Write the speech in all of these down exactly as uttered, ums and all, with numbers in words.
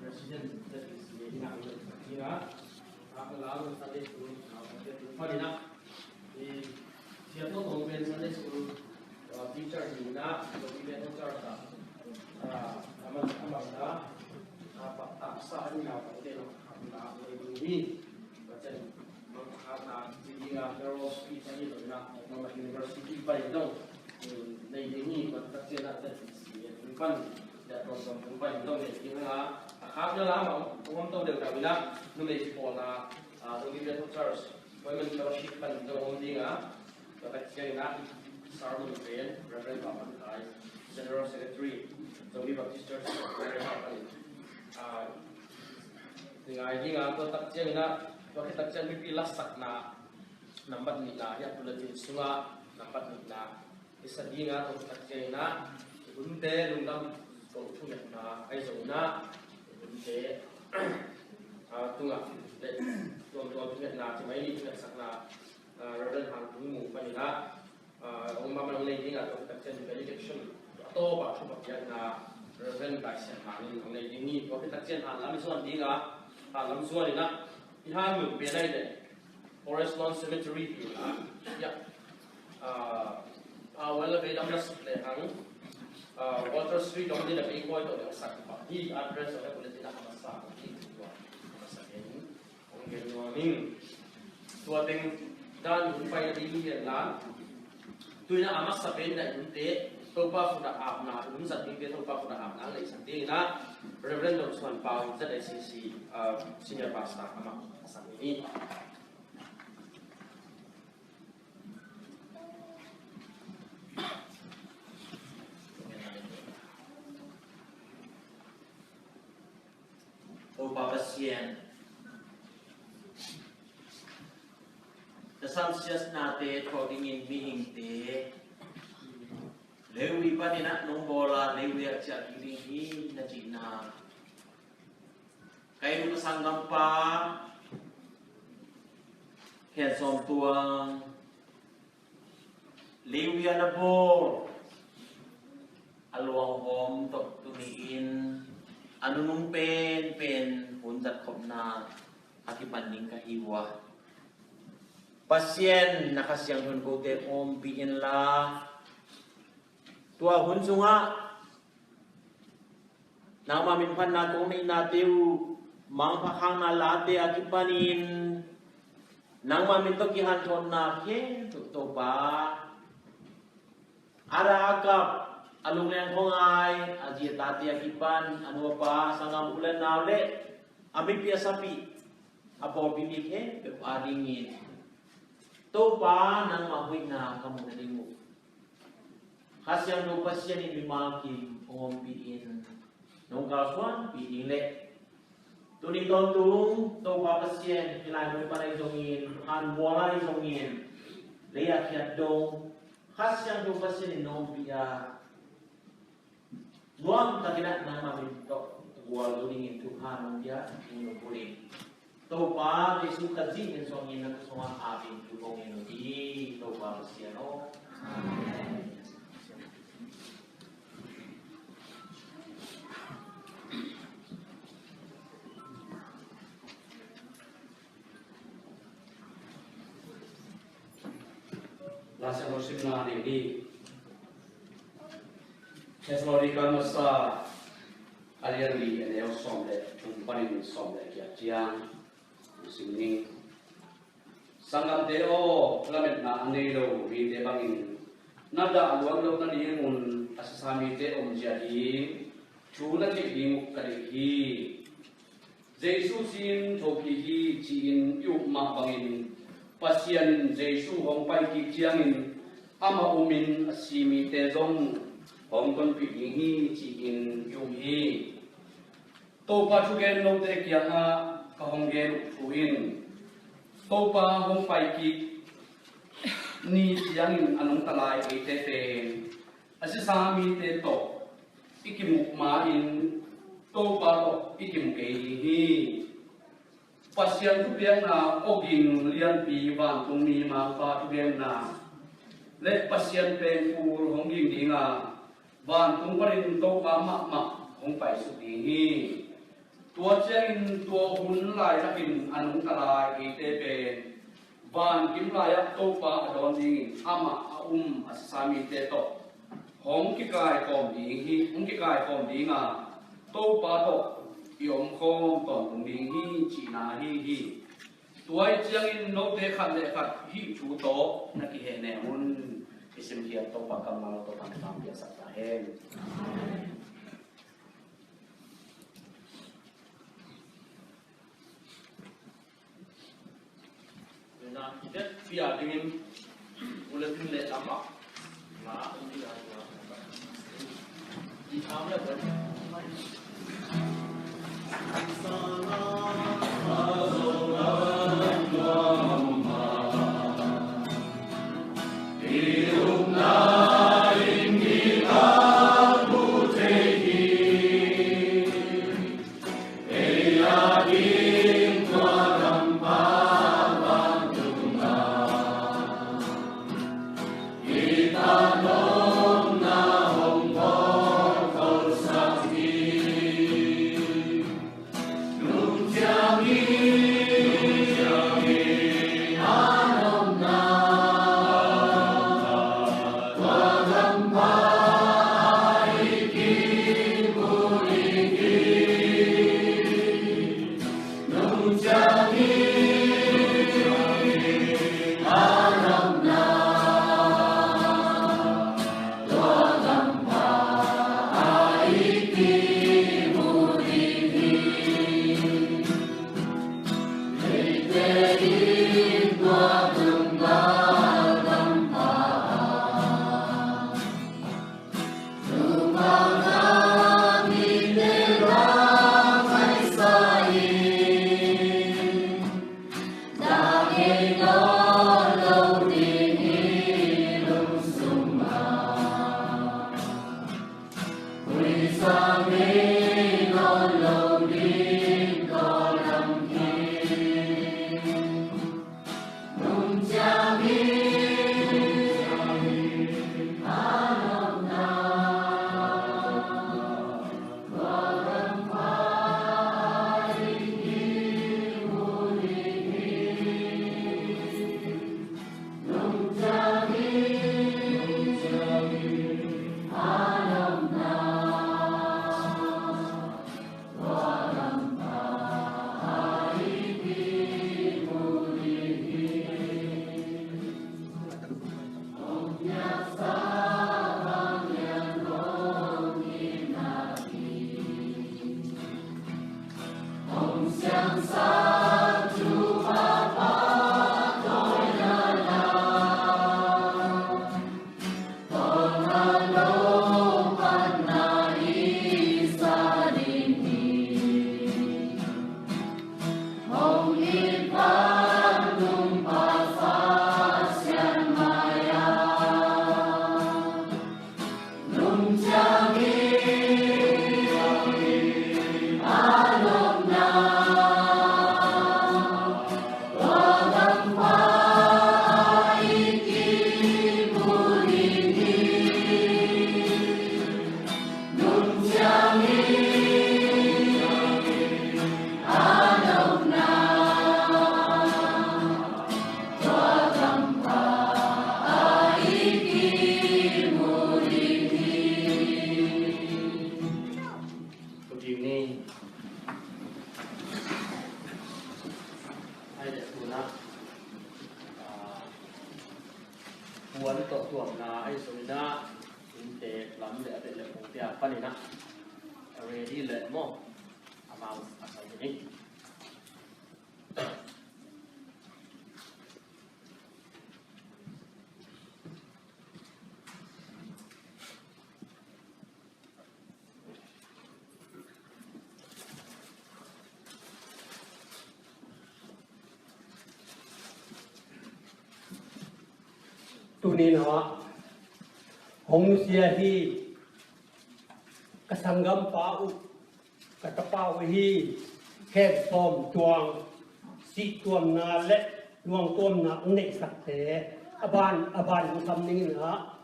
President, that is, in a, in a, a, a, Sunday school, uh, Sunday school, Sunday school, uh, teacher, in a, so we get no charge, uh, uh, among, among the, uh, pa-, uh, sa, in a, okay, no, uh, uh, we, we, but then, uh, uh, uh, the, uh, there was, uh, in a, uh, university, but I don't, uh, they, they need, but that's, uh, that is, uh, we fund, that was something, but I don't, uh, uh, uh, uh, uh, uh, uh, uh, uh, uh, Women Fellowship pan zong om ding a, tua tak ciangin ah, sermon pen Reverend Pau Pan Khai, General Secretary, Zomi Baptist Church, Reverend Pau Pan, ah, ngai ding a, tua tak ciangin ah, tua khit tak ciang mipi lasakna nambat nihna, hi a bulletin sungah nambat nihna i sa ding a, tua tak ciangin ah, hunte lungdam ko thungetna ahi zongin ah, hunte, ah, tungah le tuamtuam thungetna, ci mai ni thungetsakna, ah, Reverend Hang Tung Mung panin ah, ah, hong mama hong nei ding a, tua tak ciang benediction a tawp a thu va piakna Reverend Lai Sian Hang in hong nei ding hi. Tua tak ciang hanlam i zuan ding a, hanlam zuan in ah, i han mun pen ahih leh Forest Lawn Cemetery ti in ah, ya. Ah, ah, well, a vei lam na suk le hang, ah, Walter Street om ding a vei koi tawh le sak pa. Hi address a bulletin ah a masa hi tua. A masa hi. Hong gen nuam ing. Tua teng dan hun pai ding hi la. Tu in ah a masa pen na hunte Topa khut ah apna hun zat dingte Topa khut ah apna ang lei sak ding in ah Reverend Dong Suan Pau, Z A C C, ah, Senior Pastor, amah a sak hi. Topa Pasian, na samsiatnate thuak dingin mihingte Levi panin ah nong bawl a, Levi ah ciah kik ding hi na cihna. Ka inn ka sanggampa Khen Sawm Tuang, Levi ah na bawl a luanghawm tawh tuni in a nunung penpen hun zat khopna a kipan ding ka hi uh a, Pasian na Kha Siangtho in kote ompih inla, tua hun sungah nangmah min phatna kong neihnate uh, mangpha khakna late a kipanin nangmah min tawh kihanthawnna khempeuh Topa, a da a kap, a lungleng khuangai a zi a tate a kipan, a nu a pa, a sanggam u le nau le a mipi a sapi, a pawlpi mi khempeuh a dingin Topa nangmah hoihna ka muh nading uh Kha Siangtho Pasian in mimal kim hong ompih in nong kalsuanpih ding leh, tuni tawntung Topa Pasian hih lai mun pan ahi zongin, han mual ahi zongin, lei a khiat dong Kha Siangtho Pasian in nong ompih a, nuam takin ah nangmah min tawh gual zo dingin thupha nong pia ding nong pulin. Topa Jesu Khazih min suangin na tusungah apin thu kong ngen uh hi, Topa Pasian aw. Amen. Lai Siangtho simna nei ni. Thessalonika masa a lian li, a neu sawm le thum panin sawm le giat ciang sim ni. Sanggamte aw, lametna a nei lo mite bangin na dah luat loh nadingun a sisa mite omzia ding thu na theih ding uh ka deih hi. Jesu sin thokik hi ci-in i up mah bangin, Pasian in Jesu hong pai kik ciangin amah umin a si mite zong hong tonpih ding hi ci-in i um hi. Topa thugen note kiangah ka hong gen uh thu in, Topa hong pai kik ni ciangin a nungta lai eite pen a sisa mite tawh i kimuh ma-in Topa tawh i kimu kei ding hi. Pasian thupiakna awging lianpi, vantungmi Mangpa thugenna le Pasian pengkul hong ging ding a, vantung panin Topa mahmah hong paisuk ding hi. Tua ciangin tua hun laitakin a nungta lai eite pen vankim lai-ah Topa a dawn dingin amah a um a sisa mite tawh hong kikaikhawm ding hi, hong kikaikhawm ding a, Topa tawh i omkhawm tawntung ding hi cihna ahi hi. Tua ahih ciangin note khat le khat hih thu tawh na kihehnem un. I simkhiat Topa kammal tawh tangtang piaksak ta hen. Puan tawh tuamna ahi zongin ah, innte lam le a beh le pawlpi panin ah, ready le maw, amau a sai hi ni. Tuni-in ah hong nusia hi, ka sanggampa uh, ka tapa uh hi, khem sawm tuang sih tuamna le luang tuamna hong neihsakte a ban a ban hong sam ning in ah,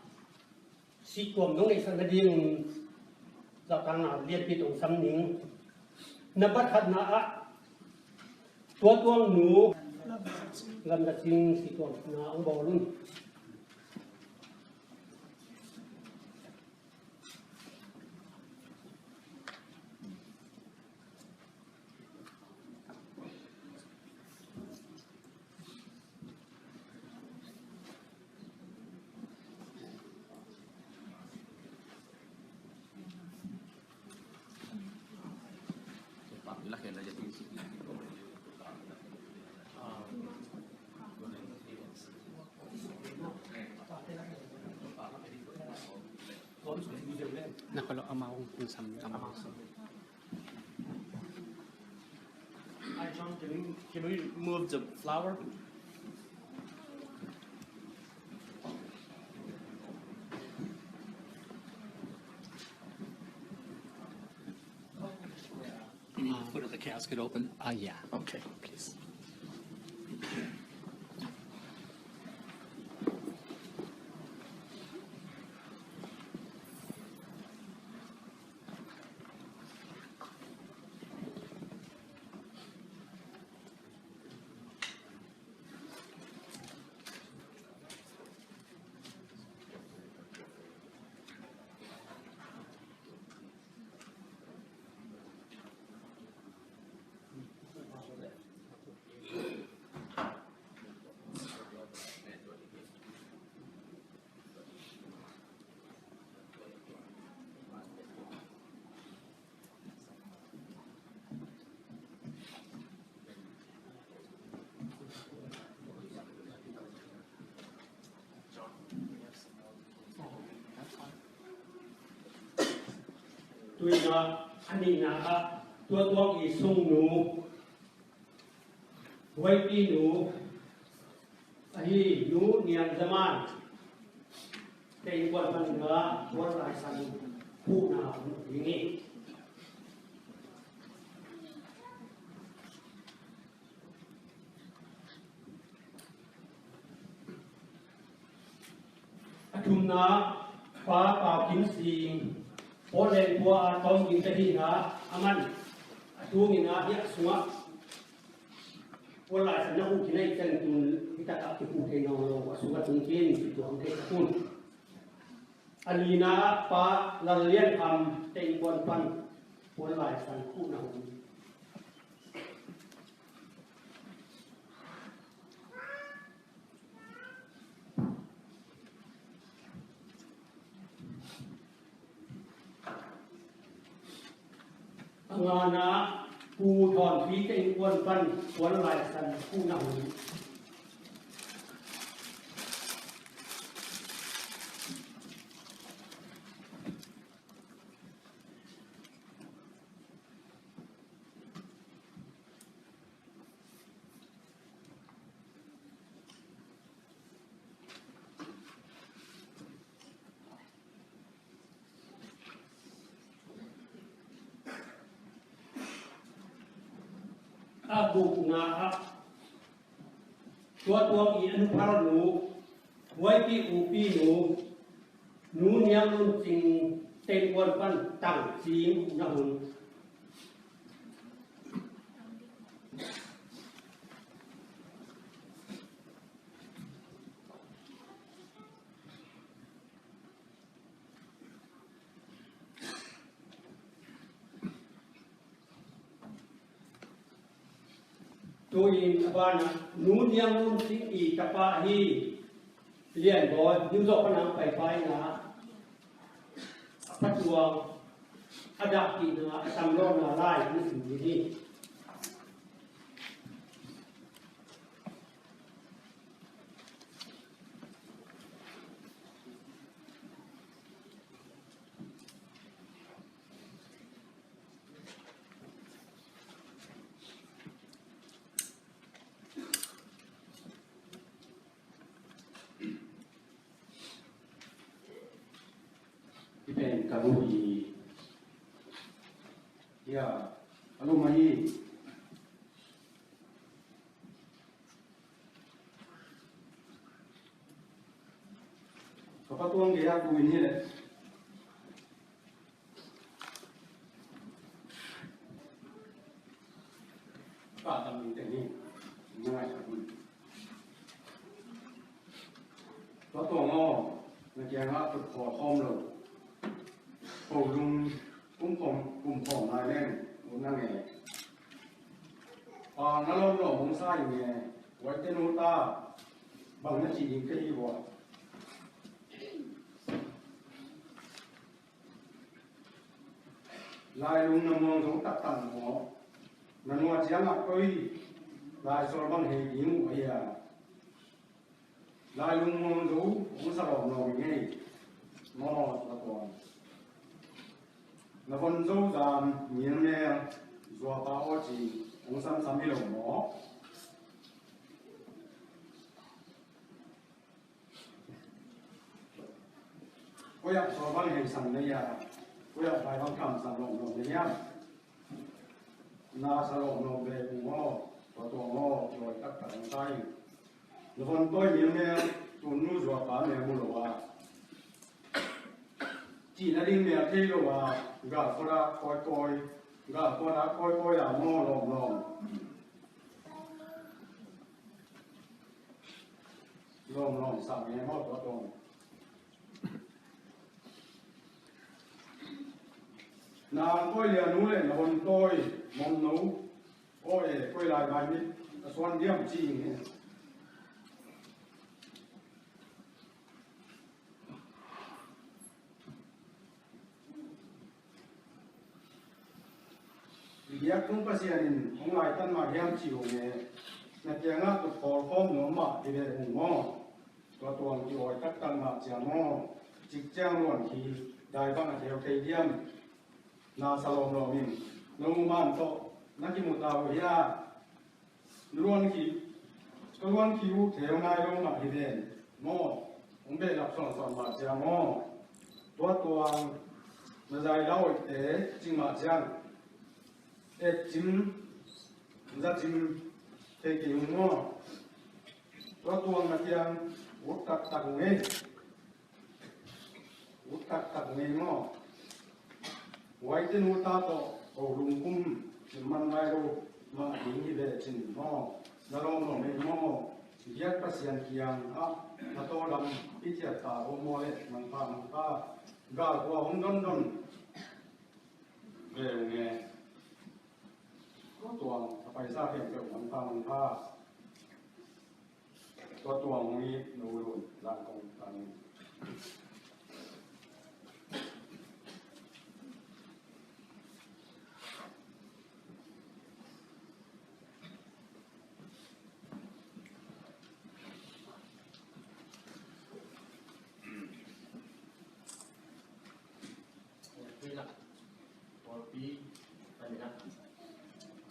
sih tuam nong neihsak nading zahtakna lianpi tawh sam ning. Nambat khatna ah tua tuang nu Lam Za Cing sih tuamna hong bawl un. Nakolo amau kung sam amau. Hi, John, can we, can we move the flower? Can you put the casket open? Uh, yeah. Okay, please. Tui-in ah a nihna ah tua tuang i sungnu, huaipi nu ahi Nu Niang Za Man, te innkuan panin ah puan laisan khuhna hun ding hi. A thumna, Pa Pau Kim Sing, Portland khua a tawm ding ka hihna, aman a tungin ah hiah sungah puan laisan na huh khin ahih ciangin tun hi takah kikhuh thei nawn lo, a sungah tung khin kituam thei ka tun. A lina, Pa Lal Lian Kham, te innkuan pan puan laisan khuhna hun. A ngana, Pu Thawn Pi, te innkuan pan puan laisan khuhna hun. A gukna ah tua tuang i a nuphar nu, huaipi upi nu, Nu Niang Lun Cing, te innkuan pan tang cing na hun. Tu-in a banah Nu Niang Lun Cing i tapa ahi Lianbawi, New York pana paipaina, a patuang, a dahpihna, a tamlawhna lai na sim ding hi. Hih pen ka nu hi. Ya, a lum ahi. Ka patuang gei-a ku inn hi leh. Ka tam ding teng hi. Na ngaihsak un. Patuang aw, na kiangah kut khawl khawm lo. Ko lung kum khawm, kum khawm lai leng ut na ngei. A, na lawm lawm hong sa ing e. Huaite nu ta, bang na ci ding ka hi ua. Lailung na muang zo taktak maw? Na nu a ciangah koi Laisiangtho bang hei ding uh a hia? Lailung muang zo hong sa lawmlawm ing ei. Maw, na tuan. Na von zo zam, ngilmel, zuapa aw ci hong samsam hi lo maw? Koi-ah sawl bang hei sang na hia? Koi-ah vai bang kam sang lawmlawm na hia? Na sa lawmlawm ve ung aw, tua tuang aw, kiawi taktak hong sa ing. Na von tawi ngilmel, tun nu zuapa mel mu lo a, cihna ding mel thei lo a, galkhuat ah kawikawi, galkhuat ah kawikawi a maw lawmlawm. Lawmlawm sa nge maw tua tuang. Na koi lianu le na von tawi mawmno aw e, koi lai vai mit a suan diam ci ing e. I biakbung Pasian in hong laitan mah hiam ci ung e, na kiangah kut khawl khawm nuam mah hi ve ung maw? Tua tuang kiawi taktak mah ciang maw? Cik ciang luan khi dai bang a theu thei diam? Na sa lawmlawm in, na u man tawh na kimu ta uh hia? Luan khi, ka luan khi uh theu nai lo mah hi ven maw? Hong behlap sawnsawn mah ciang maw? Tua tuang na zai lauhte cing mah ciang et cim, za cim thei kei ung maw? Tua tuang na kiang ut taktak ung ei. Ut taktak ngei maw? Huaite nu ta tawh ko lungkum cin man nai lo mah ding hi ve cin maw? Na lawmlawm ei maw? Biak Pasian kiang ah na tawldam i ciat ta ho maw le? Mangpha, mangpha. Galkua hong dondon ve ung e. Ko tuang a paisa khempeuh mangpha, mangpha. Tua tuang hong it no lun zan kong tang in. Pawlpi panin ah,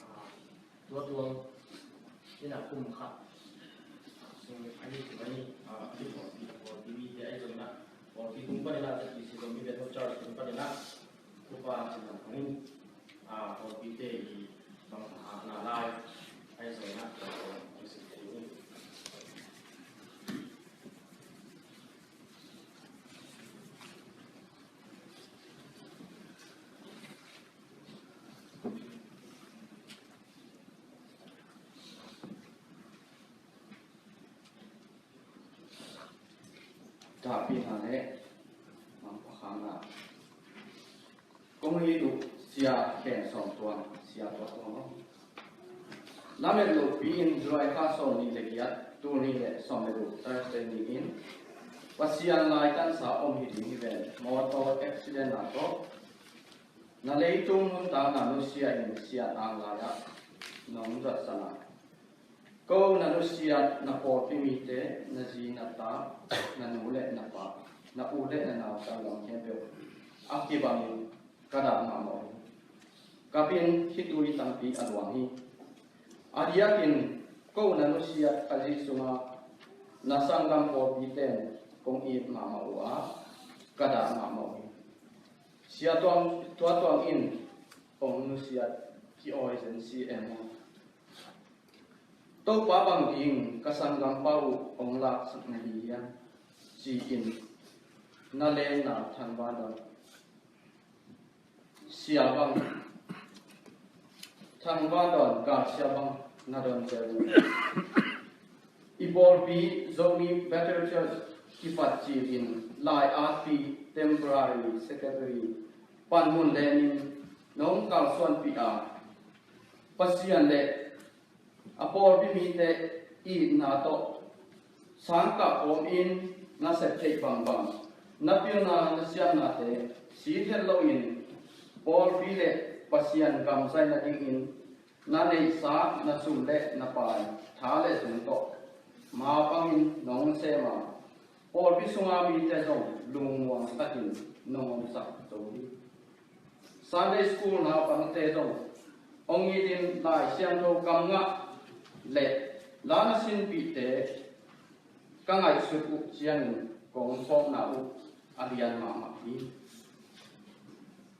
ah, tua tuang in ah kum khat sung ahi kum ahi, ah, ahi pawlpi, pawlpi mite ahi zongin ah, pawlpi tung panin ah, Z B C Zomi Bethel Church tung panin ah, upa cin lam hangin, ah, pawlpite i bang a hahna lai ahi zongin ah, tua tuang hong sim thei hi. Dahpihna le mangpha khakna. Kong it uh Sia Khen Sawm Tuan, Sia Tua Tuan aw. Lamet lopi in July kha sawm nih le giat, tul nih le sawm le guk Thursday ni-in Pasian laitansa om hi ding hi ven. Motor accident ah tawh na leitung nuntakna nusia in Sian Ang lai-ah nong zatsan a, ko na nusiat na pawlpi mite, na zi na ta, na nu le na pa, na u le na nau, sanggam khempeuh a kibangin ka dah mahmah uh hi. Ka pin khitui tampi a luang hi. A diakin ko na nusiat Khrih Jesu sunga na sanggam pawlpite in kong it mahmah uh a, ka dah mahmah uh hi. Sia Tuang, Tua Tuang in kong nusiat ki-awi zen si em maw? Topa bang ding ka sanggampa uh hong laksak na hi hiam? Ci-in na lenna thangvandon sia bang, thangvandon gal sia bang na don zel uh. I pawlpi Zomi Bethel Church kipat cil in lai-atpi temporary secretary panmun lenin nong kalsuanpih a, Pasian le a pawlpi mite itna tawh sangkah kawmin na sep theih bangbang, na pilna na siamnate sit het loin pawlpi le Pasian gam zai nadingin na neihsa na sum le na pai tha le zung tawh mapangin nong sem a, pawlpi sunga mite zong lungmuang takin nong omsak zo hi. Sunday school naupangte zong hong itin Lai Siangtho kam ngah le la na sinpihte ka ngaihsut uh ciangin kong phawkna uh a lian mahmah hi.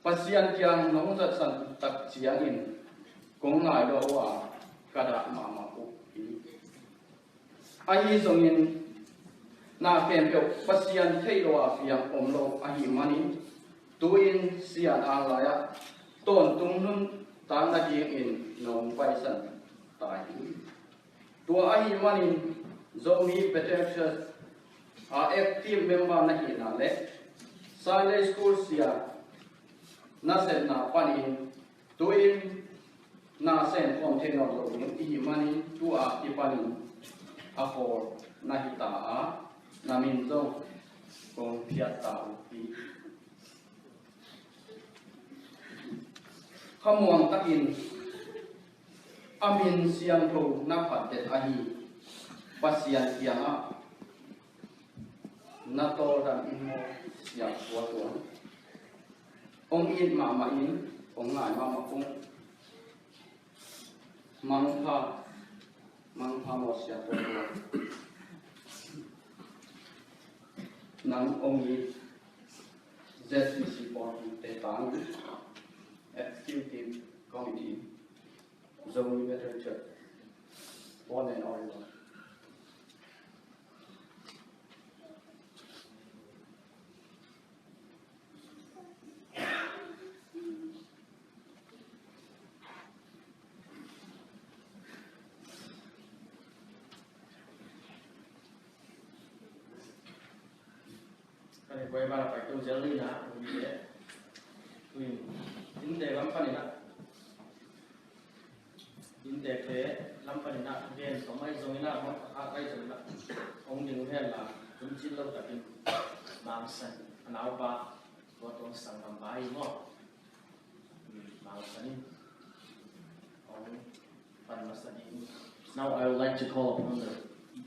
Pasian kiang nong zatsan tak ciangin kong ngai lua uh a, ka dah mahmah uh hi. Ahi zongin na khempeuh Pasian theih lo a piang om lo ahih manin, tu-in Sian Ang lai-ah tawntung nuntak nadingin nong paisan ta hi. Tua ahih manin Zomi Bethel Church a active member na hihna le Sunday School sia na sepna panin tu-in na sem khawm thei nawn lo ding i hih manin tu-a kipanin a khawl na hi ta a, na min zong kong phiat ta uh hi. Khamuang takin a min siangtho na phatdet ahi Pasian kiangah na tawldam in maw, Sia Tua Tuang? Hong it mahmah in, hong ngai mahmah kong. Mangpha, mangpha maw, Sia Tua Tuang? Nang hong it, Z C C pawlpite tang, Executive Committee, Zomi Bethel Church, Portland, Oregon. Kan i kuai bala pai tu zel ni na, ui le. Ui, in te lam pan i na. Inntekte lam panin ah gen tom ahi zongin ah, mawk a khat ahi zongin ah, hong ding uh hen la, tumcin lo takin Mang San a naupa, tua tuang sanggampa hi maw? Mang San in hong pan masa ding. Now I would like to call upon the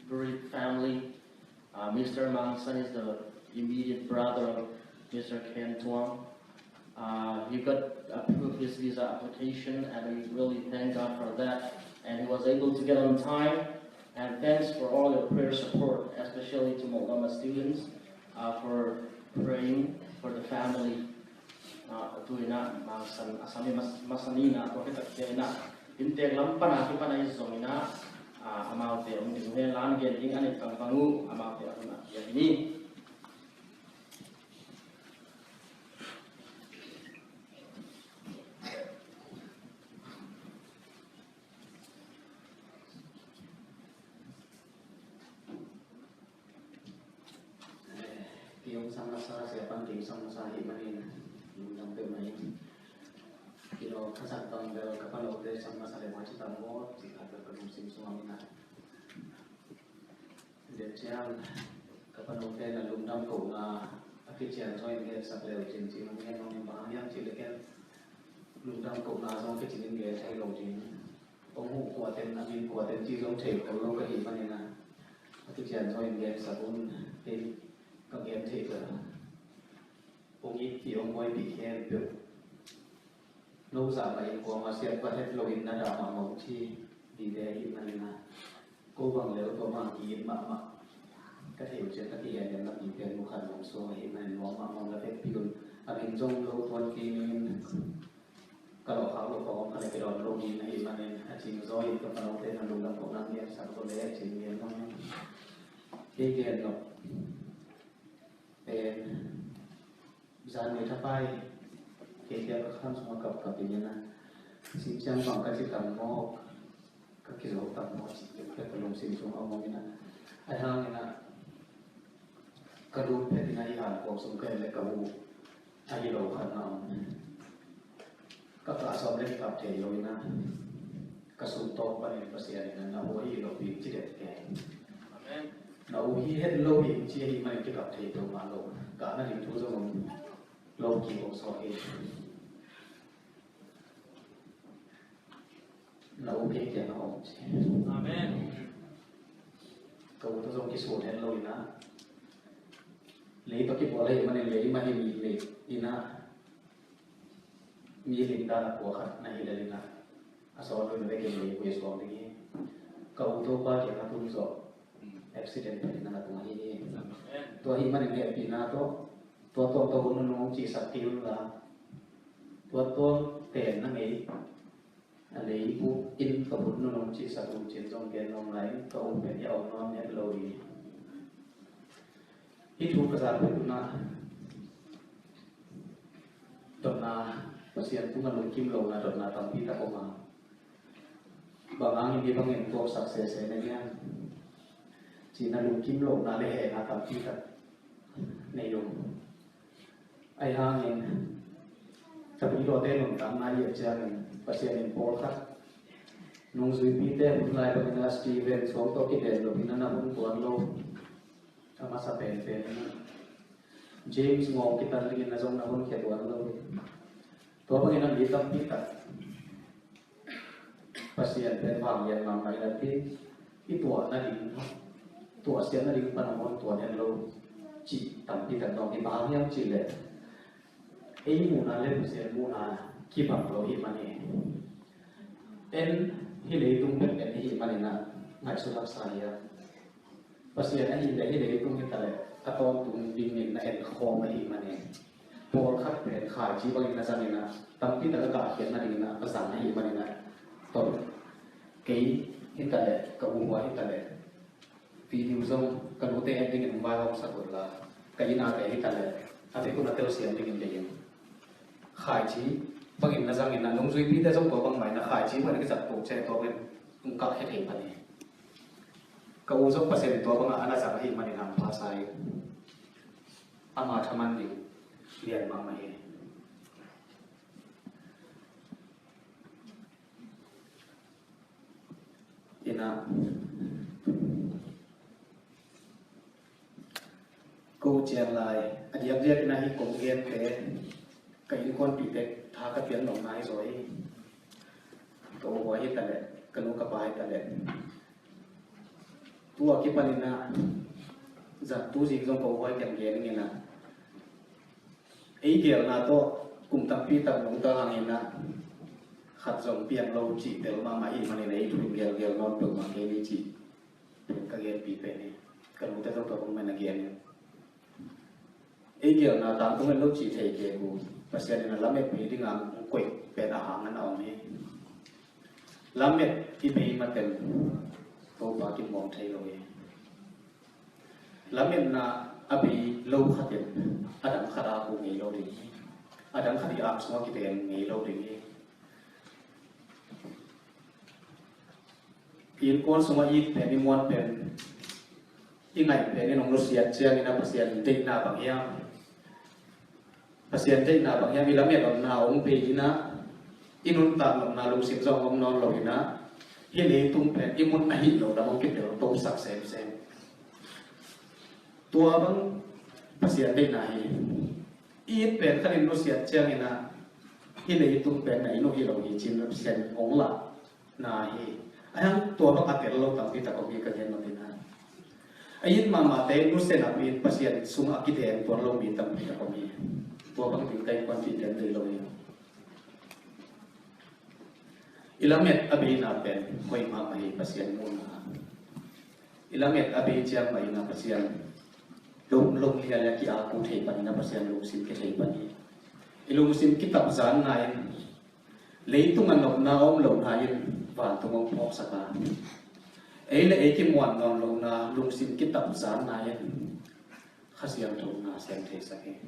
bereaved family. Uh, Mister Mang San is the immediate brother of Mister Ken Tuang. Uh, he got approved his visa application, and we really thank God for that. And he was able to get on time. And thanks for all your prayer support, especially to Mokdama students, uh, for praying for the family. Uh, tu in ah, Mang San, a sami mas-, masa ni in ah, tua khit tak ciang in ah, inntek lam pan a kipan ahi zongin ah, ah, amaute hong ding uh hen la, an gen ding a neih bangbang uh, amaute a hun ah piak ni. Ki-omsang masa, sia pan ki-omsang masa ahih manin lungdam peuhmah ing. Kei lo kha zang bang bel ka panote sang masa leh maw ci ta maw, ci khat bel ka lungsim sungah om ing a. Tua ciang ka Panote na lungdam kohna a kician zaw in gensak leu cin cin hong gen hong in bang hang hiam cih leh ken lungdam kohna zong kicin in gen thei lo ding. Hong huh kuaten a min kuaten cih zong thei kul lo ka hih manin a kician zaw in gensak un. Kei ka gen thei ka hong itpih hong buaipih khempeuh no zah mah in kuamah siat va het loin na dah mahmah uh ci vive ahih manin a ko bang lel tua bang ki-it mahmah ka thei uh ciang ka kihehnem napi pen mu khat zong suang ahih manin nuam mahmah la vekpi un. A min zong lo tuan kei ning in ka lawhkhak lo ka om kha le ka dawn lo ding ahih manin a cing zaw in ka panote na lungdam kohna gensak zaw le a cing gen lo ning. Kei gen lo pen zan ni thapai kei tia ka kham sungah kapkap in a sim ciang bang ka ci tam mawk ka kizo tam mawk ci ka lungsim sungah om in a ai hang in a ka lut phet in a i hang kawk sung ka en le ka u a hi lo khat na om. Ka kah sawm le kikap thei lo in a ka sum tawk panin Pasian in a na u hi lo pi ci det ke. Amen. Na u hi het lo hi ci hi manin kikap thei peuhmah lo. Kah na ding thu zong om lo ki om sawh hi. Na u kei kiang a om ci. Amen. Ka u tawh zong kisun het lo in a lei tawh kibawl ahih manin lei mah hi mi lei in a mi lim dan a kua khat na hi lel in a a sawt lo in a vekin lei kua i suak ding hi. Ka u tawh pa kiang a tun zawh accident pen in a na tung ahi hi. Tua ahih manin hehpihna tawh tua tuamtuam hun nunung cihsak kei un la tua tuam pen na ngei a lei buk in ka hun nunung cihsak un cin zong gen nuam lai in ka u pen i a om nuam het lo hi. Hih thu ka zak phet un a dotna Pasian tungah lungkim lohna dotna tampi tak om a bang hangin hih bangin tuaksak sese na hiam cihna lungkim lohna le hehna tampi tak nei lo. Ahi hangin Tapidaw te nuntakna i et ciangin Pasian in pawlkhat nungzuipite hun lai bangin a Stephen suang tawh kiden lo in a na hun tuan lo. A masa penpen in a James ngawng kitan dingin a zong na hun khia tuan lo. Tua bangin a mi tampi tak Pasian pen vanglian mahmah in a pi i tuahna ding tuahsiatna ding pan a hong tuan hen lo cih tampi tak dong hi. Bang hang hiam cih leh ei muhna le Pasian muhna kibang lo hi man hi. En hi leitung bek en hi manin a ngaihsut haksa hi a Pasian ahih leh hi leitung hi ta leh a tawntung dingin na en khawm ahih manin pawlkhat pen khaici bangin na zangin a tampi tak a gahkhiatna dingin a zang ahih manin a tawh kei hi ta leh ka u hua hi ta leh video zong ka nute en dingin hong vaihawmsak uh la ka innate hi ta leh a vekun a telsiam dingin deihin khaici bangin na zangin a nungzuipite zong tua bangmah in a khaici bangin a kizat tuk ciang tua bangin hong kah khia thei pan hi. Ka u zong Pasian in tua bangah a na zang ahih manin hampha sa hi. Ama thaman ding lian mahmah hi. Ina ko cian lai a diakdiak ina hi kong gente ka innkuanpihte tha ka pian nopna hi zaw hi. Ka u hua hi ta leh ka nu ka pa hi ta leh tua kipan ina zat tu zing zong ka u hua hi kiang gen ing ina ei gelna tawh kum tampi tak nungta hang ina khat zong piang lo cih tel mahmah hi manin ei thu in gelgel nawn peuhmah kei ni cih ka genpih pen hi. Ka nute zong tua bangmah in a gen hi. Ei gelna tangtung en lo cih thei kei uh Pasian in a lamet bei dinga hong koih pen a hang an a om hi. Lamet i bei maten Topa kimuang thei lo hi. Lametna a bei lo khatin a dang khat a ku ngei lo ding hi. A dang khat i am sungah kideng ngei lo ding hi. I innkuan sungah i it pen i muan pen i ngaih pen i nong nusiat ciangin a Pasian deihna bang hiam? Pasian deihna bang hiam? I lamet nopna hong bei ina i nuntak nopna lungsim zong om nawn lo ina hi leitung pen i mun ahih lo lam hong kitel tosak semsem. Tua bang Pasian deihna hi. I it pen khat in nusiat ciangin ah, hih leitung pen na inn uh hi lo hi ci-in Pasian hong lahna hi. Ahi hang tua bang a tel lo tampi tak om hi ka gen nop in ah. A it mahmahte nusia napi-in Pasian sungah a kideng tuan lo mi tampi tak om hi. Tua bang ding ka innkuanpihte deih lo hi. I lamet a beina pen hoih mahmah hi, Pasian muhna. I lamet a bei ciang mah in ah Pasian lung, lung lialia ki-aku thei pan in ah Pasian lungsim kithei pan hi. I lungsim kitapzanna in leitung a nopna om lohna in vantung hong phawksak a, ei le ei kimuan nawn lohna lungsim kitapzanna in Kha Siangtho na sem theisak hi.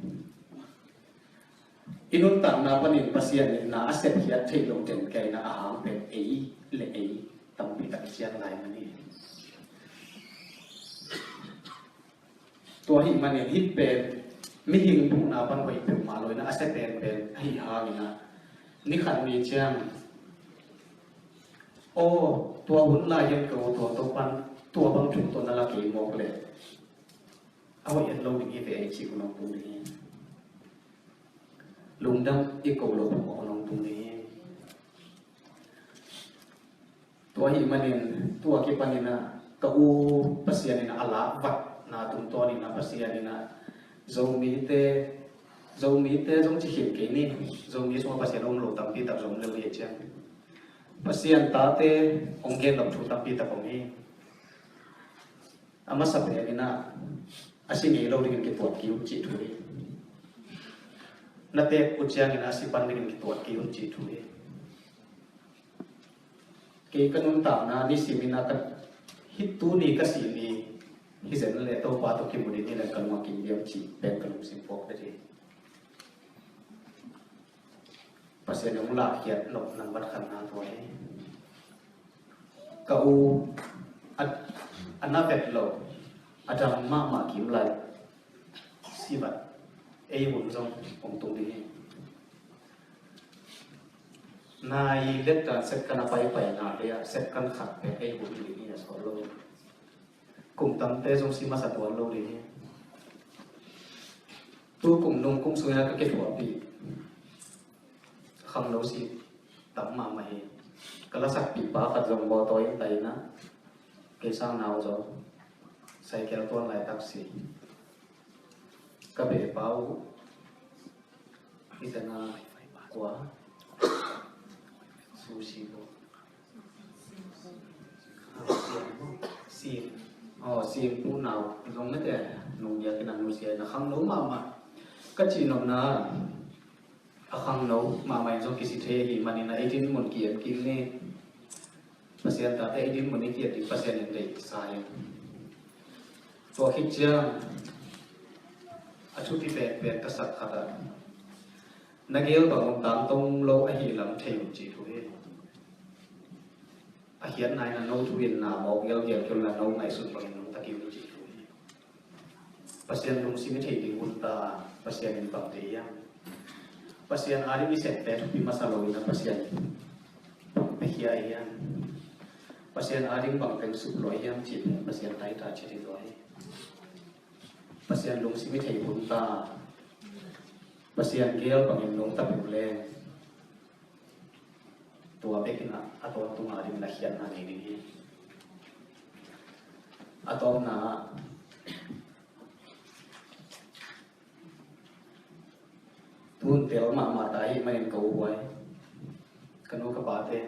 I nuntakna panin Pasian in na a sepkhiat theih loh den kei na a hang pen ei le ei tampi tak i cian lai mah hi. Tua ahih manin hih pen mihing buhna pan hoih peuhmah lo in ah a sia penpen ahih hangin ah, ni khat ni ciang, aw, tua hun lai hian ka u tua to pan tua bang thu tawh na la kei mawk leh a hoih het lo ding hi ve ei cih hun hong tung ding hi. Lungdam i ko loh hun hong tung ding hi. Tua ahih manin tua kipanin ah ka u Pasian in a lak vatna tungtawnin ah Pasian in ah Zomite, Zomite zong ci khin kei ni. Zomi sungah Pasian om lo tampi tak zong lel hi ciang, Pasian tate hong gen lo thu tampi tak om hi. A masa pen in ah a si ngei lo dingin kituat kei un cih thu hi. Na teek uh ciangin a si pan dingin kituat kei un cih thu hi. Kei ka nuntakna nisim in ah ka, hih tuni ka sih ni hi zen leh Topa tawh kimu ding hi leh ka lung a kim diam cih pen ka lungsim puak vet hi. Pasian in hong lahkhiat nop nangmah khatna tua hi. Ka u a, a na vet lo, a dam mahmah kim lai, si vat, ei hun zong hong tung ding hi. Nai let dan second a paipaina te ah second khat pen ei hun ding hi a sawt lo. Kum tamte zong si masa tuan lo ding hi. Tu kum nung kum sungah ka kithuahpih khangno si tam mahmah hi. Ka lasakpih pa khat zong mawtaw in tai na, kei sang nau zaw, cycle tuan laitak si. Ka beh pa uh, i tena kua, sushi ko. Sim, sim, oh, sim pu nau zong mete nung dia kina nusia na khangno mahmah. Ka cihnopna a khangno mahmah in zong kisi thei hi manin a eighteen mun ki-en kim ni. Pasian tate eighteen mun i ki-en ding Pasian in deihsa hi. Tua khit ciang a thupi pekpek ka sak khat ah, na gel bang un tangtong lo ahi lam thei un cih thu hi. A khiatna in a no thu in na mawk gelgel kei un la no ngaihsut bangin nungta kei un cih thu hi. Pasian lungsim i theih ding hun ta, Pasian in bang deih hiam? Pasian ading i septe thupi masa lo in a Pasian bang pia hiam? Pasian ading bang teng suk lo hiam cih pen Pasian taita cih ding lo hi. Pasian lungsim i theih hun ta, Pasian gel bangin nungta peuh leng, tua bekin a, a tawntung adingin a khiatna nei ding hi. A tawpna ah, tun tel mahmah ta ahih manin ka u huai, ka nu ka pate,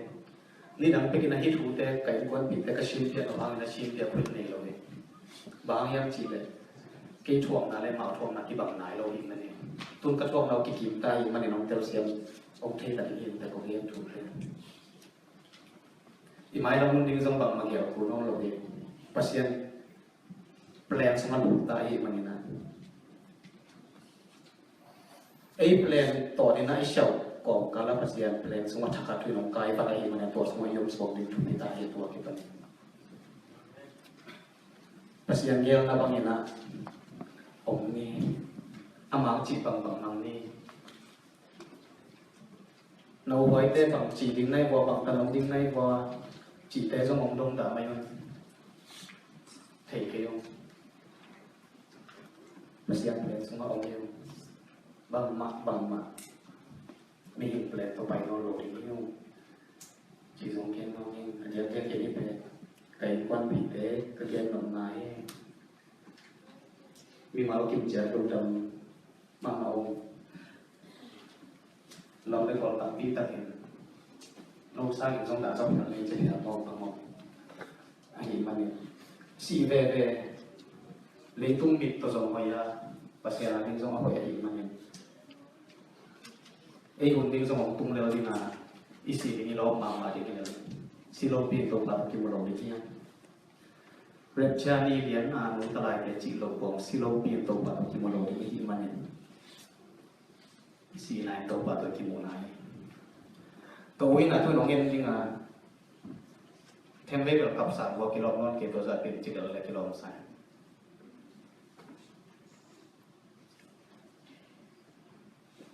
nidang pekin a hih thute ka innkuanpihte ka simphiat lo hangin a simphiat khuit nei lo hi. Bang hang hiam cihleh kei thuakna le amau thuakna kibang nai lo ahih manin, tun ka thuakna uh kikim ta ahih manin hong telsiam, hong thei ta ding hi, ka gen thu hi. I mailam hun ding zong bangmah gelh kul nawn lo hi. Pasian plan sungah lut ta ahih manin a, ei plan tawh ding a i siau kawmkal a Pasian plan sungah thakhat thu in hong kai vat ahih manin tua sungah i om suak ding thupi ta hi. Tua kipanin Pasian gelna bangin a om ni, a mang cih bangbang mang ni. No huaite bang ci ding nai vua, bang tan om ding nai vua, cihte zong hong dong dah mai un. Thei kei ung. Pasian plan sungah om hi ung. Bangmah bangmah mihing plan tawh pai nawn lo ding hi ung. Ci zong gen nawn ing. A diakdiak in i pek ka innkuanpihte ka gen nopna hi. Mimal kim ciat lungdam mahmah ung. Lam le kawl tampi takin no sangin zong dah zong hiam, ei cia hiam mawk a mawk. Ahih manin sih veve, leitung mit tawh zong hoih a, Pasian a ding zong a hoih ahih manin ei hun ding zong hong tung lel ding a, i sih ding i lawp mahmah ding hi lel. Si lopi in Topa tawh kimu lo ding hi a. Rapture ni lian a nungta laite cih lo kawm si lopi in Topa tawh kimu lo ding i hih manin, i sihna in Topa tawh kimuhna hi. Ka ui na thu nong en ding a, themvei bel kapsa bua kilawm nawn kei, tua zah pen ci bel le kilawm sa hi.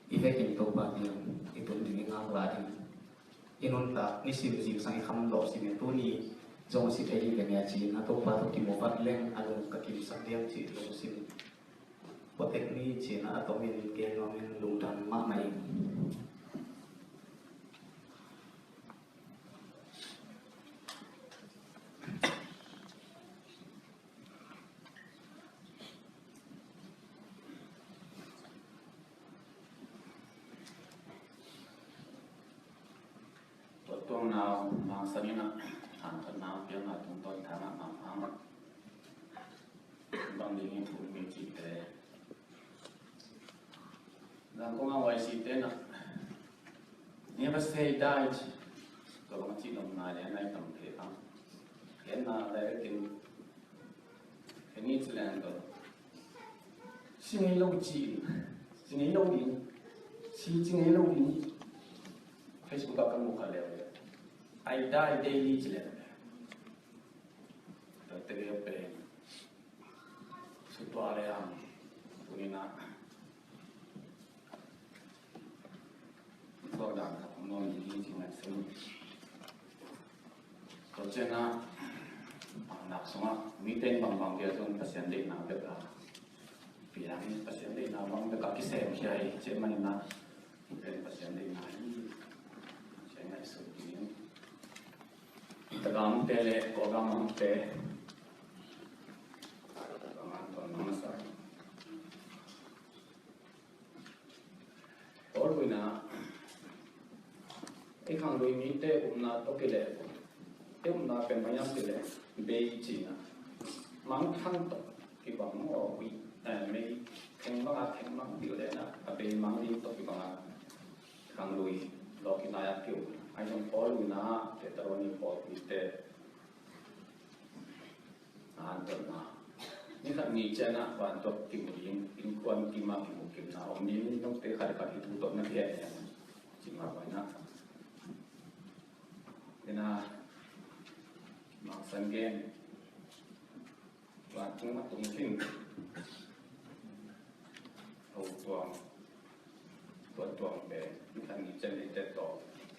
I vekin Topa kiang i tun ding, i ngaklah ding, i nuntak nisim zingsang i kham lawh simin tuni zong si thei hi ve nia ci-in a, Topa tawh kimu vat leng a lung ka kimsak diam cih lungsim pua tek ni ci-in a tomin gen nuamin lungdam mahmah ing. Tua tuang nau mangsan in a, hanthawnna piang a tungtawn thang a, mangmang bang ding in thu mi cihte. Zangkong a Y C te na, never say die ci. Tua bang cih nopna le nai tam thei ang. Ken na le ken, ken ni ci leng tua, si ngei lo ci, si ngei lo ding, si ci ngei lo ding. Facebook a ka mu kha leu le, I die daily ci leng le. Tua te le pen, sutua le ang, tuni na Tua dan khat om nawn ding hi ci ngaihsun. Tua ciangin a, nak sungah mite in bangbang pia zong Pasian deihna bek a pia hi, Pasian deihna bang bek a kisem khia hi, ci manin a, mite in Pasian deihna hi ci ngaihsun ding. Instagram te le Instagram te, bang an ton masa. Paul huina, ei khanglui mite upna tawh kileh, ei upna pen maiam kileh, bei cina. Mangthang tawh kibang aw, hui, eh, mei theng banga theng mang dih leh na, a bei mang ding tawh kibanga khanglui lawh kinai a kiup. Ai zong Paul huina, Thessaloni Paul huite. A hanthawnna. Ni khat ni ciangin a vantung kimu ding, innkuan kim a kimu kimna om ding, note khat khat i tungtawn na hian hian. Ci mah pai na. Ina, mangsan gen. Vantung a tung khin. Ho tuang. Tua tuang pen, ni khat ni ciang ni te tawh,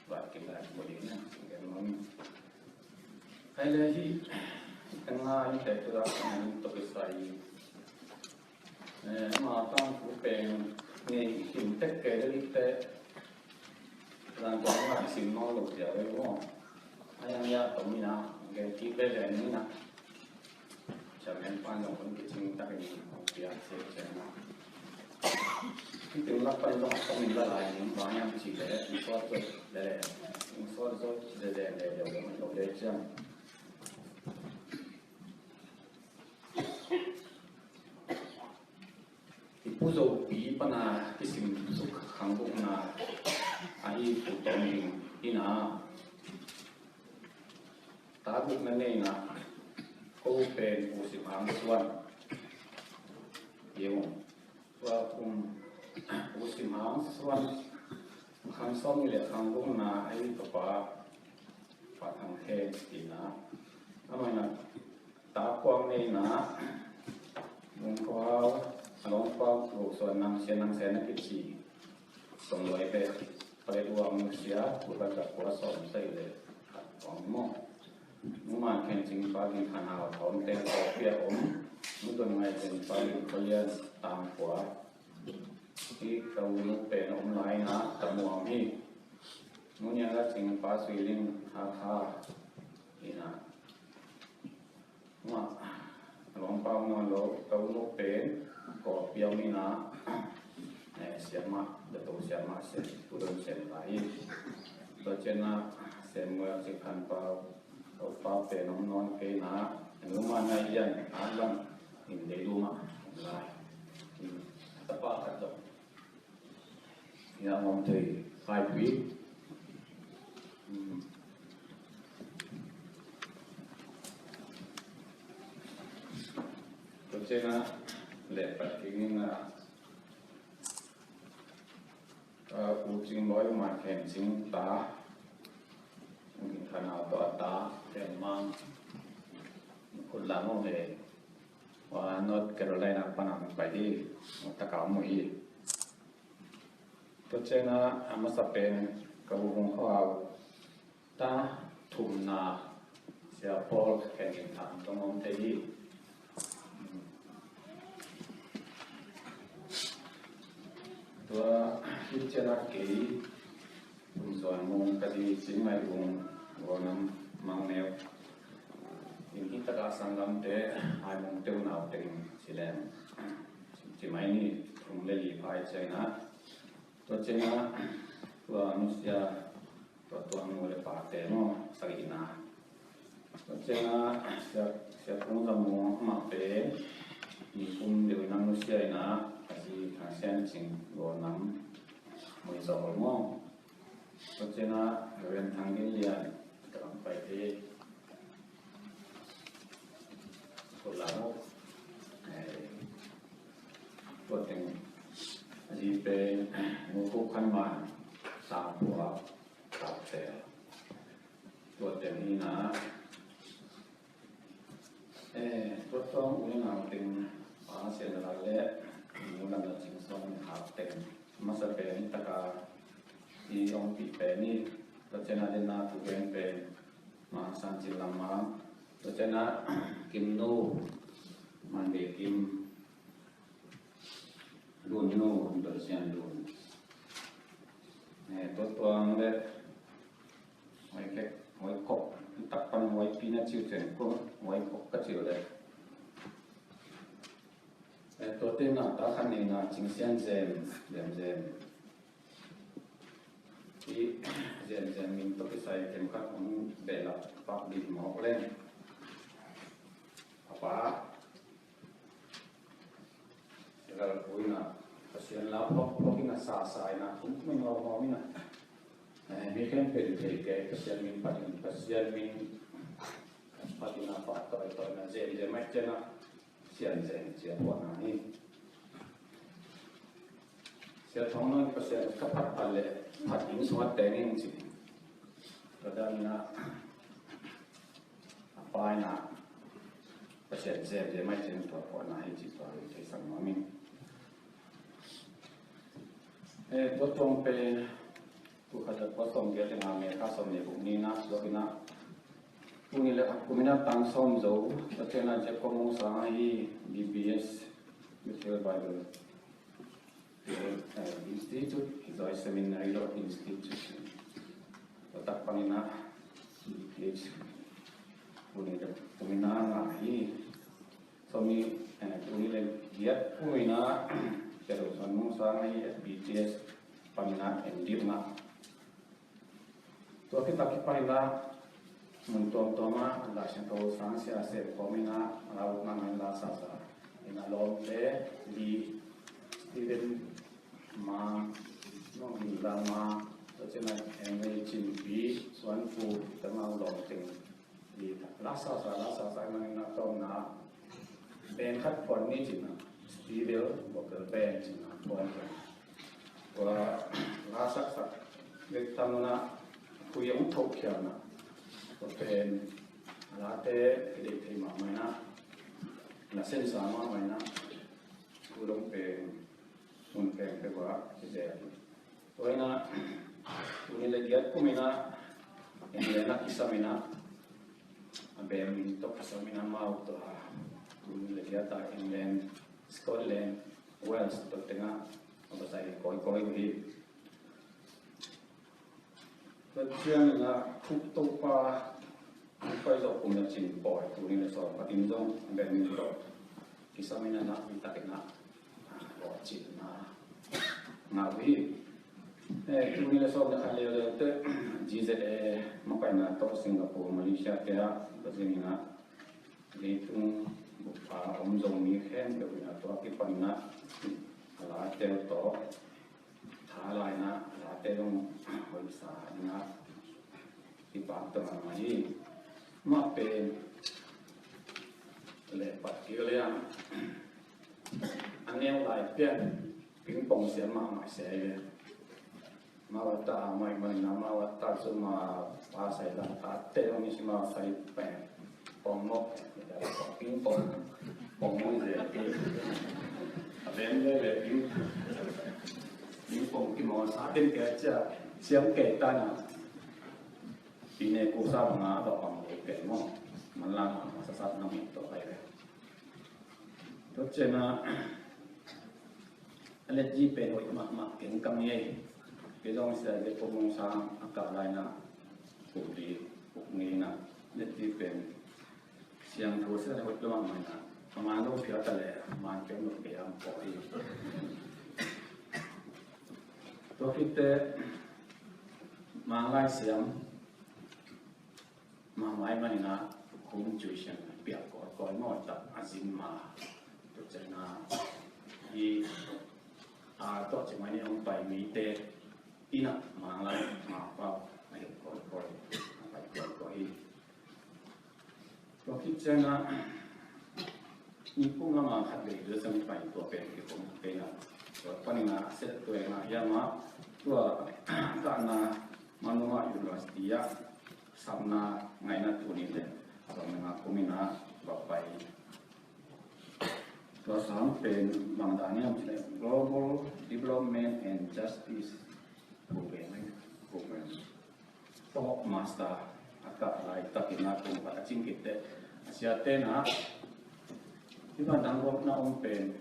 tua kim lai mo ding na, sing gen mong. Hai le hi, ka nga in te tua, ka nga in tua kisai. Eh, ma tang fu pen, ni kim tek ke le te, lan tua nga sim no lo tia le mo. Ai ang ya to mi na, gen ki be le ni na. Chairman pan zong hun kicing takin hong piak sek ciang a. Hih teng lak pan zong a tawm in la lai ning bang hiam cih leh, hong sawt zawh leh leh, hong sawt zawh leh leh, leh leh, leh leh, leh leh ciang. I Pu Zopi pana kisim suk khang gukna ahi Pu Tawng Ding hi na. Ta gukna neina ko pen Pu Sim Hang Suan. Yeng tua kum Pu Sim Hang Suan khang sawm nih le khang gukna ahi ka pa Pa Thang Khen tina. Amah ina ta kuang neina Mung Khuau, a lawm kuang Pu Suan Nang Sian Nang Sian na kici. Song luai pek palet uang sia, kubat dak kua sawm sai le khat uang maw. Nungman khen cing pa kin khan hau hawm te kawpi a om. Nu Don Ngai Zen, Pa Lim Khua Lian, Tangkhua. Hih ka u nu pen a om lai in ah, Tamuang hi. Nu Niang Lat Cing, Pa Sui Lim, Hakha. Hi in ah, mah, a lawmpa om nawn lo, ka u nu pen Kawlpi a om in ah, eh, siamah, Dato Siamah Sem, Pu Don Sem lai hi. Tua ciang ah Samuel Cing Khan Pau, ka upa pen om nawn kei in ah, a nu mah na lian, a lam in dei lu mah lai. Tapa khat zong hi a, om thei, Khaipui. Hmm. Tua ciang ah lehpat kik ning ah, uh, U Cing Bawi, Man Khen Cing ta, U Cing Khan Au tawh a ta, Khen Mang, Khut Lam Hong he, uh, North Carolina pan a pai hi, tak a om uh hi. Tua ciang ah a masa pen ka u Hong Khua Au ta thumna, Sia Paul Khen Ging Thang tawh om thei hi. Tua hi ciang ah kei Pu Zuan Mung ka hi, Cing Mai Ung, Guanam Mang Neu. In hi tak ah sanggamte, Hai Mung te unau teng ci leng, ci mai ni, thum le li pha hi ciang ah. Tua ciang ah, tua nusia, tua tuang nu le pate maw, sagihna. Tua ciang ah, Sia, Sia Kung Za Mung amah pen, nikum deuh in ah nusia in ah, a zi Thang Sian Cing, Guanam, Mui Zawl maw. Tua ciang ah, Reverend Thang Gin Lian, ka lam pai te. Tua la maw. Eh, tua teng, a zi pen, Nu Khup Khan Man, Tangkhua, Tangtel. Tua teng hi in ah, eh, tua tawng u le nau teng, Pa Sian Lal le Nu Lam Lal Cing Sawm in hak teng. Masa pen hi tak a i hong pih pen hi. Tua ciang ah den a thugen pen, Mang San Cin Lam Mang. Tua ciang ah Kim Nu, Man Be Kim, Lun Nu, Don Sian Lun. Eh, tua tuang le, Hoi Kek, Hoi Kok, tak pan Hoi Pi na ciu cian ko, Hoi Kok ka ciu le. Eh, tua teng ah ta khan ning ah Cing Sian Zem, Zem Zem. I Zem Zem min tawh kisai kem khat hong behlap pak ding mawk leng. A pa Lalpu in ah, Pasian lau phawk phawk in ah, sa sa in ah, kum kum in ah, hawm hawm in ah. Eh, mi khempeuh in thei kei, Pasian min phat in, Pasian min phat in ah, phat tawh tawh in ah, Zem Zem mai ciang ah, Sian Zem ci a phuahna hi. Sia Thawng Nawn, Pasian ka phat phat leh, phat inn sungah teng in ci. Tua dan in ah, a pa in ah, Pasian Zem Zem mai ciang tua phuahna hi ci tua hi theisak nuam ing. Eh, tua tuang pen, pu khat a kua sawm giat teng a, May kha sawm le guk ni in ah, suak in ah, tuni le a kum in ah tang sawm zo, tua ciang ah Jacob Mung Sang ahi, B B S, Bethel Bible, eh, Institute, Joy Seminary lo Institute. Tua tak pan in ah, B B S, tuni le kum in ah ngah hi. Sawmnih, eh, tuni le giat kum in ah, Sia Lo Suan Mung Sang ahi, F B T S pan in ah, en ding ah. Tua khit tak kipan in ah, mun tuamtuam ah, Lai Siangtho sang sia sem khawm in ah, a la ut mahmah in la sasa. In ah lawmte, Lee, Stephen, Ma, Nong Gin Lama, tua ciang ah, Henry, Cin Pi, Suan Pu, Tamau lawm teng. Hi ta, la sasa, la sasa, man in ah tawmna, band khat phuan ni cin ah, steel vocal band cin ah phuan. Tua la saksak bek tam in ah, khui hong thoh khial in ah, tua pen, late kideih thei mahmah in ah, na sensa mahmah in ah, tu dong pen, mun pengpeng ah kizel. Tua in ah, tuni le giat kum in ah, England ah kisam in ah, a band min tawh kisam in ah, amau tua Tuni le giat ah England, Scotland, Wales tawh tengah a va sai kawikawi uh hi. Tua ciangin ah Khup Topa hong pai zawh kum le cin pawi tuni le sawm khat in zong a bel min tawh kisam in a nakpi takin ah lawhcinna ngah uh hi. Eh, tuni le sawm le khat leuleu teh G Z A makaihna tawh Singapore, Malaysia te ah Brazil in ah leitung bup a om Zomi khempeuh in ah tua kipan in ah a lateu tawh tha lai in ah a late zong hoihsa in ah kipak tawh a ngah hi. Mah pen lehpat kik liang a neu lai pian pingpong siam mahmah sia hi ve. Mawata mai mai na mawata suma pasai la tate ong sima sai pen pong mo ping pong pong mo ze a ben le le ping ping pong ki mo sa ten ke cha siam ke ta na pine ku sa nga ba pang ke mo man la ma sa sa na mi to kai le to chena. A let ji pen hoih mahmah keng kam ngei. Kei zong sia le pom mong sang a kah lai na puk di puk ngei na let ji pen siang thu sia le hoih mahmah mai na. Ama lo phia ta le man keng lo kei am po i. Tua khit te mang lai siam mahmah ahih manin ah home tuition piak kawikawi maw tak a zin ma. Tua ciangin ah i a tawh ci mai ni hong pai mite in ah Manglai Mangpau a hilh kawikawi a pai kawikawi hi. Tua khit ciangin ah nikum lam a khat vei dua ciang pai tua pen kikum kei na. Tua panin ah set tua eng ah hiam ah tua kahna Manuma University ah sapna ngaihna tuni le a bang nga kum in ah va pai. Tua sang pen bang dan hiam cih leh Global Development and Justice Program, Program. Talk Master a kah laitakin a kum khat a cing khit teh a siate in ah hih bang dang gawpna om pen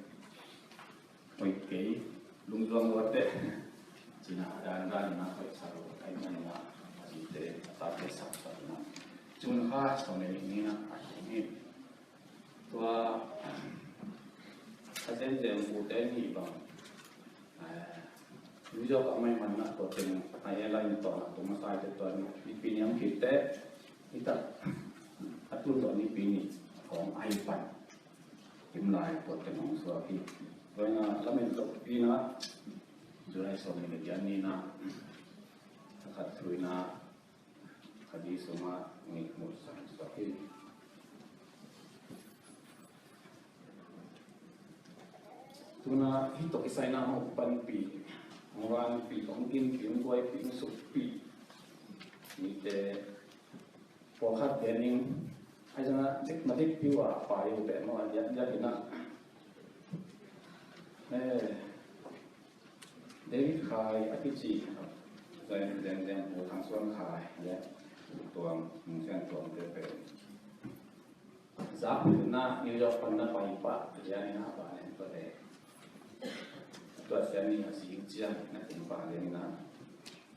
hoih kei, lungzuang lua teh cih a dandan in ah hoih sa lo ahih manin ah a zite a tate sapsak in ah June kha sawm le nih ni in ah a tung hi. Tua a zenzen pute nih bang New York a mai man na tua teng a airline tua na tua masa te tua Nipi ni om khit teh i tak a tun tua Nipi ni kong ai pan kim lai tua teng hong suak hi. Tua in ah lamen tua pi na July sawm le giat ni in ah a khat tui na Khadi sungah ngei mut sang suak hi. Tuna hih tawh kisai in ah hong panpih, hong vanpih, hong ginpih, hong guaipih, hong sukpih mite pawlkhat te ning a zang a dik ma dik piu a pai uh te maw a diak diak in ah. Eh, David Khai a kici zenzen Pu Thang Suan Khai le Tuang Mung Sian Tuang te pen zak na New York pan na pai pah lian in a pa nen tua le tua sian ni a sing ciang na kum pa lian in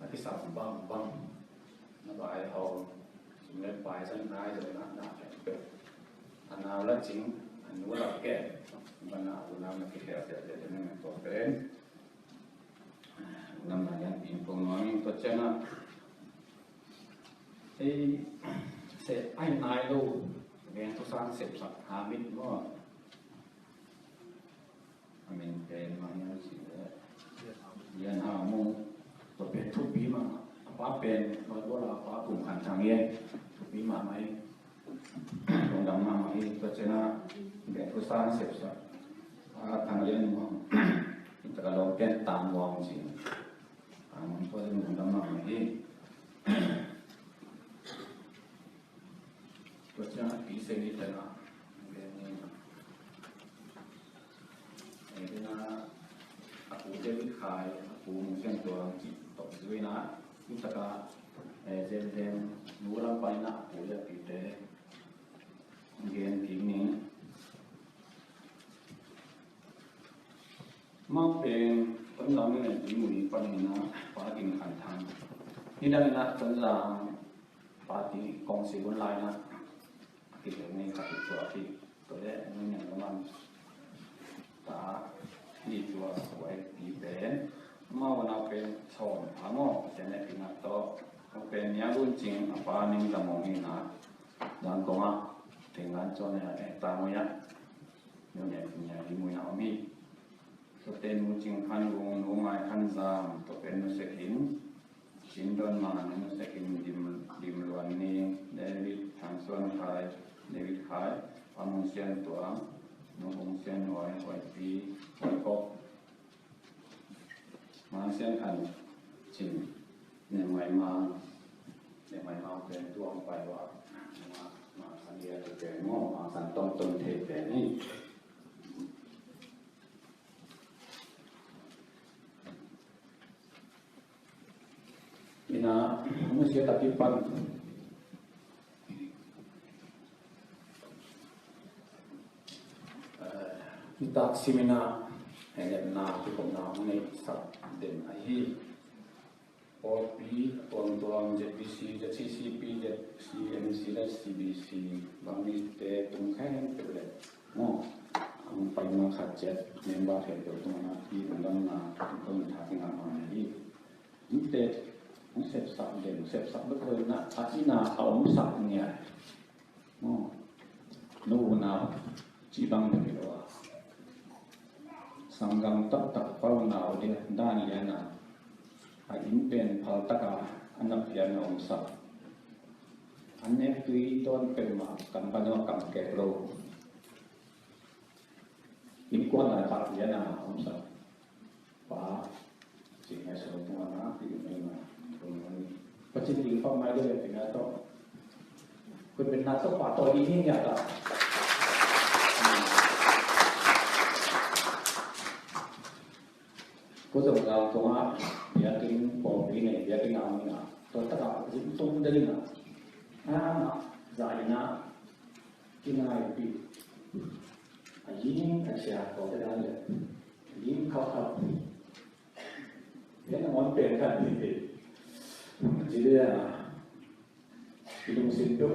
a kisam bang bang na bai hau sum le pai san nai zong na na pek pek a nau la cing a nu la ke ba na u nau na ki hel tel tel na tua pen Nam na yan ping pong nuam in tua ciang a ei se ai nai lo veng thu sang sepsak ha mit maw. A min pen mang yan si le yan ha mu tua pen thupi mah a pa pen noi bola a pa kum khan thang yen thupi mah mai. Lungdam mahmah hi. Tua ciang a bek thu sang sepsak a thang lian muang hi taka lo ken tang muang ci. Tang muang tua ciang lungdam mahmah hi. Tua ciang a pi se ni tena bek ni na. Ei tena a pu David Khai a pu Mung Sian Tuang ci tok zui na. Hi taka zenzen nu lam pai na a pu le a pi te gen kik ni. Amau pen Tonzang Nunnem Pi Mui panin ah Pa Ging Khan Thang, nidang in ah Tonzang Party Kawngsi hun lai-in ah a kidong ni khat hi. Tua hi. Tua leh Nunnem Lua Man ta hi. Tua Y P pen amau unau pen sawm a maw, Pasian hehpihna tawh. Tua pen Nia Lun Cing a pa Ning Za Mawng hi in ah, Zangkong ah teng gan cuan a eh ta mui ah, Nunnem Pi Mui ah om hi. Tuate Nu Cing Khan Vung, Nu Mai Khan Zam, tua pen Nu Sek Hin, Cin Don Man, Nu Sek Hin, Dim, Dim Luan Ni, David Thang Suan Khai, David Khai, Pa Mung Sian Tuang, Nu Mung Sian Huai, Huai Pi, Huai Kok, Mang Sian Khan Cin, Ne Mai Mang, Ne Mai Mang pen tuang pai wa, Ma, Ma San Lia pen mo, Ma San Tong Tong Thei pen ni. Ina, mung sia taki pan. Eh, kita simina, eh, na, kita na, ni sa den ahi. Pawlpi a tuamtuam, Z B C, Z C C P, Z C M C, Z C B C, bang mite tung khempeuh leh maw, hong pai ma khat ciat member khempeuh tungah i lungdamna, i lungdamna tha kingah mah hi. Mite hong sepsak den, sepsak bek lo in ah, a inn ah a omsak ngiat. Maw, nu unau cih bang bek hi lo a, sanggam taktak pa unau ding dan lian a, a inn pen phal tak a, a nap lian a omsak. An nek tui tawn peuhmah kam pan a kam kek lo. Innkuan lai tak lian a omsak. Pa, ci ngai sawm tung a na, pi ngai na, tung ngai. Pacin ding pa mai de le pi ngai to. Kun ben na to pa to i ni nia ta. Ko zong lau tung a, bia ting pawlpi nei, bia ting a mi na. To ta ka zin tung de na. A na, za i na. Kinai pi. A yin a sia ko te dan le. Yin khau khau. Yen a ngon pen khat ni pi. Ci dia. Ki lungsim tu.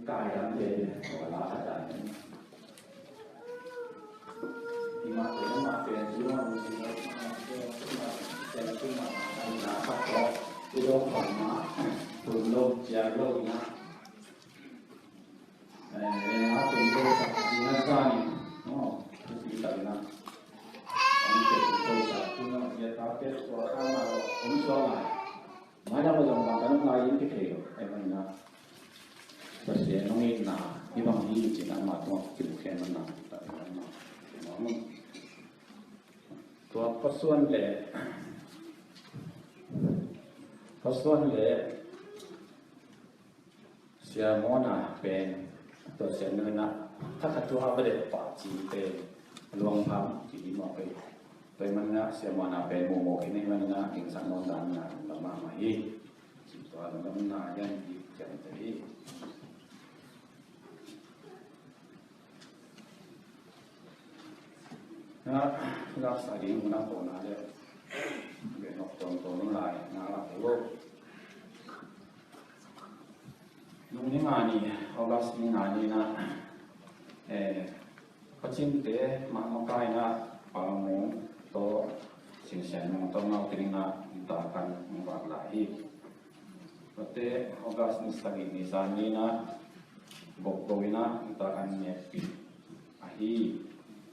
Kai dam te dia. Wala khat dan. Ima te ma pen ci ma lungsim tu. Ma pen ci ma pen ci ma. Ai na khat ko. Ci lo khat ma. Tun lo cia lo na. Eh, eh, a pen ko sa, a ding a sa ni. Oh, tu pi ta na. Ang te ko sa, tu na, ya ta te ko sa na, ko sa na. Mai na ko zong bang ka nung lai in ki thei lo. Ai mai na. Pasian nong itna, hi bang hi ci na ma tuak ki mu khen na. Ta na ma. Tua Pasuan le. Pasuan le. Sia Mawna pen, tua sia nuna, thakhatua va det pah cin pen, luang pham ci hi mawk hi. Tua hi manina Sia Mawna pen muhmuh khin hi manina, dingsak nawn dan na lam mahmah hi. Ci tua lam na yan hi cian te hi. Na, laksa ding na pawna le, be nok ton ton lai, na lak lo. Nung ni nga ni, August ni nga ni na, eh, Pacinte, ma, makai na, Pamung to, Sinsian Mung to, Ngau Tring na, ta kan, mung bak lai hi. Pate, August ni sagih ni zan ni na, Bok Bo ina, ta kan ngepi. Ahi,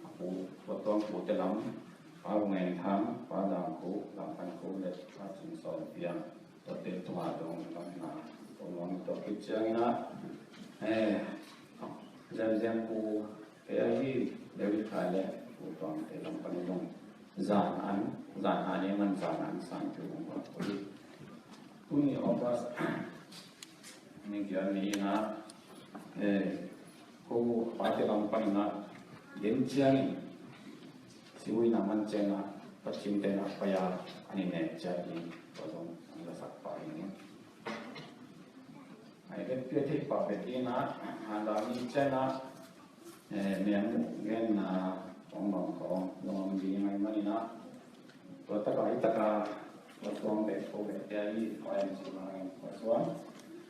a pu, tua tuang pute lam, Pa Ngen Thang, Pa Dang Khu, Lam Pan Khu, le Pa Cin Sawn Piang. Tua te tua dong lam na, tua nuam tua kip ciang ina, eh, ziam ziam ku, eh, ahi, David Khai le, ku tuang te lam pan dong. Zan an, zan an, eh, man zan an, san tu dong ku. Tuni August, ni kian ni ina, eh, ko pate lam pan ina, den ciang in, Siwui na man ciang a, Pacinte na paya, ani ne ciang in, ko zong, ang la sak pa in. Ai, bet pia thei pa bet in a, handa ni ciang a, eh, miang mu gen na, Kong bang kong nuam ding ahih manin ah, tua taka i taka va suang bek ko bek te ahi, Khawsuan,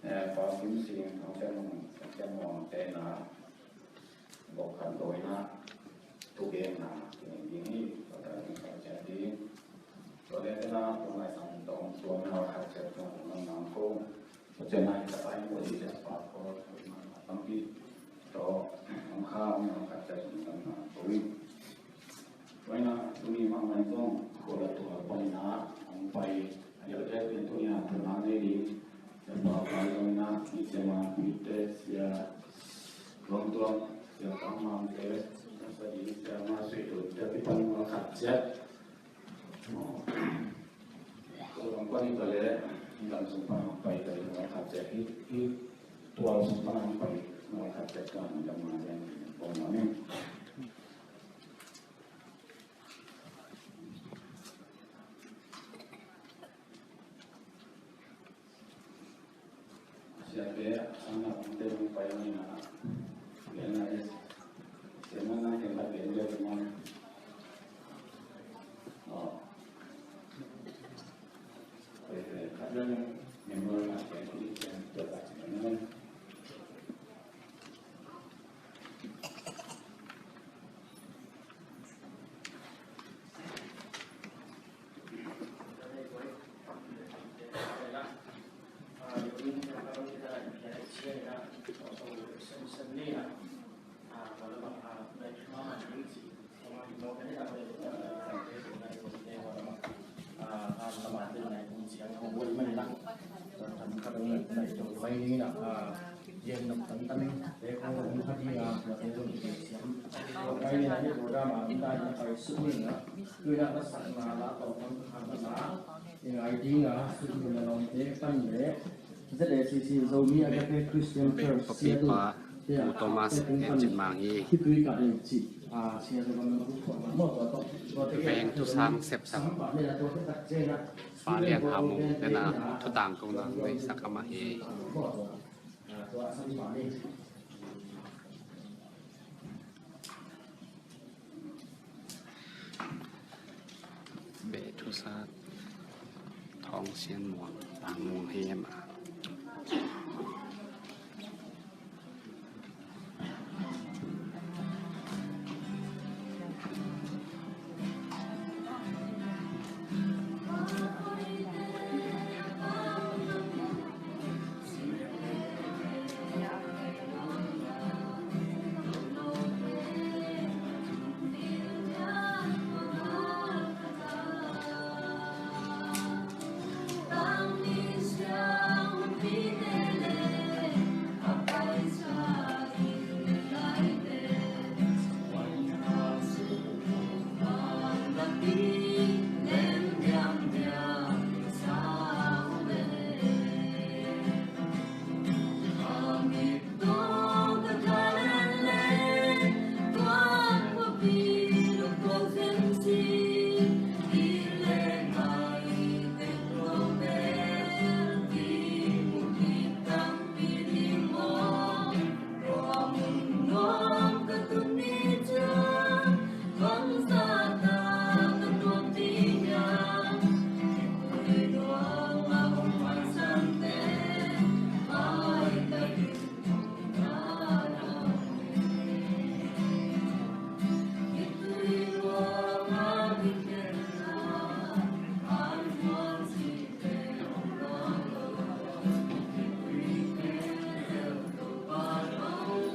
eh, Pa Kim Sing, Thang Sian Muang, Thang Sian Muang te na, bawk khat lo in ah, thugenna kingen ding hi, tua taka ding khat ciat ding. Tua leh te na, tua lai sang tawm tua na khat ciat tua na nang ko. Tua ciang a i tapa in ko i ciang pa ko, tampi tawh hong kha hong nang khat ciat hong nang ko i. Tua in a tuni mahmah in zong ko la tua pan in a hong pai a, i a tua in tuni a tua na nei ding. Ciang pa pa zong in a i ciang a pite sia Lawm Tuam, Sia Tang Mang te, sa ding sia ma sui tu te pi pan hong khat ciat. Tua lam pan i ka leh, i lam sung pan hong pai ka leh, hong khat ciat i, i tual sung pan hong pai, hong khat ciat ka hong lam ma leh, hong lam in. Siate, sang na pang te hong pai hong ina. Gen na is. Siate na na gen na gen na gen na. Oh. Pai pai kat na na. Member na gen na gen na. Zomi Agape Christian Church, Pu Thomas Enchin Mang hi. Veng thusang sepsak Pa Lian Ha Mung te na thutang kong nang nei sak amah hi. Beh thusat Thawng Sian Muang, Tang Muang hi em a.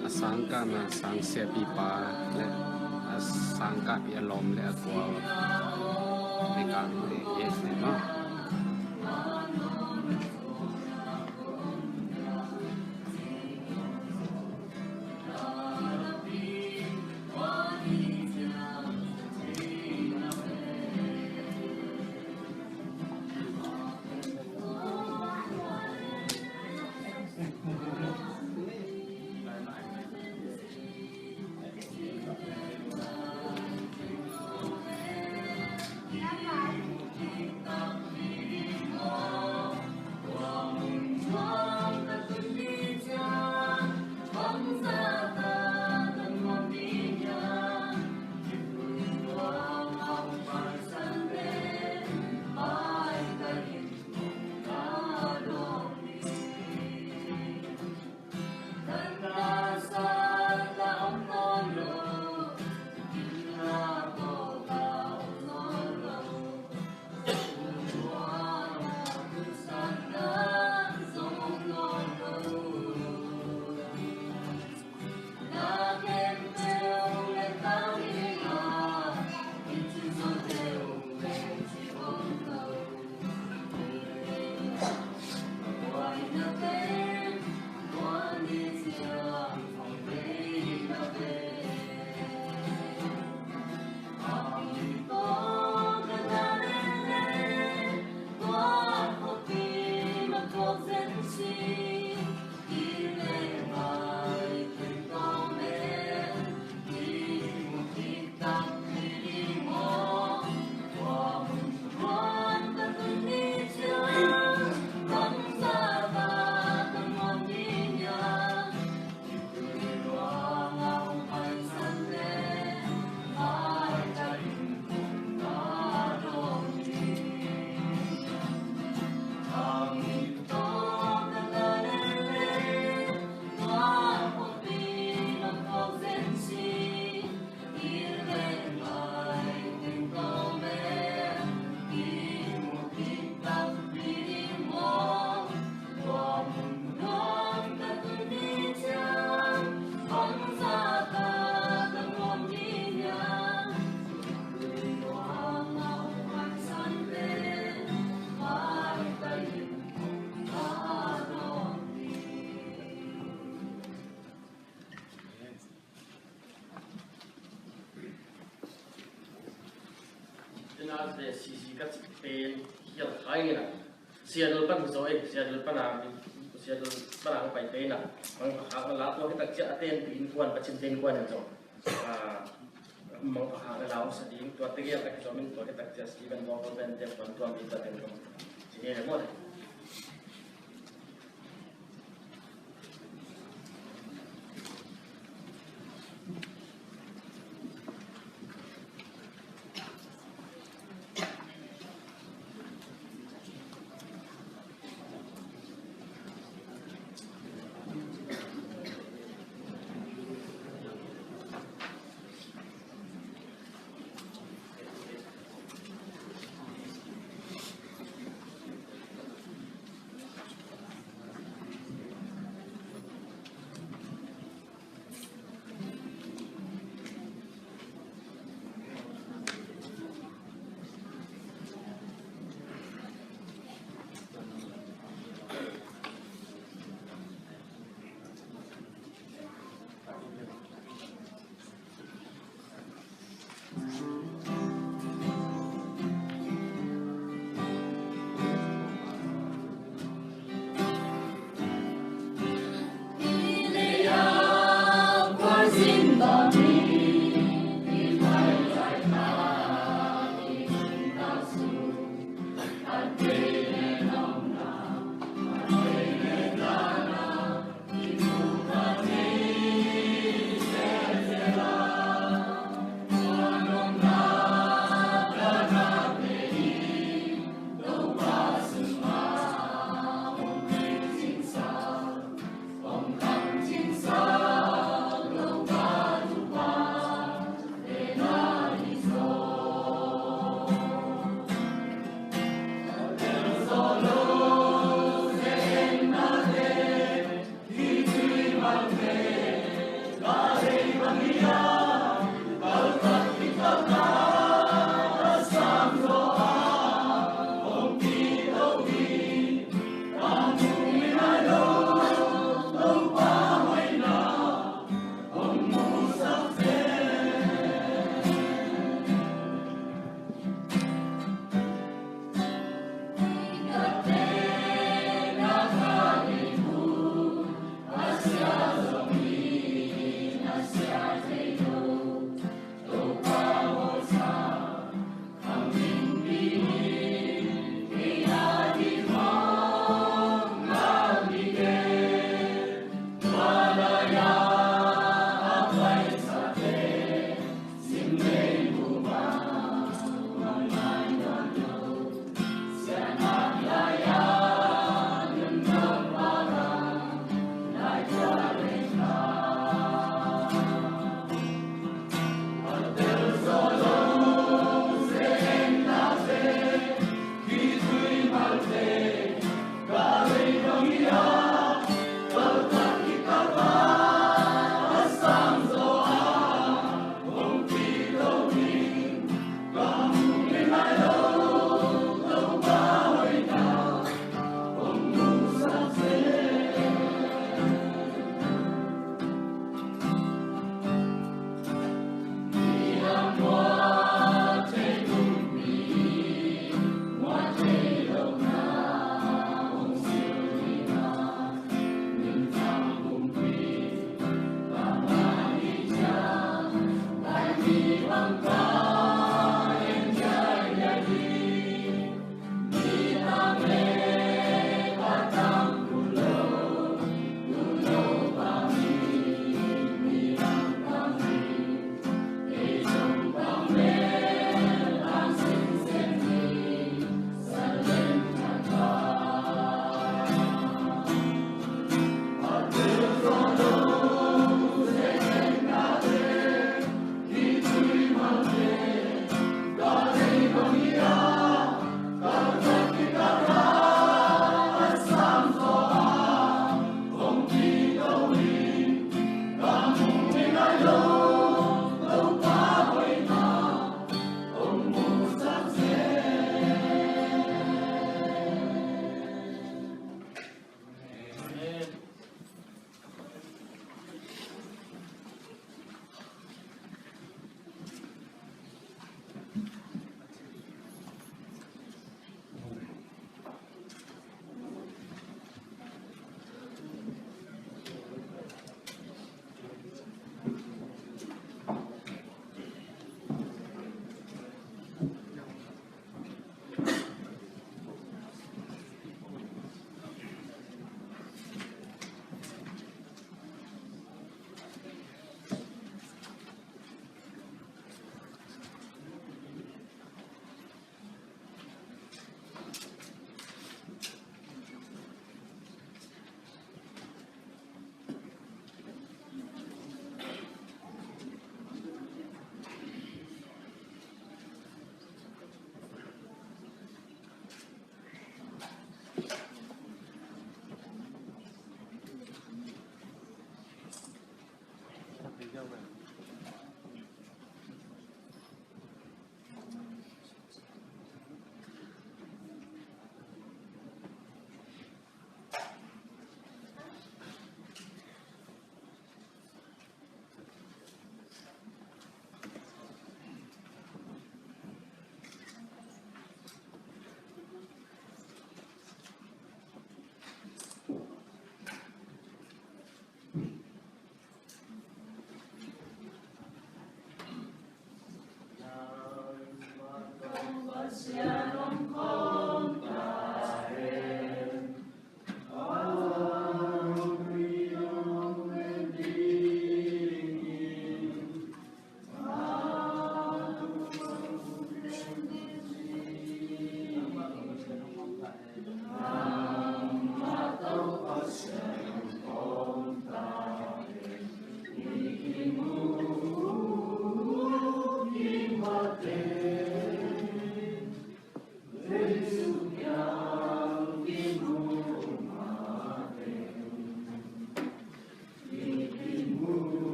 A sangkahna sangsiapipa le a sangkahpi a lawm le a gual le kang le ye ne maw? Sia le C C ka cih pen hial khai ina. Seattle pan hi zaw ei, Seattle pan a, Seattle pan a ka pai te ina. Mangpha khak na la tua hi tak ciah a tenpi innkuan, Pacian te innkuan in zaw. Ah, mangpha khak na la hong sa ding, tua te gel tak hi zaw min tua hi tak ciah Stephen Walker ben te kuan tua min tua ten kong. Ci ne le maw le.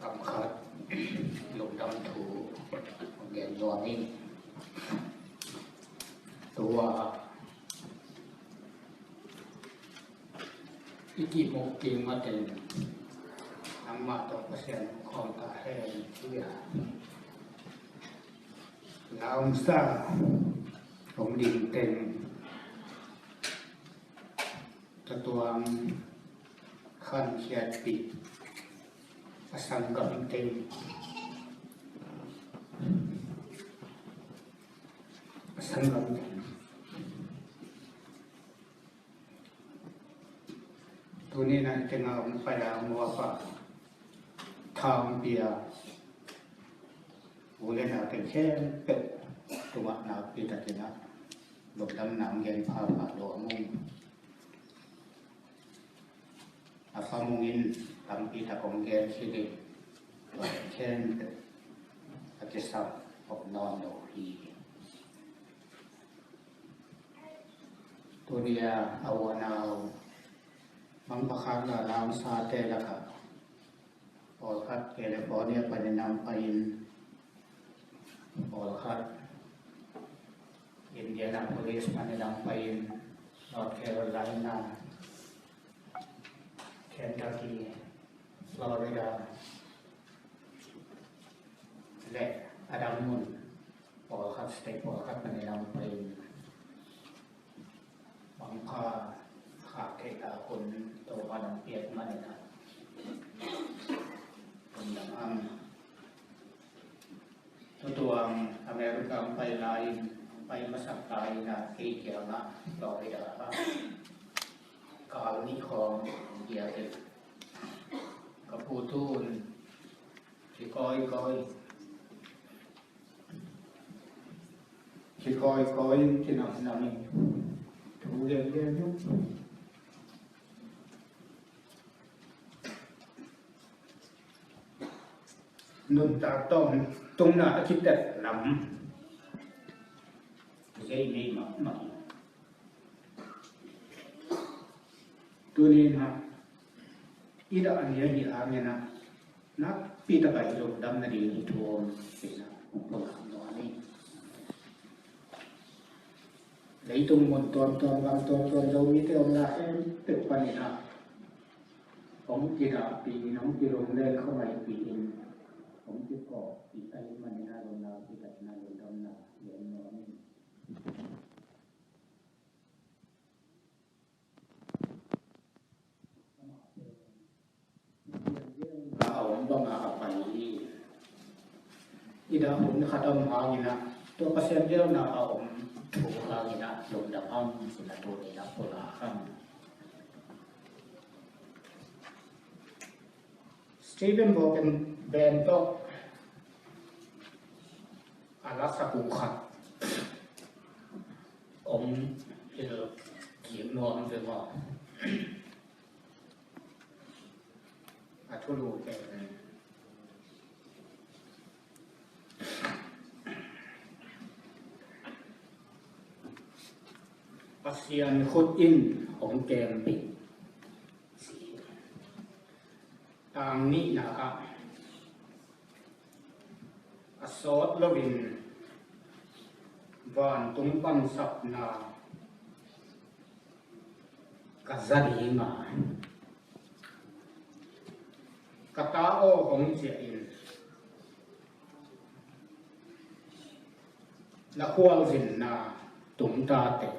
Kam khat lungdam thu gen nuam ing. Tua i kimu kik maten nangmah tawh Pasian khawng ta hen. Tua launsa om ding ten Tatuang Khan Khiatpih a sanggam teng, a sanggam teng. Tuni-in a teng a hong pai a muapa tha hong pia u le nau teng khempeuh tungah nakpi takin a lungdamna hong gen phapha nuam ung. A famung in tampi tak hong gen khit in tua khempeuh a kisam hong nawn lo hi. Tuni a u a nau Mangpakhak la Langsate lakah pawlkhat California panin a hong pai-in, pawlkhat Indianapolis panin a hong pai-in, North Carolina, Kentucky, Florida le a dang mun pawlkhat, state pawlkhat panin a hong pai-in, Mangpha khak theih tak hun Topa'n hong piak manin a lungdam hang. Tutuang America hong pai lai-in, hong pai masak lai-in a kei kiangah Florida ah kal nih khawng hong piak in, ka pu tu un kikawikawi, kikawikawi, kinamnam in thu gengen uh. Nuntak tawntungna a kitep lam zeimei mahmah. Tuni-in ah i dah a nih ahih hangin ah nakpi takin i lungdam nading i thu om kei-in ah hong pulak nuam ing. Leitung mun tuamtuam, gam tuamtuam, Zomite omna khempeuh panin ah hong kidahpih in, hong kilungleng khawmsaipih in, hong kiphawkpih ahih manin ah lungdam, nakpi takin ah lungdamna gen nuam ing. A om bangin a pai hi. I dah hun khat om hangin ah, tua Pasian geelna a om thu hangin ah lungdam hang, ci-in ah tuni-in ah pulak hang. Stephen Hawking band tawh a lasak uh khat hong hilh kik nuam ve maw. A thulu pen Pasian khut in hong kempih. Tang nihna ah, a sawt loin vantung pansapna ka za ding a, ka ta aw hong ciah in, Na khualzinna tung ta teh.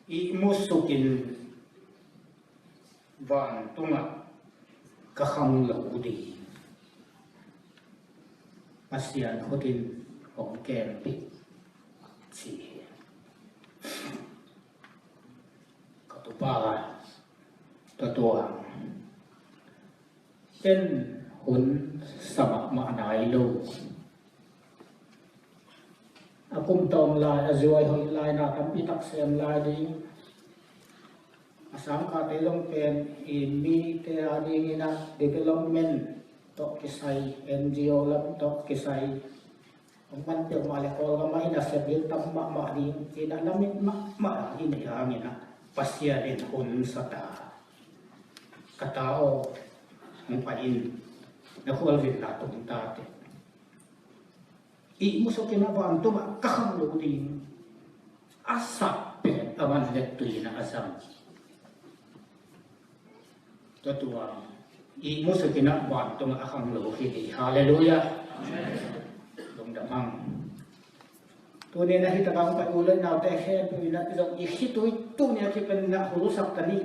Ihmusukin vantungah ka khang lo ding. Pasian khutin hong kempih ci hi. Ka tupa, ka tuang ten hun sa mahmah nai lo. A kum tawm lai, a zuai hoih lai, na tampi tak sem lai ding. A sangkate zong pen i mite a dingin a development tawh kisai, N G O lam tawh kisai. Hong man peuhmah le Kawlgam ah in a sep ding tam mahmah ding, ci-in a lamet mahmah a i neih hangin a Pasian in hun sa ta. Ka ta aw, hong pai in, na khualzinna tung ta teh. Ihmusukin a vantungah ka khang lo ding. A sak pen a man le tui-in a zang. Tua tuang ihmusukin a vantungah a khang lo hi ding. Halleluiah. Lungdam hang. Tuni-in a hi takah hong pai u le naute khempeuh in a zong i khitui tuni a kipan in a hulsak ta ni.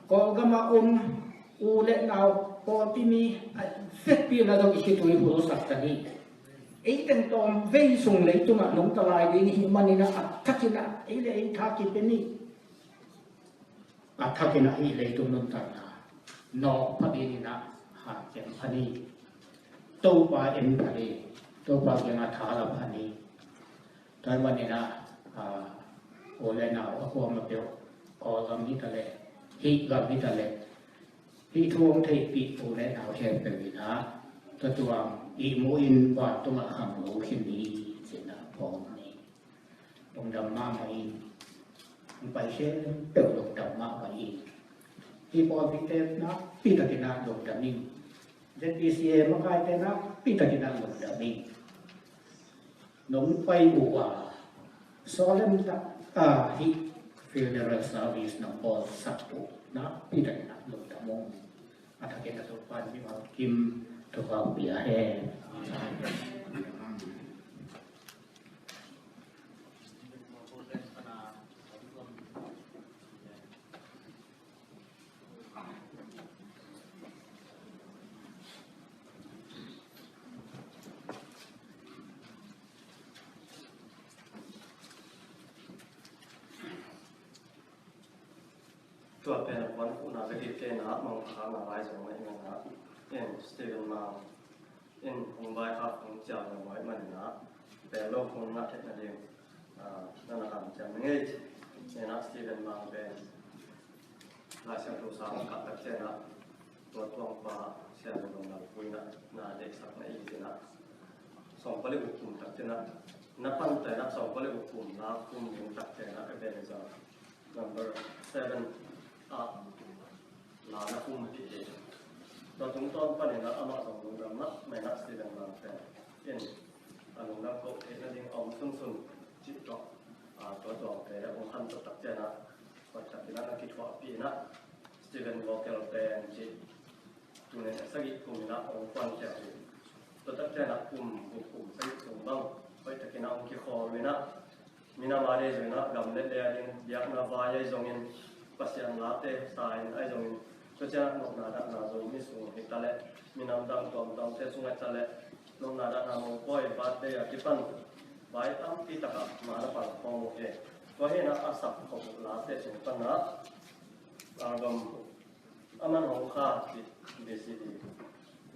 Kawlgam a um u le nau pawlpi mi a vekpi in a zong i khitui hulsak ta ni. Ei teng tawm vei sung leitungah nungta lai ding i hih manin a, a thakin a ei le ei tha kipia ni. A thakin a hih leitung nuntakna nawk pha dingin a hanciam pha ni. Topa en pha ni. Topa kiangah tha la pha ni. Tua ahih manin a, a, u le nau a kuamah peuh, Kawlgam hi ta leh, hih gam hi ta leh, hih thu hong theihpih u le nau khempeuh in a, tua tuang ihmu in vantungah khang lo khin ni, ci-in a phawk ni. Lungdam mahmah ing. Hong pai khempeuh lungdam mahmah ing. Hih pawlpite nakpi takin a lungdam ing. Z B C A makaite nakpi takin a lungdam ing. Nong pai uh a, sawlem tak a hih funeral service nong bawlsak uh nakpi takin a lungdam ung. A thakin a Topa in mimal kim thupha pia hen. Tua pen a puan khuhna ka dih te na mangkha na lai zong na ina na in Stephen Mang in hong vai khak hong cial na vai man na pen lo hong na thek na ding, ah, na na kam cial na ngei ci. Ina Stephen Mang pen Lai Siangtho sang khat tak ciang a tua tuang pa Siangtho Gam Lalpui na na dek sak na i ci na. Sawm pali uk kum tak ciang a na pan tai na sawm pali uk kum na kum ding tak ciang a ka pen za number seven a la na kum pi hi. Tua tung tawn panin a amah zong lungdam mahmah na Stephen Mang pen in a lungdam ko theihna ding a om sunsun cih tawh, a, tua tuangte a hong khan tuk tak ciang a hoih takin a na kithuahpih in a Stephen Vocal Band cih tu nen a sagih kum in a hong kuankhia hi. Tua tak ciang a kum guk kum sagih kum bang hoih takin a hong kikhawl in a minam a dei zongin a gam le lei a ding biakna vai ahi zongin Pasian late sa in ahi zongin tua ciang a nopna dahna Zomi sung hi ta leh minam dang tuamtuamte sung ahi ta leh nopna dahna Mongpawi birthday a kipan vai tampi takah ma na pang khawm uh hi. Tua hi na a sak khop uh late sung pan a album a man hong kha cih V C D,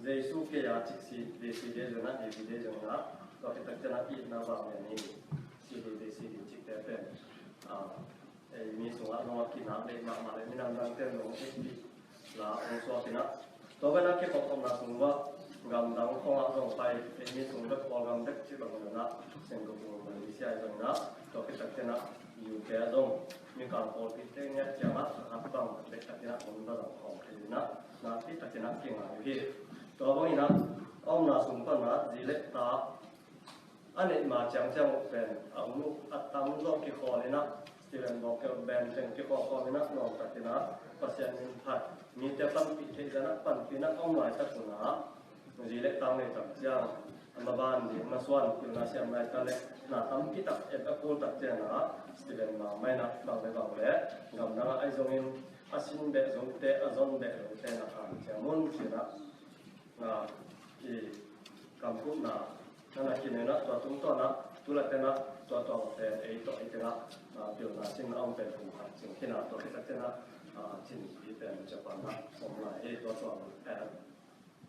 Jesu kei a cih cih V C D zong a D V D zong a tua khit tak ciang a itna vang lian hi. C D V C D cihte pen, ah, ei mi sungah zong a kinak leh mahmah leh minam dangte zong a itpih la hong suak in a tua ban a kikhopkhopna sung uah gamdang khawngah zong pai, ei mi sung bek Kawlgam bek cih bang zong a Singapore, Malaysia zong a tua khit tak ciang a U K a zong Mikang pawlpite ngiat ciangah a khat bang bek takin a hong na zang khawm thei in a nakpi takin a kingai uh hi. Tua bangin a a omna sung pan a zi le ta a neih ma ciangciang uh pen a um uh a tam zawh kikhawl in a Student Vocal Band teng kikhawhkhawh in ah, nuam takin ah Pasian min phat, mite panpih theih zah in ah panpih in ah om laitak un ah, zi le tang nei tak ciang, a maban ding masuan pilna siam lai ta le, na tampi tak et a kul tak ciang ah, student mah mah in ah bang le bang le gamdang ah ahi zongin, a sin beh zote, a zon beh zote na kham ciang mun cin ah, na i kamkupna na na kinen ah, tua tungtawn ah tu late in ah tua tuang pen ei tawh ei teng ah, ah, pilna sin a om pen kum khat cing khin ah, tua khit tak ciang ah, ah, cin pi pen Japan ah om lai hi. Tua tuang pen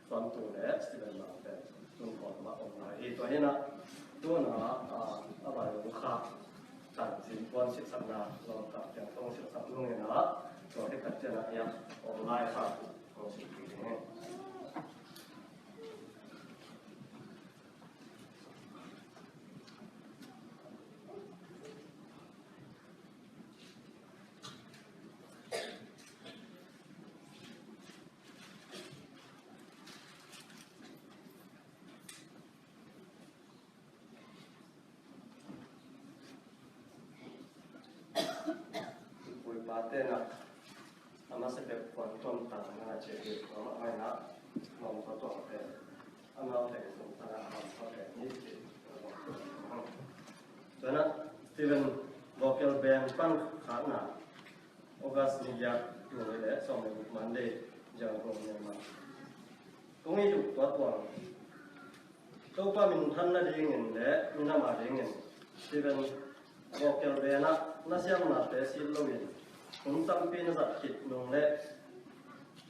suantu le student mah pen tun kawm ah om lai hi. Tua hi in ah tu in ah, ah, a bai ung kha, tan cin puan silhsakna, lawmta piang tong silhsak nung in ah, tua khit tak ciang ah om lai kha, kong silh kik ding hi. Pu le pate in ah a masa bek puan tuam tang na na ciah hi. Amah mah in ah nuam tua tuam pen amau teng sung tang ah a nuam tua pen hi ci. Tua in ah Student Vocal Band pan khakna, August ni giat, tul nih le sawm le guk, Monday, Yangon, Myanmar. Kong it uh tua tuang Topa minthan nadingin le minam adingin Student Vocal Band ah na siamnate sit loin hun tampi na zat khit nung le,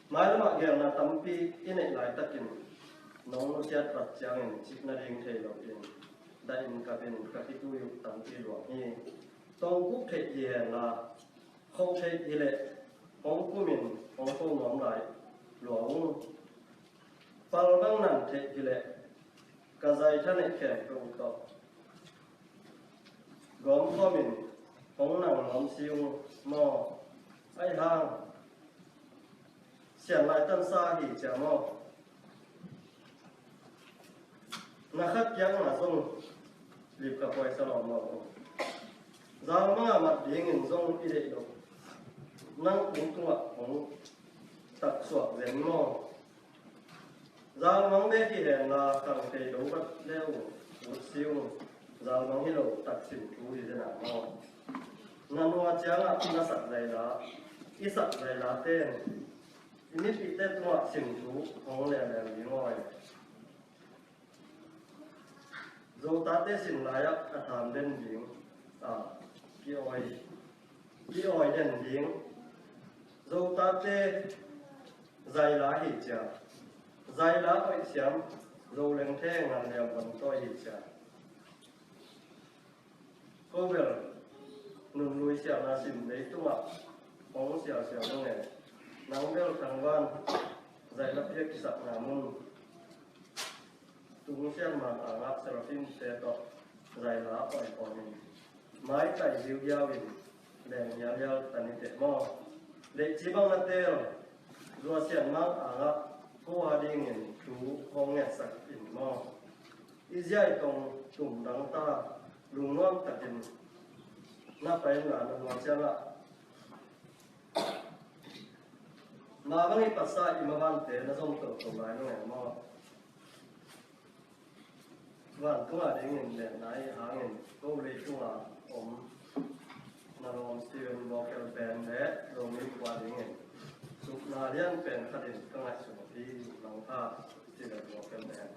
mailam ah geelna tampi i neih laitakin nong nusiat vat ciangin cik nading thei loin, dah in kap in ka kitui uh tampi luang hi. Tongkuk theih hi henla, khoh theih hileh hong kumin hong ko nuam lai lua ung. Pal bang nan theih hileh ka zaitha neih khempeuh uh tawh gawmgawmin hong nang nuam si ung maw. Ahi hang sian laitan sa hi cia maw. Na khat kiangah zong lip ka puai sa lawm lo. Zalmang a mat dingin zong i deih lo. Nang tung tungah hong taksuak zen maw. Zalmang bek hi henla, khang thei lo vat le uh, ut si ung. Zalmang hi lo, taksim thu hi zen a maw. Na nua ciangah na sak zaila, i sak zaila ten i mipihte tungah sim thu hong lehlel ding aw. Zotate sin lai-ah a tham den ding, a, ki-awi, ki-awi den ding. Zotate zaila hi cia. Zaila oih siam, Zolengte ngan liam van tawi hi cia. Ko bel nunlui sialna sim leitungah hong sialsial nung e. Nang bel thangvan zaila piak kisakna mun tung sialman angah seraphimte tawh zaila pawi pawmin maitai ziuhiau in leng hialhial ta ni teh maw. Leihci bang a tel zuasian mang angah ko a dingin thu hong ngetsak in maw. I ziai tong tum dang ta, lungnuam takin na pai na na nuam ciangah, mah bang i patsa i mavante na zom toto lai nung e maw. Vantung a dingin lenna i hangin ko leitung a om na lawm Student Vocal Band le Zomi kua dingin sukna lian pen khatin ka ngaihsun hi. Mangpha, Student Vocal Band.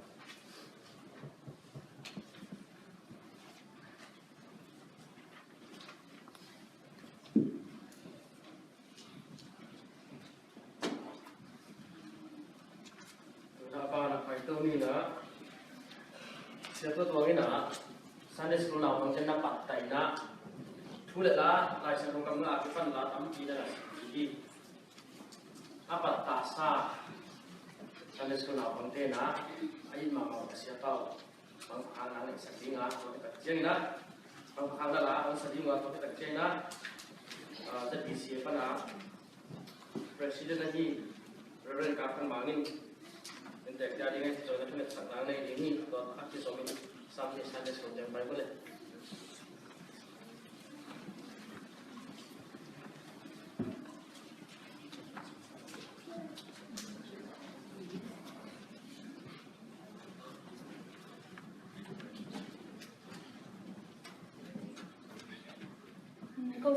Tuna a ban ah paito ni in ah, Sia Tua Tuang in ah Sunday School naupangte na pattah in ah, thu le la, Lai Siangtho kammal a kipan la tampi na na sim hi. A pattahsa Sunday School naupangte in ah a it mahmah uh Sia Pau bang pha khak na neihsak ding a, tua khit tak ciangin ah, bang pha khak na la hong sa ding uh a, tua khit tak ciangin ah, ah, Z B C A pan a President ahi Reverend Ka Khan Mang in inntekte a dingin a kizom na thungetsak dang nei ding hi. Tua a kizom in Sunday, Sunday School teng Bible le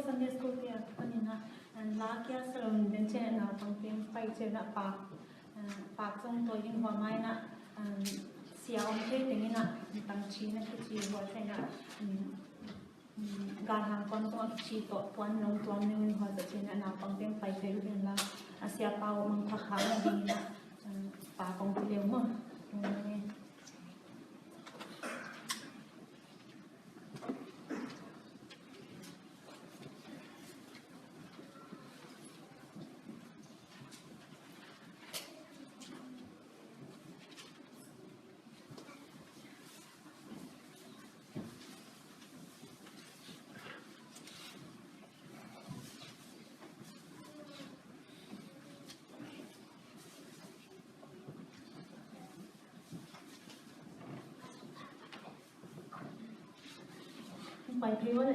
Sunday school te a kipan in ah, an la kia salon den chen ah naupang teng pai chen ah pak, ah, pak zong tawi ding hua mai in ah, an sia om thei teng in ah, tang chi na kichi hua chen ah, um, um, galhang kuan tawh a kichi tawh puan nong tuam ning in hua zah chen ah naupang teng pai thei uh den la, a sia pau mang thak hang a ding in ah, um, pak kong ti leu maw. Um, Pai thei uh a le.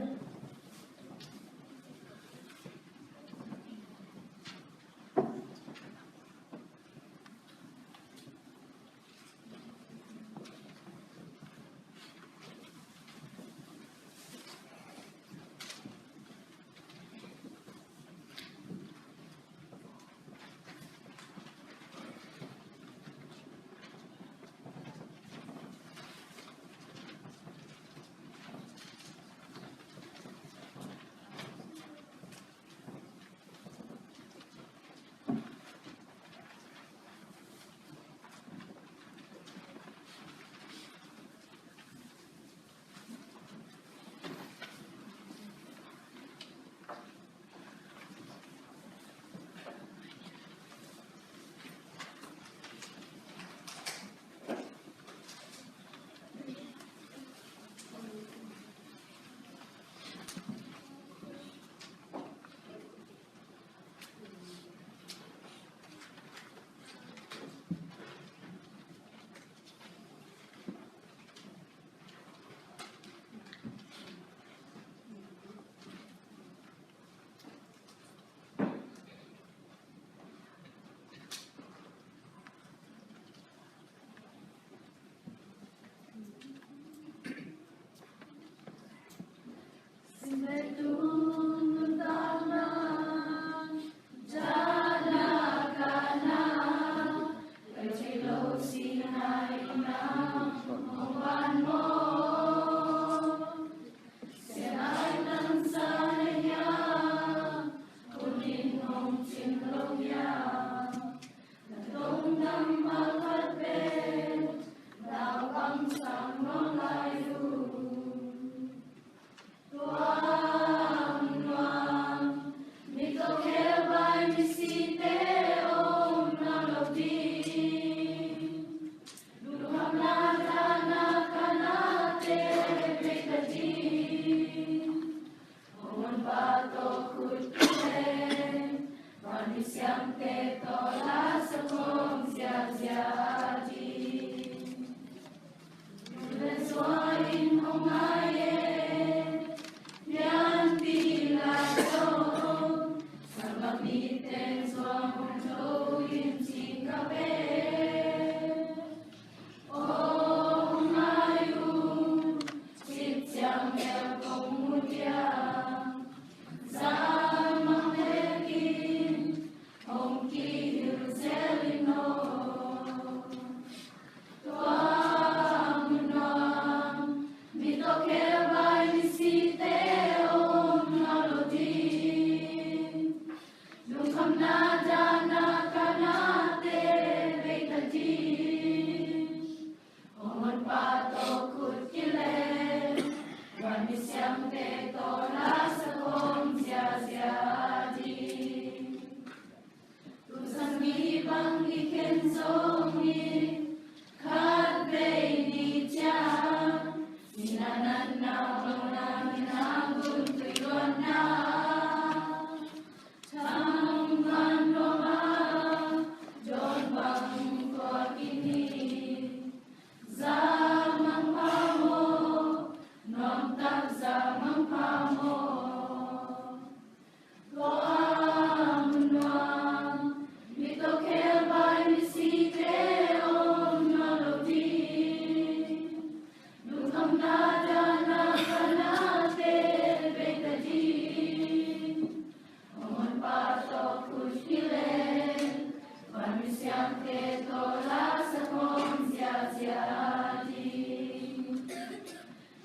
Siangtho tawh la sakhawm ziahziah ding.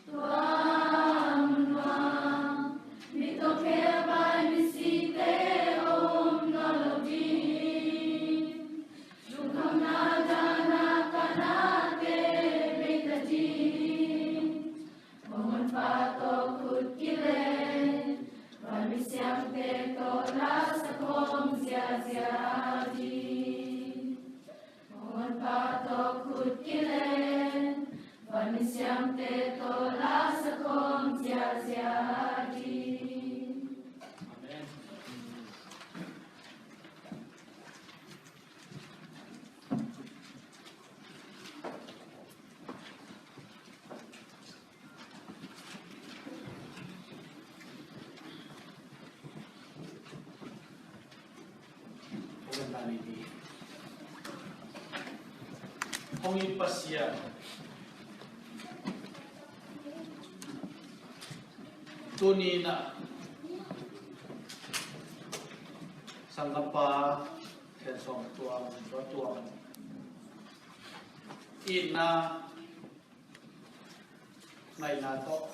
Tua mun ah mi tawh khebai misite om nawn lo ding. Lungkhamna dahna kahnate bei ta ding. Vangunpa tawh khut kilen, vanmi siangtho tawh la sakhawm ziahziah ding. Vangunpa tawh khut kilen, vanmi siangtho tawh la sakhawm ziahziah ding. Amen. Hong it Pasian, tuni-in ah sanggampa Khen Sawm Tuang, Tua Tuang itna ngaihna tawh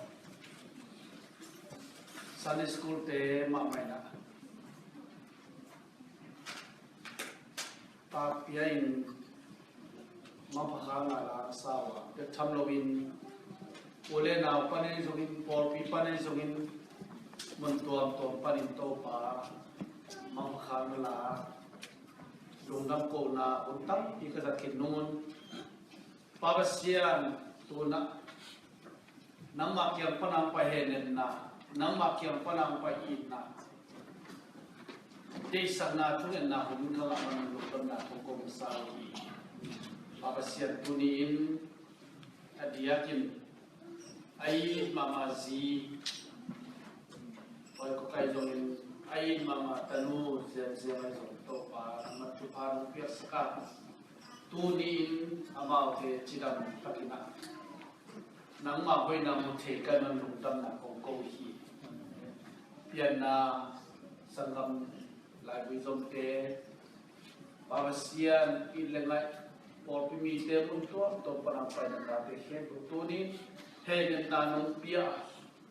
Sunday school te mahmah in ah takpia in mangpha kha na la sa uh a, bek tham loin u le nau pan ahi zongin, pawlpi pan ahi zongin, mun tuamtuam panin Topa mangpha kha na la, lungdam kohna hun tampi ka zat khin nung un. Pa Pasian, tu-in ah nangmah kiang pan a hong pai hehnepna, nangmah kiang pan a hong pai itna, deihsakna, thungetna hun khat ah mah lungdamna kong ko masa uh hi. Pa Pasian, tuni-in a diakin a it mahmah zi Hoih Kok ahi zongin, a it mahmah tanu Ziamziam ahi zong, Topa nangmah thupha nong piaksak a, tuni-in amaute cidam takin ah nangmah hoihna mu thei ka hih man lungdamna kong ko hi. Pianna sanggam laivui zomte, Pa Pasian, it le ngaih pawlpi mite, mun tuamtuam pan a hong paina tate khempeuh tuni-in hehnepna nong pia a,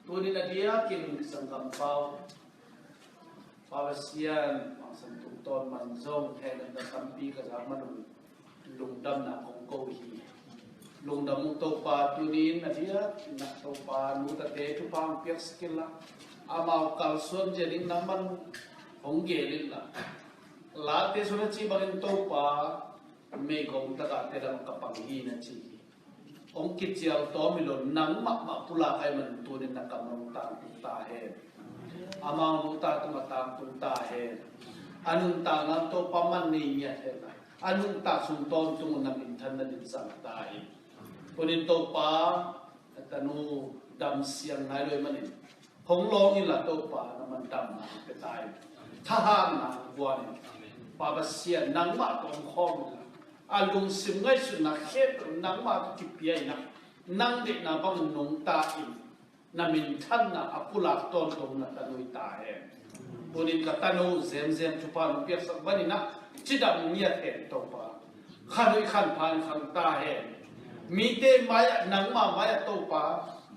tuni-in a diakin sanggampa uh Pa Pasian, Mang San Tung Tawn man zong hehnepna tampi ka za man un lungdamna kong ko hi. Lungdam ung Topa, tuni-in a diakin ah Topa, nu tate thupha hong piaksak inla, amau kalsuan zia ding nangman hong gel inla, Late sung a cih bangin Topa, meigong tagahte lam ka pang hi na ci hi. Hong kicial tawm hi lo, nang mahmah pulak ahih man tuni-in na kam hong tangtung ta hen. Amau nungta tungah tangtung ta hen. A nuntakna Topa man nei ngiat hen. A nuntak sung tawntung na minthanna ding zang ta hi. Tuni-in Topa, na tanu damsiang nai lo ahih manin, hong lawng inla Topa, na man damna pia ta in, thahatna guan in. Pa Pasian, nangmah tawh hong khawm inla, a lungsim ngaihsutna khempeuh nangmah tawh kipia in ah, nang deihna bangin nungta in, na minthanna a pulak tawntung na tanu hi ta hen. Tuni-in ka tanu Ziamziam thupha nong piaksak bangin ah cidam ngiat hen Topa. Khanhuih khanpha in khang ta hen. Mite mai-ah, nangmah mai-ah Topa,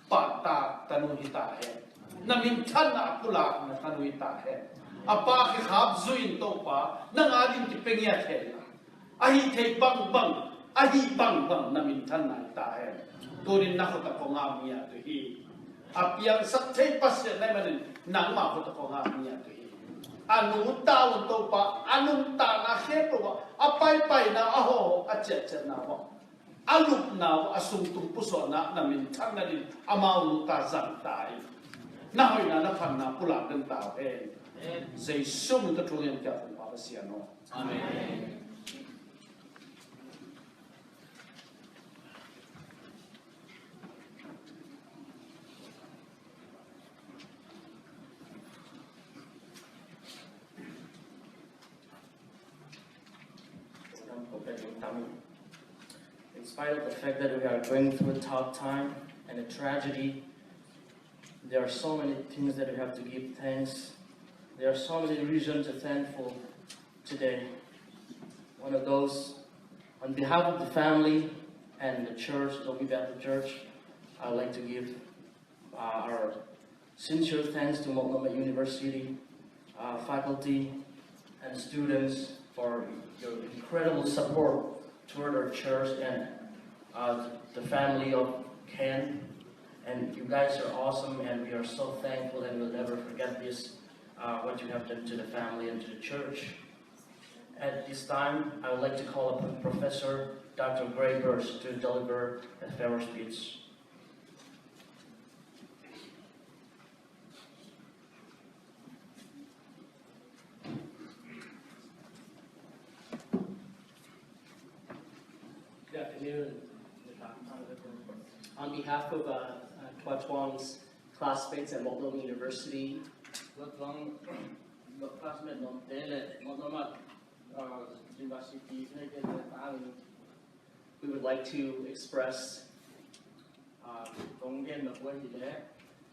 pahtak tanu hi ta hen. Na minthanna a pulak na tanu hi ta hen. A pa kikhap zui in Topa, nang ading kipia ngiat hen la, a hih theih bangbang, a hih bangbang na minthanna hi ta hen. Tuni-in na khut ah kong ap ngiat uh hi. A piangsak thei Pasian na hih manin nangmah khut ah kong ap ngiat uh hi. A nungta un Topa, a nuntakna khempeuh ah, a paipaina, a hawhhawh, a ciahciahna uh, a lupna uh, a sungtung pusuahna na minthanna ding amau nungta zang ta in, na hoihna na phatna pulak den ta uh hen. Jesu min tawh thu ngen ka hong Pa Pasian aw. Amen. In spite of the fact that we are going through a tough time and a tragedy, there are so many things that we have to give thanks. There are so many reasons to thankful today. One of those, on behalf of the family and the church, Zomi Baptist Church, I'd like to give uh, our sincere thanks to Moknoma University uh, faculty and students for your incredible support toward our church and uh, the family of Ken. And you guys are awesome, and we are so thankful, and we'll never forget this, uh, what you have done to the family and to the church. At this time, I would like to call upon Professor Doctor Gray Birch to deliver a farewell speech. Good afternoon. On behalf of uh, uh, Tuah Tuang's classmates at Moknoma University, Tuah Tuang classmate nuamte le Moknoma uh, University te tangin, we would like to express uh, kong gen na pua hi le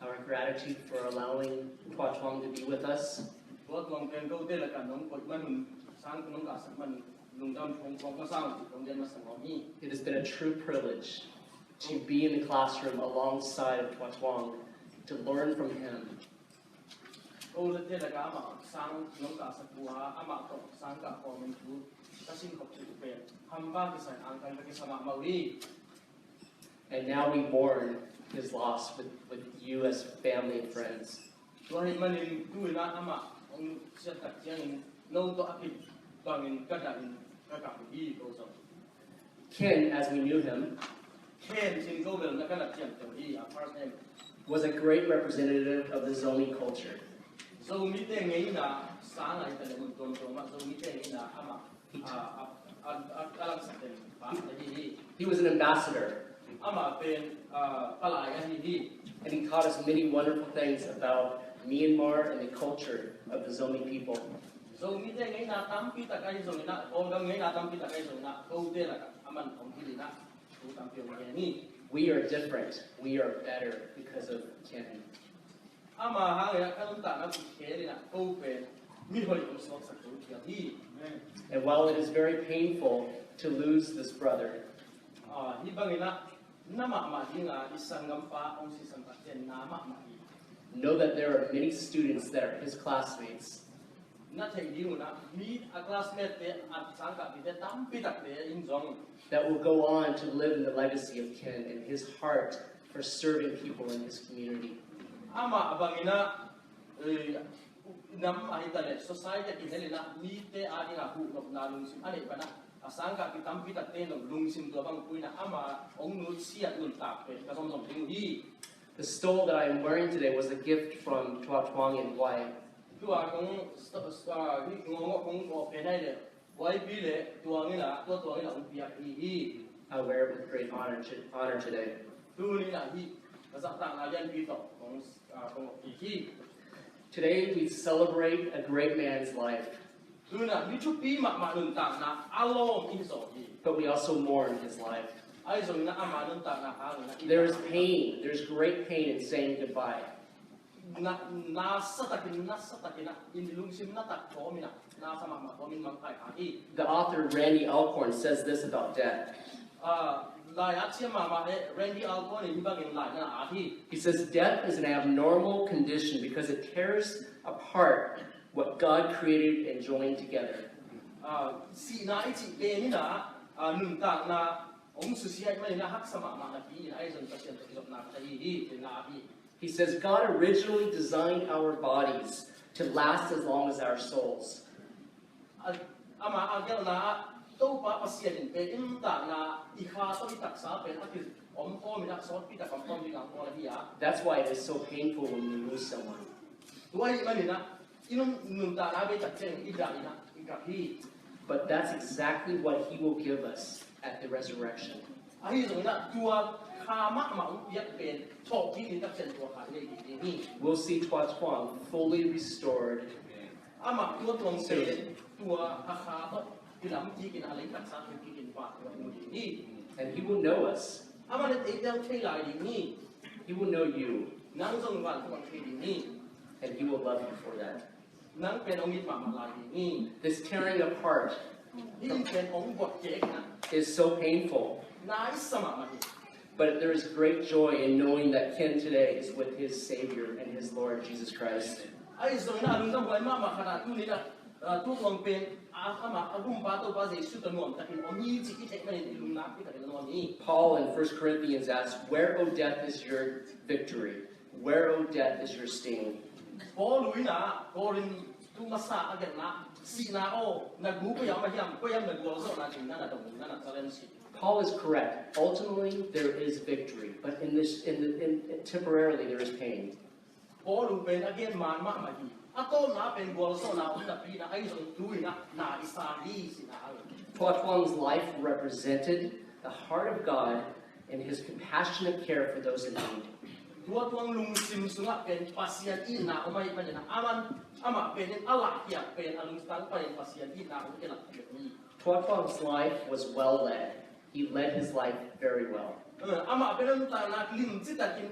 our gratitude for allowing Tuah Tuang to be with us. Tuah Tuang pen kote lakah nong koih man un, sang nong kahsak man un, lungdam kong kong masa un kong gen masa ngawm hi. It has been a true privilege to be in the classroom alongside of Tuah Tuang, to learn from him. Kote lakah amah sang nong kahsak uh a, amah tawh sang kah kawm in thu ka sin khop uh pen hampa kisai angkan ka kisa mahmah uh hi. And now we mourn his loss with, with you as family and friends. Tua ahih manin tu-in ah amah hong siat tak ciangin no tawh a kibangin ka dah in ka kam hi ko zong. Ken, as we knew him, Ken sin ko bel na ka na ciamteh hi, a first name, was a great representative of the Zomi culture. Zomite ngeina sang a hi ta le mun tuamtuam ah Zomite ngeina amah He was an ambassador. And he taught us many wonderful things about Myanmar and the culture of the Zomi people. We are different. We are better because of Ken. Ama hangin ah ka nuntakna kikhelin ah ko pen mihoih hong suaksak zo thiam hi. And while it is very painful to lose this brother, ah, hih bangin ah na mahmah dinga i sanggampa hong sisan tak ciang na mahmah hi. Know that there are many students that are his classmates. Na theih ding un ah mi a classmate te, a sangkahpite tampi takte in zong that will go on to live in the legacy of Ken and his heart for serving people in his community. Amah bangin ah nam ahi ta le society a kihelin ah mite a dingah huhnopna lungsim a neih pan ah a sangkahpi tampi takte in lungsim tua bang puina ama hong nutsiat nuntak pen ka zomzom ding uh hi. The stole that I am wearing today was a gift from Tuah Tuang and Wai. Tua kong ngawngawh kong kawh pen ai le Wai pi le Tuang in ah, Tuah Tuang in ah hong piak hi hi. I wear it with great honor, to, honor today. Tuni in ah hih ka zahtakna lianpi tawh kong kong kik hi. Today we celebrate a great man's life. Tuni in ah mi thupi mahmah nuntakna a lawm i hi zaw hi. But we also mourn his life. Ahi zongin ah ama nuntakna hangin ah there is pain. There's great pain in saying goodbye. Na, nasa takin, nasa takin ah in lungsim na tak tawmin ah nasa mahmah tawmin mangkai kha hi. The author Randy Alcorn says this about death. Ah, lai-at siam mahmah he Randy Alcorn in hih bangin lai na at hi. He says death is an abnormal condition because it tears apart what God created and joined together. Ah, sihna i cih pen in ah, ah, nuntakna hong susia ahih manin ah haksa mahmah napi in ah ahi zong Pasian tawh kizopna ka hi hi, ci-in na at hi. He says God originally designed our bodies to last as long as our souls. Ama a gelhna ah Topa Pasian in pen i nuntakna i kha tawh i taksa pen a kiom khawm in ah sawtpi tak om khawm ding a hong bawl ahi a. That's why it is so painful when we lose someone. Tua ahih manin ah i nun, nuntakna bei tak ciangin i dah in ah i kap hi. But that's exactly what he will give us at the resurrection. Ahi zongin ah tua kha mahmah hong piak pen thawhkik ni tak ciang tua kha i nei ding hi. We'll see Tuah Tuang fully restored. Amah Tuah Tuang pen tua a kha tawh kilam kikin a lei taksa thei kikin pa tua i mu ding hi. And he will know us. Amah in ei tel thei lai ding hi. He will know you. Nang zong vantung a thei ding hi. And he will love you for that. Nang pen hong it mahmah lai ding hi. This tearing apart Hih pen hong buat kek na. Is so painful. Nai sa mahmah hi. But there is great joy in knowing that Ken today is with his Savior and his Lord Jesus Christ. Ahi zongin a lungdam huai mahmah khat ah tuni-in ah, ah, tu tuang pen, ah, amah a gumpa Topa Jesu tawh nuam takin om hi cih i theih manin i lungdam hi takin a nuam hi. Paul in First Corinthians asks, "Where, O death, is your victory? Where, O death, is your sting?" Paul in ah Korin tu masa a genna, "Sihna aw, na gu koi ah om a hiam, koi ah om na gualzawhna ding na na dong, na na challenge hi." Paul is correct. Ultimately, there is victory, but in this, in the, in, temporarily, there is pain. Paul in pen a gen man mahmah hi. A tawpna pen gualzawhna om napi-in ah, ahi zong tu-in ah na i sa hi, sihna hang. Tuatuang's life represented the heart of God and his compassionate care for those in need. Tuatuang lungsim sungah pen Pasian itna om ahih manin ah, aman, amah pen in a lahkhiat pen a lungtang panin Pasian itna om kilakhiat hi. Tuatuang's life was well led. He led his life very well. Eh, amah pen a nuntakna limci takin,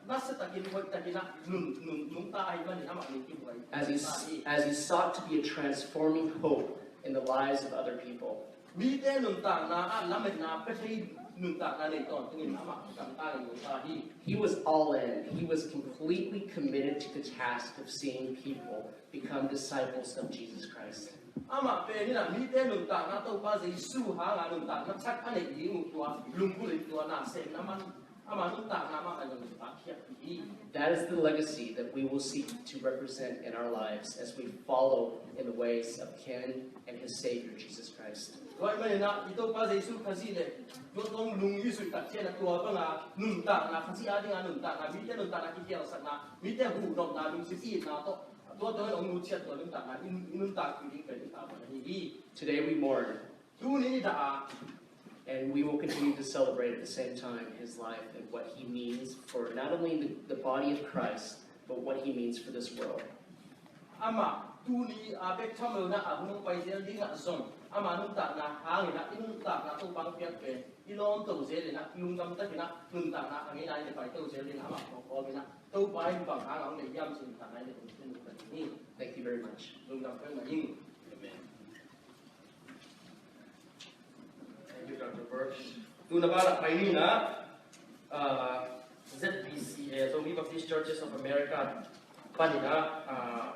nasia takin, hoih takin ah nun, nun, nungta ahih manin amah nungkim huai. As he, as he sought to be a transforming hope in the lives of other people. Mite nuntakna ah lametna pia thei nuntakna nei tawntungin amah gamtangin nungta hi. He was all in. He was completely committed to the task of seeing people become disciples of Jesus Christ. Amah pen in ah mite nuntakna Topa Jesu hanga nuntakna thak a neih ding uh tua lunggulh in tua nasepna man, ama nuntakna mah a nuntak khiat hi. That is the legacy that we will seek to represent in our lives as we follow in the ways of Ken and his Savior, Jesus Christ. Tua ahih manin ah i Topa Jesu Khazih le tua tuang lungsim i zuih tak ciangin ah tua banga nuntakna, Khazih a dinga nuntakna, mite nuntakna kikhialsakna, mite huhnopna, lungsim itna tawh, tua tawh hong nutsiat tua nuntakna i, i nuntak kik ding pen i tapa ahi hi. Today we mourn. Tuni i dah a. And we will continue to celebrate at the same time his life and what he means for not only the, the body of Christ, but what he means for this world. Amah tuni a bek tham lo-in ah a hun hong pai zel dingah zong ama nuntakna hangin ah i nuntakna Topa hong piak pen i lawmto zel in ah, lungdam takin ah nuntakna a ngeina in ah paito zel dingin amah kawkawm in ah Topa in bang hangah hong deih hiam cih nuntakna in ah hong tung ding hi. Thank you very much. Lungdam peuhmah ing. Amen. Thank you, Doctor Birch. Tuna banah pai ni in ah, ah, Z B C A, Zomi Baptist Churches of America panin ah, ah,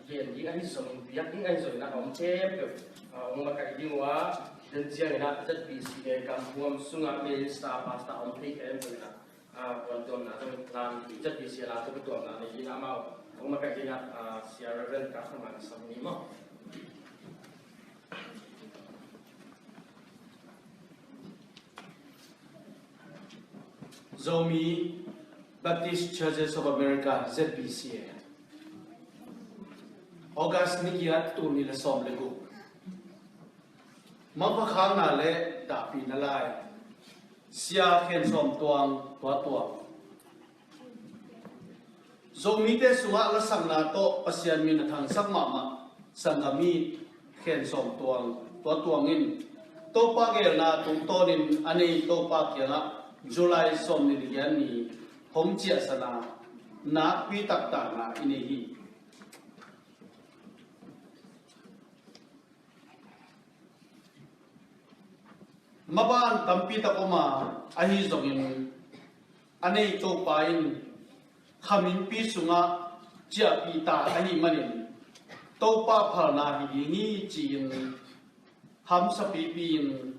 gen ding ahi zongin, piak ding ahi zongin ah a om khempeuh, ah, hong makaih ding uh a, den ciangin ah Z B C A gambuam sungah minister, pastor a om thei khempeuh in ah, ah, puan tuamna zong lam, Z B C A lam, tuamna nei ding amau hong makaih ding ah, ah, Sia Reverend Ka Thaman Sam ni maw. Zomi Baptist Churches of America, Z B C A. August ni giat, tul nih le sawm le guk. Mangpha khakna le dahpihna lai. Sia Khen Sawm Tuang, Tua Tuang. Zomite sungah lasakna tawh Pasian min a thangsak mahmah sanggam i Khen Sawm Tuang, Tua Tuang in Topa geelna tungtawnin a nei Topa kiangah July sawmnih le giat ni hong ciahsan a, nakpi taktakna i nei hi. Maban tampi tak om a, ahi zongin a nei Topa in khaminpi sungah ciahpih ta ahih manin Topa phalna hi ding hi ci-in hamsapipi in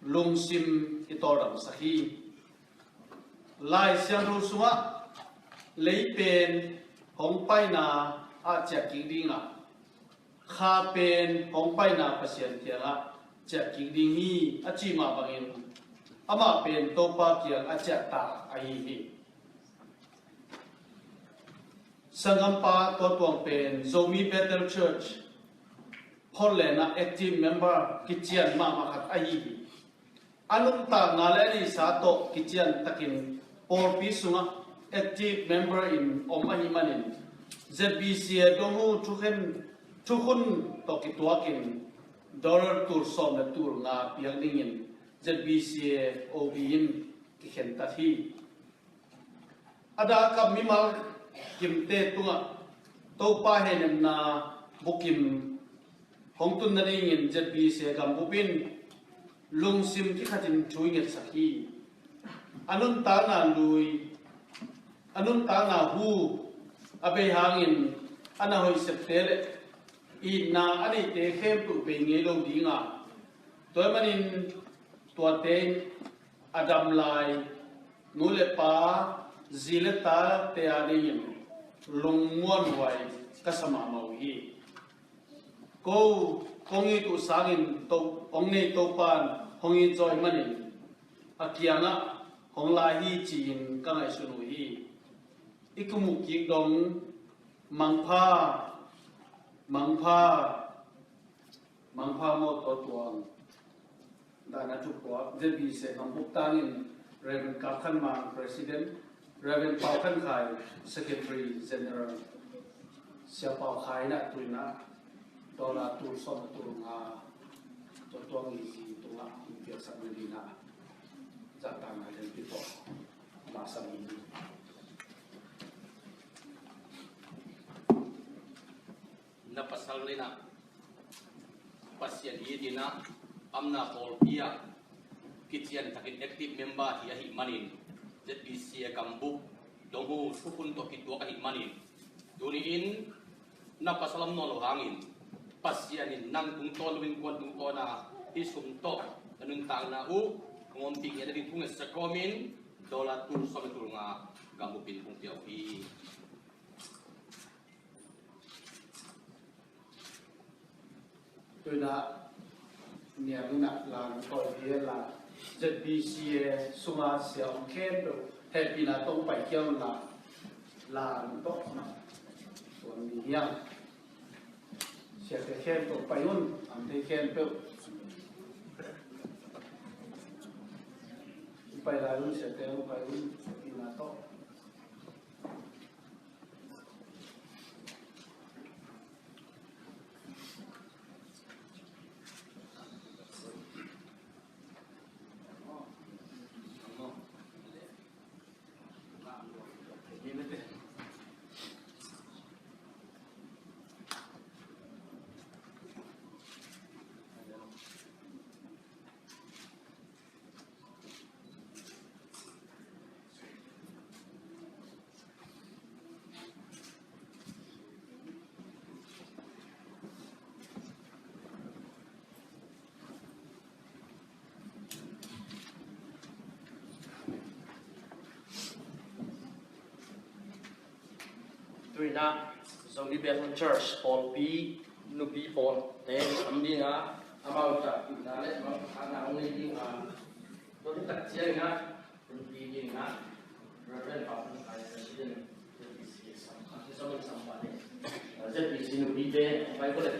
lungsim i tawldamsak hi. Lai Siangtho sungah lei pen hong paina ah ciah kik ding a, kha pen hong paina Pasian kiangah ciah kik ding hi a ci mah bangin amah pen Topa kiang a ciah ta ahi hi. Sanggampa Tua Tuang pen Zomi Bethel Church Portland ah active member kician mahmah khat ahi hi. A nuntakna le a neihsa tawh kician takin pawlpi sungah active member in om ahih manin Z B C A dong uh thukhen, thukhun tawh kituakin dollar tul sawm le tul nga piak dingin Z B C A O B in kikhentat hi. A dah a kap mimal kimte tungah Topa hehnemna bukim Hong tun nadingin Z B C A gambup in lungsim kikhatin thu i ngetsak hi. A nuntakna lui, a nuntakna hu a bei hangin a na hoih septe le itna a neite khempeuh bei ngei lo ding a, tua ahih manin tuate in a dam lai nu le pa, zi le tate adingin lungmuanhuai ka sa mahmah uh hi. Ko, kong it uh sangin to, hong nei Topa'n hong it zaw ahih manin a kiangah hong la hi ci-in ka ngaihsun uh hi. I kum uh kik dong mangpha, mangpha, mangpha maw, tua tuang. Dana thupuak Z B C A gambup tangin Reverend Kap Khan Mang, President, Reverend Pau Khan Khai, Secretary General, Sia Pau Khai na tuina dollar tul sawm tul nga tua tuang i zi tungah hong piaksak nadingin zahtakna lianpi tawh ma sam hi. Na pasal le na Pasian it in a, amna pawlpi ah kician takin active member hi ahih manin, Z B C A gambup dong uh thukhun tawh kituak ahih manin, tuni-in na pasal om nawn lo hangin Pasian in nang tungtawn lo, innkuan tungtawn a hih sum tawh na nuntakna uh hong ompih ngiat nading thu ngetsak kawmin dollar tul sawm le tul nga gambup in hong pia uh hi. Tuina niang in a lang koi hi la, Z B C A sunga sia om khempeuh hehpihna tawh pai khial un la, lang tawh na tuan ni hiang. Siate khempeuh pai un, amte khempeuh pai lai un, siate pai un, hehpihna tawh. Tuina Zogam Baptist Church pawlpi nupi pawlte sam ding a, amau tawh itna le amau tawh thahatna hong nei ding a, tua hi tak ciangin a, Reverend Pau Khan Khai, President, Z B C A sam, sam, sam, sam, Z B C A nupite, pai ko le.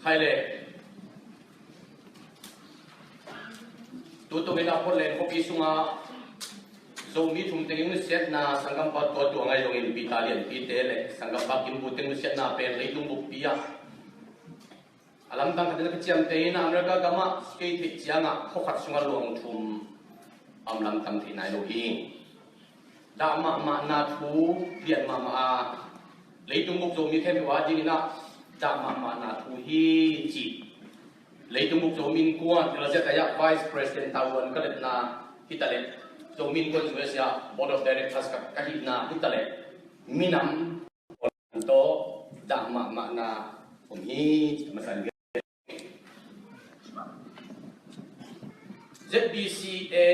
Hai le. Tutung in a Portland khuapi sungah Zomi thum tengin nusiatna sanggampa tua tuang ahi zongin Peter Lianpi te le sanggampa Kim Pu teng nusiatna pen leitung bukpi ah a lamdang khatin a kiciamteh in America gamah kei theih ciangah khua khat sungah luang thum a om lamdang theih nai lo hi. Dah mahmahna thu lian mahmah a, leitung buk Zomi khempeuh a dingin ah dah mahmahna thu hi ci. Leitung buk Zomi Innkuan, L Z I ah Vice President tavuan ka letna hi ta leh, Zomi Innkuan U S A Board of Directors ka, ka hihna hi ta leh, minam tawh dah mahmahna om hi ci. Masa in Z B C A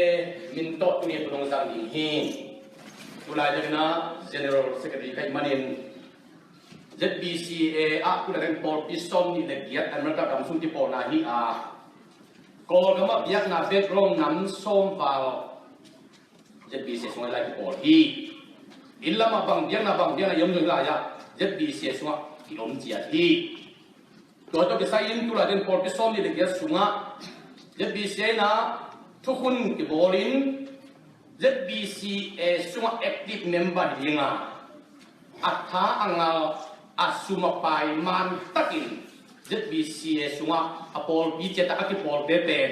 min tawh tuni a phunung zang ding hi. Tulai dingin ah General Secretary ka hih manin Z B C A ah tulai ding pawlpi sawm nih le giat America gam sung kipawlna hi a, Kawlgam ah biakna background nam sawm val Z B C A sungah lai kipawl hi. Inn lamah bang biakna bang biakna i om zong lai ah Z B C A sungah ki om ciat hi. Tua tawh kisai in tulai ding pawlpi sawm nih le giat sungah Z B C A in ah thukhun kibawl in Z B C A sungah active member hi ding a, a tha a ngal a sum a pai man takin Z B C A sungah a pawlpi ciat ah a kipawlte pen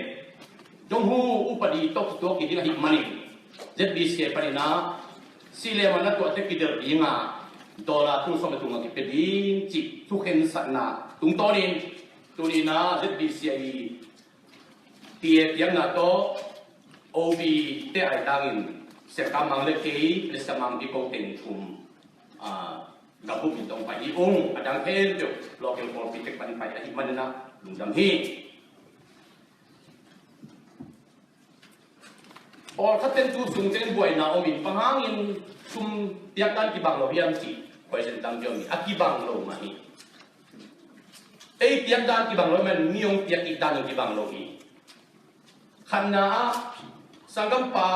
Dong Hu upadi tawh kituak hi ding ahih manin Z B C A panin ah sih le man a tuahte kidelh ding a, dollar tul sawm le tul nga kipia ding cih thukhensatna tungtawnin tuni in ah Z B C A i T A piakna tawh O B te aitangin Siangkam Mang le kei le Siangkam Mang Biko teng thum, ah, gam buk in tawh pai hi ung. A dang khempeuh local pawlpi tek pan pai ahih manin ah lungdam hi. Pawlkhat ten tu sung teng buaina om in bang hangin sum piak dan kibang lo hiam cih question tampi om hi. A kibang lo mah hi. Ei piak dan kibang lo mah, mi hong piak kik dan in kibang lo hi. Khatna ah sanggampa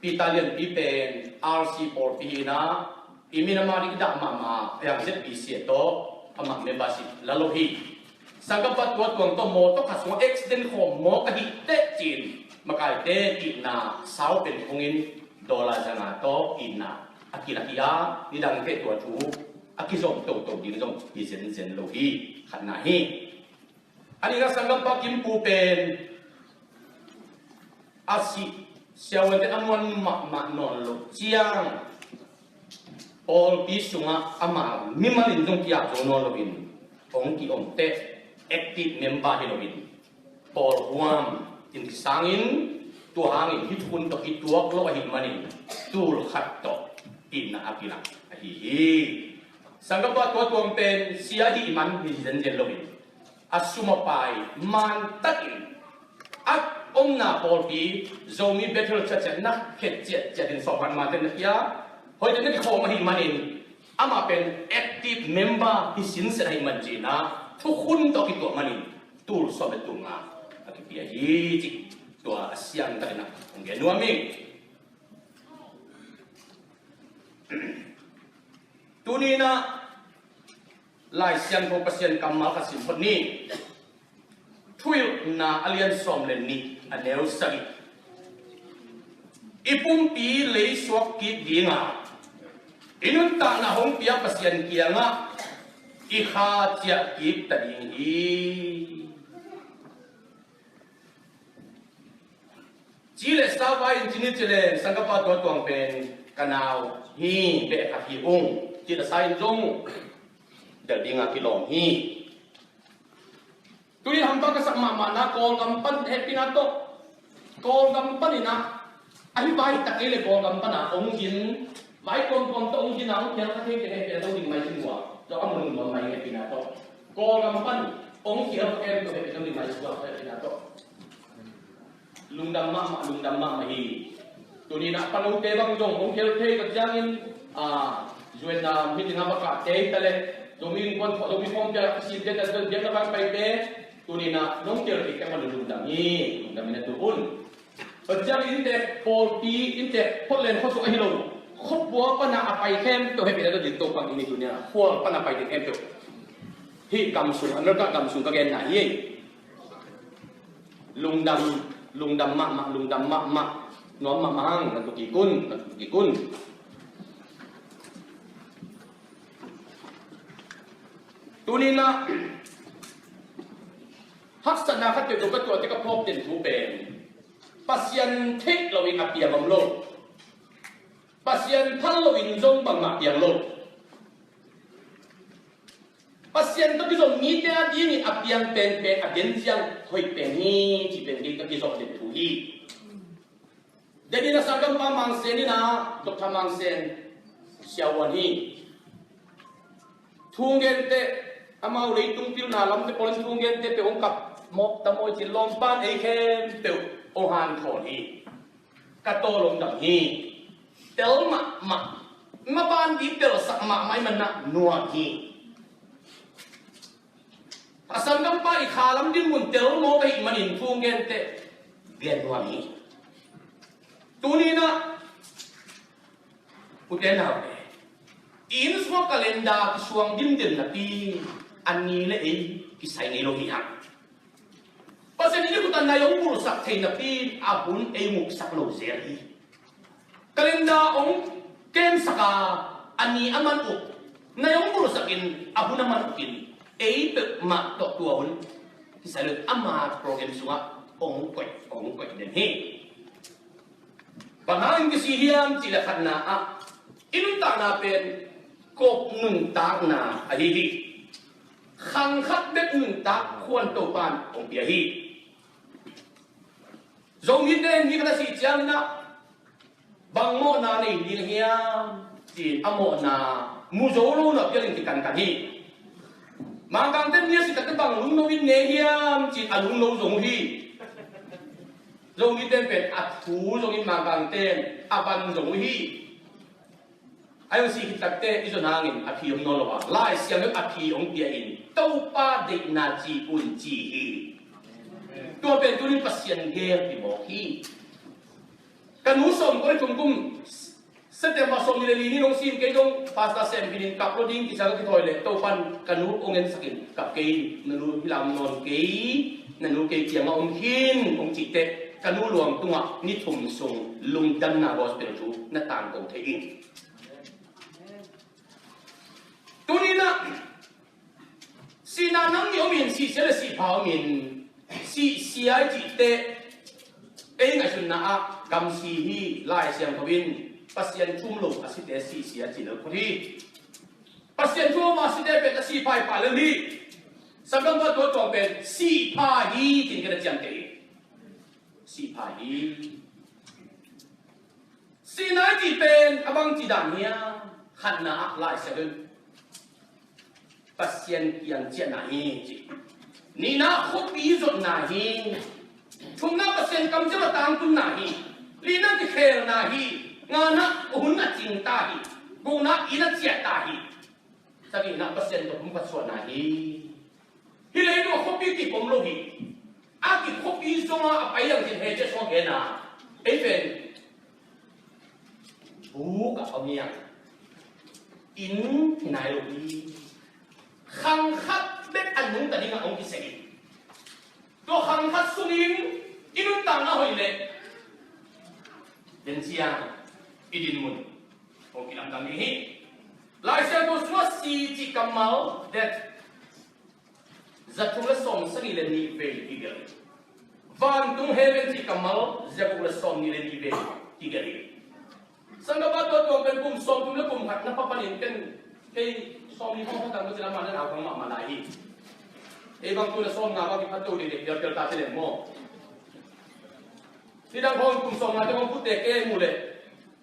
Peter Lianpi pen R C pawlpi hi in ah i minam a ding i dah mahmah a, a yang Z B C A tawh amah membership la lo hi. Sanggampa tua tuang tawh mawtaw khat sungah accident khawm maw ka hih teh ci-in makaite itna sau pen phungin dollar za nga tawh itna a kilak hi a, nidang teh tua thu a kizom toto ding zong hi zenzen lo hi. Khatna hi. A nihna sanggampa Kim Pu pen a sih siavuante a muan mahmah nawn loh ciang pawlpi sungah ama mimal in zong kiap zo nawn loin hong ki-om teh active member hi loin pawl huam in kisangin tua hangin hih hun tawh kituak lo ahih manin tul khat tawh itna a kilak ahi hi. Sanggampa tua tuang pen sia hih man hi zenzen loin a sum a pai man takin a omna pawlpi Zomi Bethel Church ah na khet ciatciat in sawm khat ma teng na kia hoih teng na kikhawm ahih manin amah pen active member hi sinset ahih man ci-in ah thukhun tawh kituak manin tul sawm le tul nga a kipia hi ci. Tua a siangtakin ah hong gen nuam hi. Tuni in ah Lai Siangtho Pasian kammal khat sim phot ni. Thuhilhna a lian sawm le nih a neu sagih. I pumpi leisuak kik ding a, i nuntakna hong pia Pasian kiangah i kha ciah kik ta ding hi. Ci le sa vai in ci ni ci le sanggampa tua tuang pen ka nau hi, beh khat hi ung. Ci le sa in zong delh ding a kilawm hi. Tuni hampha ka sak mahmahna Kawlgam pan hehpihna tawh Kawlgam panin ah ahi vai tak ei le Kawlgam pan a hong gin vai tuamtuam tawh hong gin a hong phial kha thei teng hehpihna tawh ding mai sin hua. Tawh a mun nuam mai hehpihna tawh Kawlgam pan hong phial kha thei tawh hehpihna tawh ding mai sin hua hehpihna tawh. Lungdam mahmah, lungdam mahmah hi. Tuni in ah panote bang zong hong khel thei ka ciangin, ah, U S A meeting ah va kah tei ta leh, Zomi Innkuan, Zomi Khawmpi ah ka sim tei ta leh, biakna bang paite, tuni in ah nong khel thei ka man lungdam hi, lungdam in a tu un. Tua ciangin inntek pawlpi, inntek Portland khuasung ahi lo, khuapua pan a pai khempeuh hehpihna tawh din Topa'n i ni tuni in ah, khual pan a pai ding khempeuh Hih gam sung, America gam sung ka genna hi. Lungdam, lungdam mahmah, lungdam mahmah. Nuam mahmah hang, na tuk kik un, na tuk kik un. Tuni-in ah haksatna khat peuh ka tuahte ka phawk den thu pen Pasian theih loin a piang om lo. Pasian phal loin zong bangmah piang lo. Pasian tawh kizom mite a dingin a piang penpen a den ziang hoih pen hi, ci pen kei ka kizawh den thu hi. Denin a sanggampa Mang Sen in ah, Doctor Mang Sen, siavuan hi. Thu hong gente, amau leitung pilna lamte pawl in thu hong gente peuh hong kap mawk tam maw i ci, lawmpan ei khempeuh hong hanthawn hi. Ka tawl lungdam hi. Tel mahmah. Maban ding telsak mahmah ahih manin ah nuam hi. A sanggampa i kha lam dinmun tel mawk ahih manin thu hong gente gen nuam hi. Tuni-in ah ute naute, i inn sungah calendar kisuang dimdem napi a ni le ei kisai ngei lo hi hang. Pasian in i khut ah nai hong bulhsak thei napi a hun ei hong uksak lo zel hi. Calendar hong kemsak a, a ni a man uk, nai hong bulhsak in a hun a man uk in ei peuhmah tawh tua hun kisai lo in ama program sungah hong koih, hong koih den hi. Bang hangin kisi hiam cih leh khatna ah i nuntakna pen kop nuntakna ahi hi. Khang khat bek nuntak khuan Topa'n hong pia hi. Zomite in mi khat a sih ciangin ah bang mawhna nei ding hiam ci-in a mawhna mu zo lo na pialin kikankan hi. Mangkangte in mi a sih takte bang lungno in ne hiam ci-in a lungno zong uh hi. Zomite in pen a thu zongin Mangkangte in a van zong uh hi. A hong sih khit takte i zon hangin a phi om nawn lo a, Lai Siangtho a phi hong pia in Topa deihna ci un ci hi. Tua pen tunin Pasian gel hi mawk hi. Ka nu sawmkua le thum kum September sawmnih le li ni nong sim kei dong pastor sem khin in kap lo ding kisa ka kithawi leh Topa'n ka nu hong ensak in kap kei in, na nu hi lam nawn kei, na nu kei kiangah om khin hong cih teh ka nu luang tungah ni thum sung lungdamna gospel thu na tangko thei in. Tuni-in ah sihna nam nih om in, sihsia le sihpha om in, sihsia i cih teh ei ngaihsutna ah gamsi hi. Lai Siangtho in Pasian thu um lo a site sihsia ci lo phot hi. Pasian thu um a site pen a sihpha hi pah lel hi. Sanggampa tua tuang pen sihpha hi ci-in ka na ciamteh hi. Sihpha hi. Sihna i cih pen a bangci dan hiam? Khatna ah Lai Siangtho in Pasian kiang ciahna hi ci. Nihna ah khuapi zotna hi. Thumna ah Pasian kamciam a tangtunna hi. Lina ah kikhelna hi. Ngana ah hun a cingta hi. Gukna ah inn a ciahta hi. Sagihna ah Pasian tawh pumkhat suahna hi. Hih leitung ah khuapi kip om lo hi. A kip khuapi zong a pai ang cin hei cia suak hen a, ei pen buk a om hi a, inn hi nai lo hi. Khang khat bek a nungta dingah hong kiseh hi. Tua khang khat sungin i nuntakna hoih leh den cia i dinmun hong kilamdang ding hi. Lai Siangtho sungah si cih kammal, death, za thum le sawm sagih le nih vei kigelh hi. Vantung heaven cih kammal za guk le sawm nih le nih vei kigelh hi. Sanggampa tua tuang pen kum sawm thum le kum khat na pha panin ken kei sawm nih khawng khat tang ko ci lam a na nau kang mahmah lai hi. Kei bang tu le sawm nga bang kiphat to dede pialpial ta ci leng maw? Nidang khawng kum sawm nga te khawng putte kei mu leh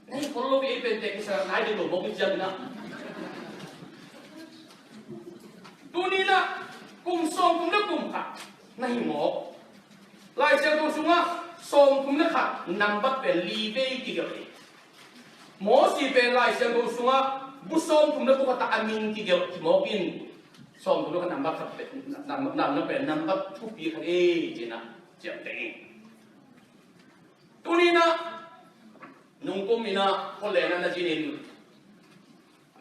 na hi khol lo, ei pen tek kisa nai ding lo mawk hi ciang na. Tuni-in ah kum sawm thum le kum khat na hi mawk. Lai Siangtho sungah sawm thum le khat nambat pen li vei kigelh hi. Mosi pen Lai Siangtho sungah bu sawm thum le bu khat ah a min kigelh hi mawk in, sawm thum le khat nambat khat pen, nam, nam, nam pen nambat thupi khat e ci-in ah ciamteh hi. Tuni-in ah nungkum in ah khualeng ah na zin in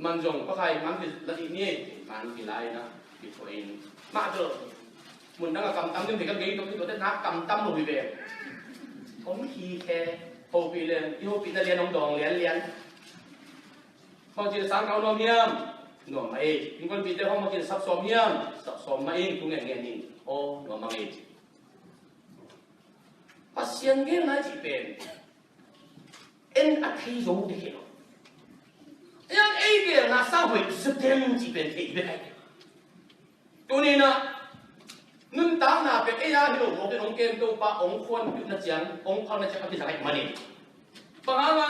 Man zong pakhai man ki la dih ni, man ki lai na, ki phoin. Mah tawh mun dang a kamtam ding, ka gei tok, tok te na kamtam lo hi ve. Om hi khe, hopih le, i hopih na lian, om dawng lian lian. Hong cin sang kau nuam hiam? Nuam mah ei. Innkuanpihte hong cin sap sawm hiam? Sap sawm mah ei, thu ngen ngen in. Aw, nuam mah ei. Pasian gel na cih pen en a thei zo dek hi lo. Yang ei gel na sang hoih zaten cih pen thei bek ai. Tuni-in ah nuntakna pen ei a hi lo mawk in hong kem Topa, hong khuan na ciang, hong phal na ciang a kizang ahih manin. Bang hang a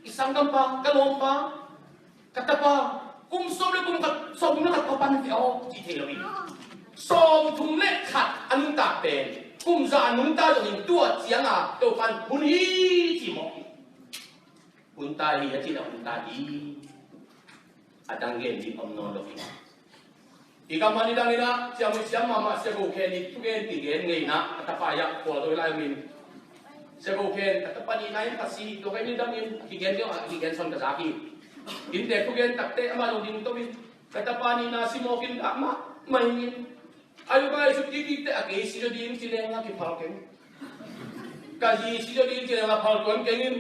i sanggampa, ka lawmpa, ka tapa, kum sawm le kum khat, sawm kum le khat ka pan ve aw, ci thei lo hi. Sawm thum le khat a nuntak pen kum za a nungta zongin tua ciang a Topa'n hun hi ci mawk hi. Hun ta hi, a cih a hun ta hi. A dang gen ding om nawn lo hi. I kam a nidang in ah, Sia Mui Siam mahmah, Sia Go Khen i thugen kigen ngei in ah, a tapa i ah khual dawi lai om in. Sia Go Khen, ka tapa nihna in ka si, tua ka nidang in, kigen deuh ah, kigen sawn ka zak hi. Innte thugen takte, amah lo ding to in, ka tapa nihna si mawk in, ka mah, mah in. A yu bai suk kik kik teh a kei si zaw ding ci leng a kiphal keng. Ka zi si zaw ding ci leng a phal tuan keng in.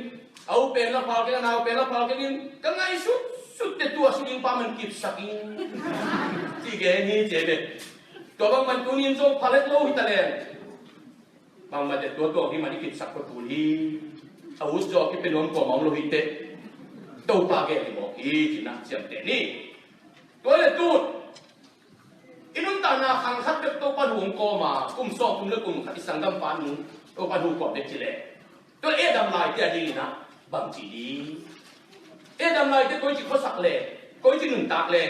A u pen la phal keng, a nau pen la phal keng in. Ka ngaihsut sut teh tua si ding pa man kipsak in. Ci gen hi ci ve. Tua bang man tuni-in zong phal het lo hi ta leng. Bangmah teh tua tua hi man i kipsak ko tul hi. A ut zaw kipe nuam kua mah om lo hi teh. Topa gen hi mawk hi ci-in ah ciamteh ni. Tua le tun. I nuntakna khang khat bek Topa thu hong kawm a, kum sawm kum le kum khat i sanggampa nu Topa thu kawm bek ci leh, tua Adam laite a dingin ah bang ci ding? Adam laite koi ci khuasak le, koi ci nuntak le,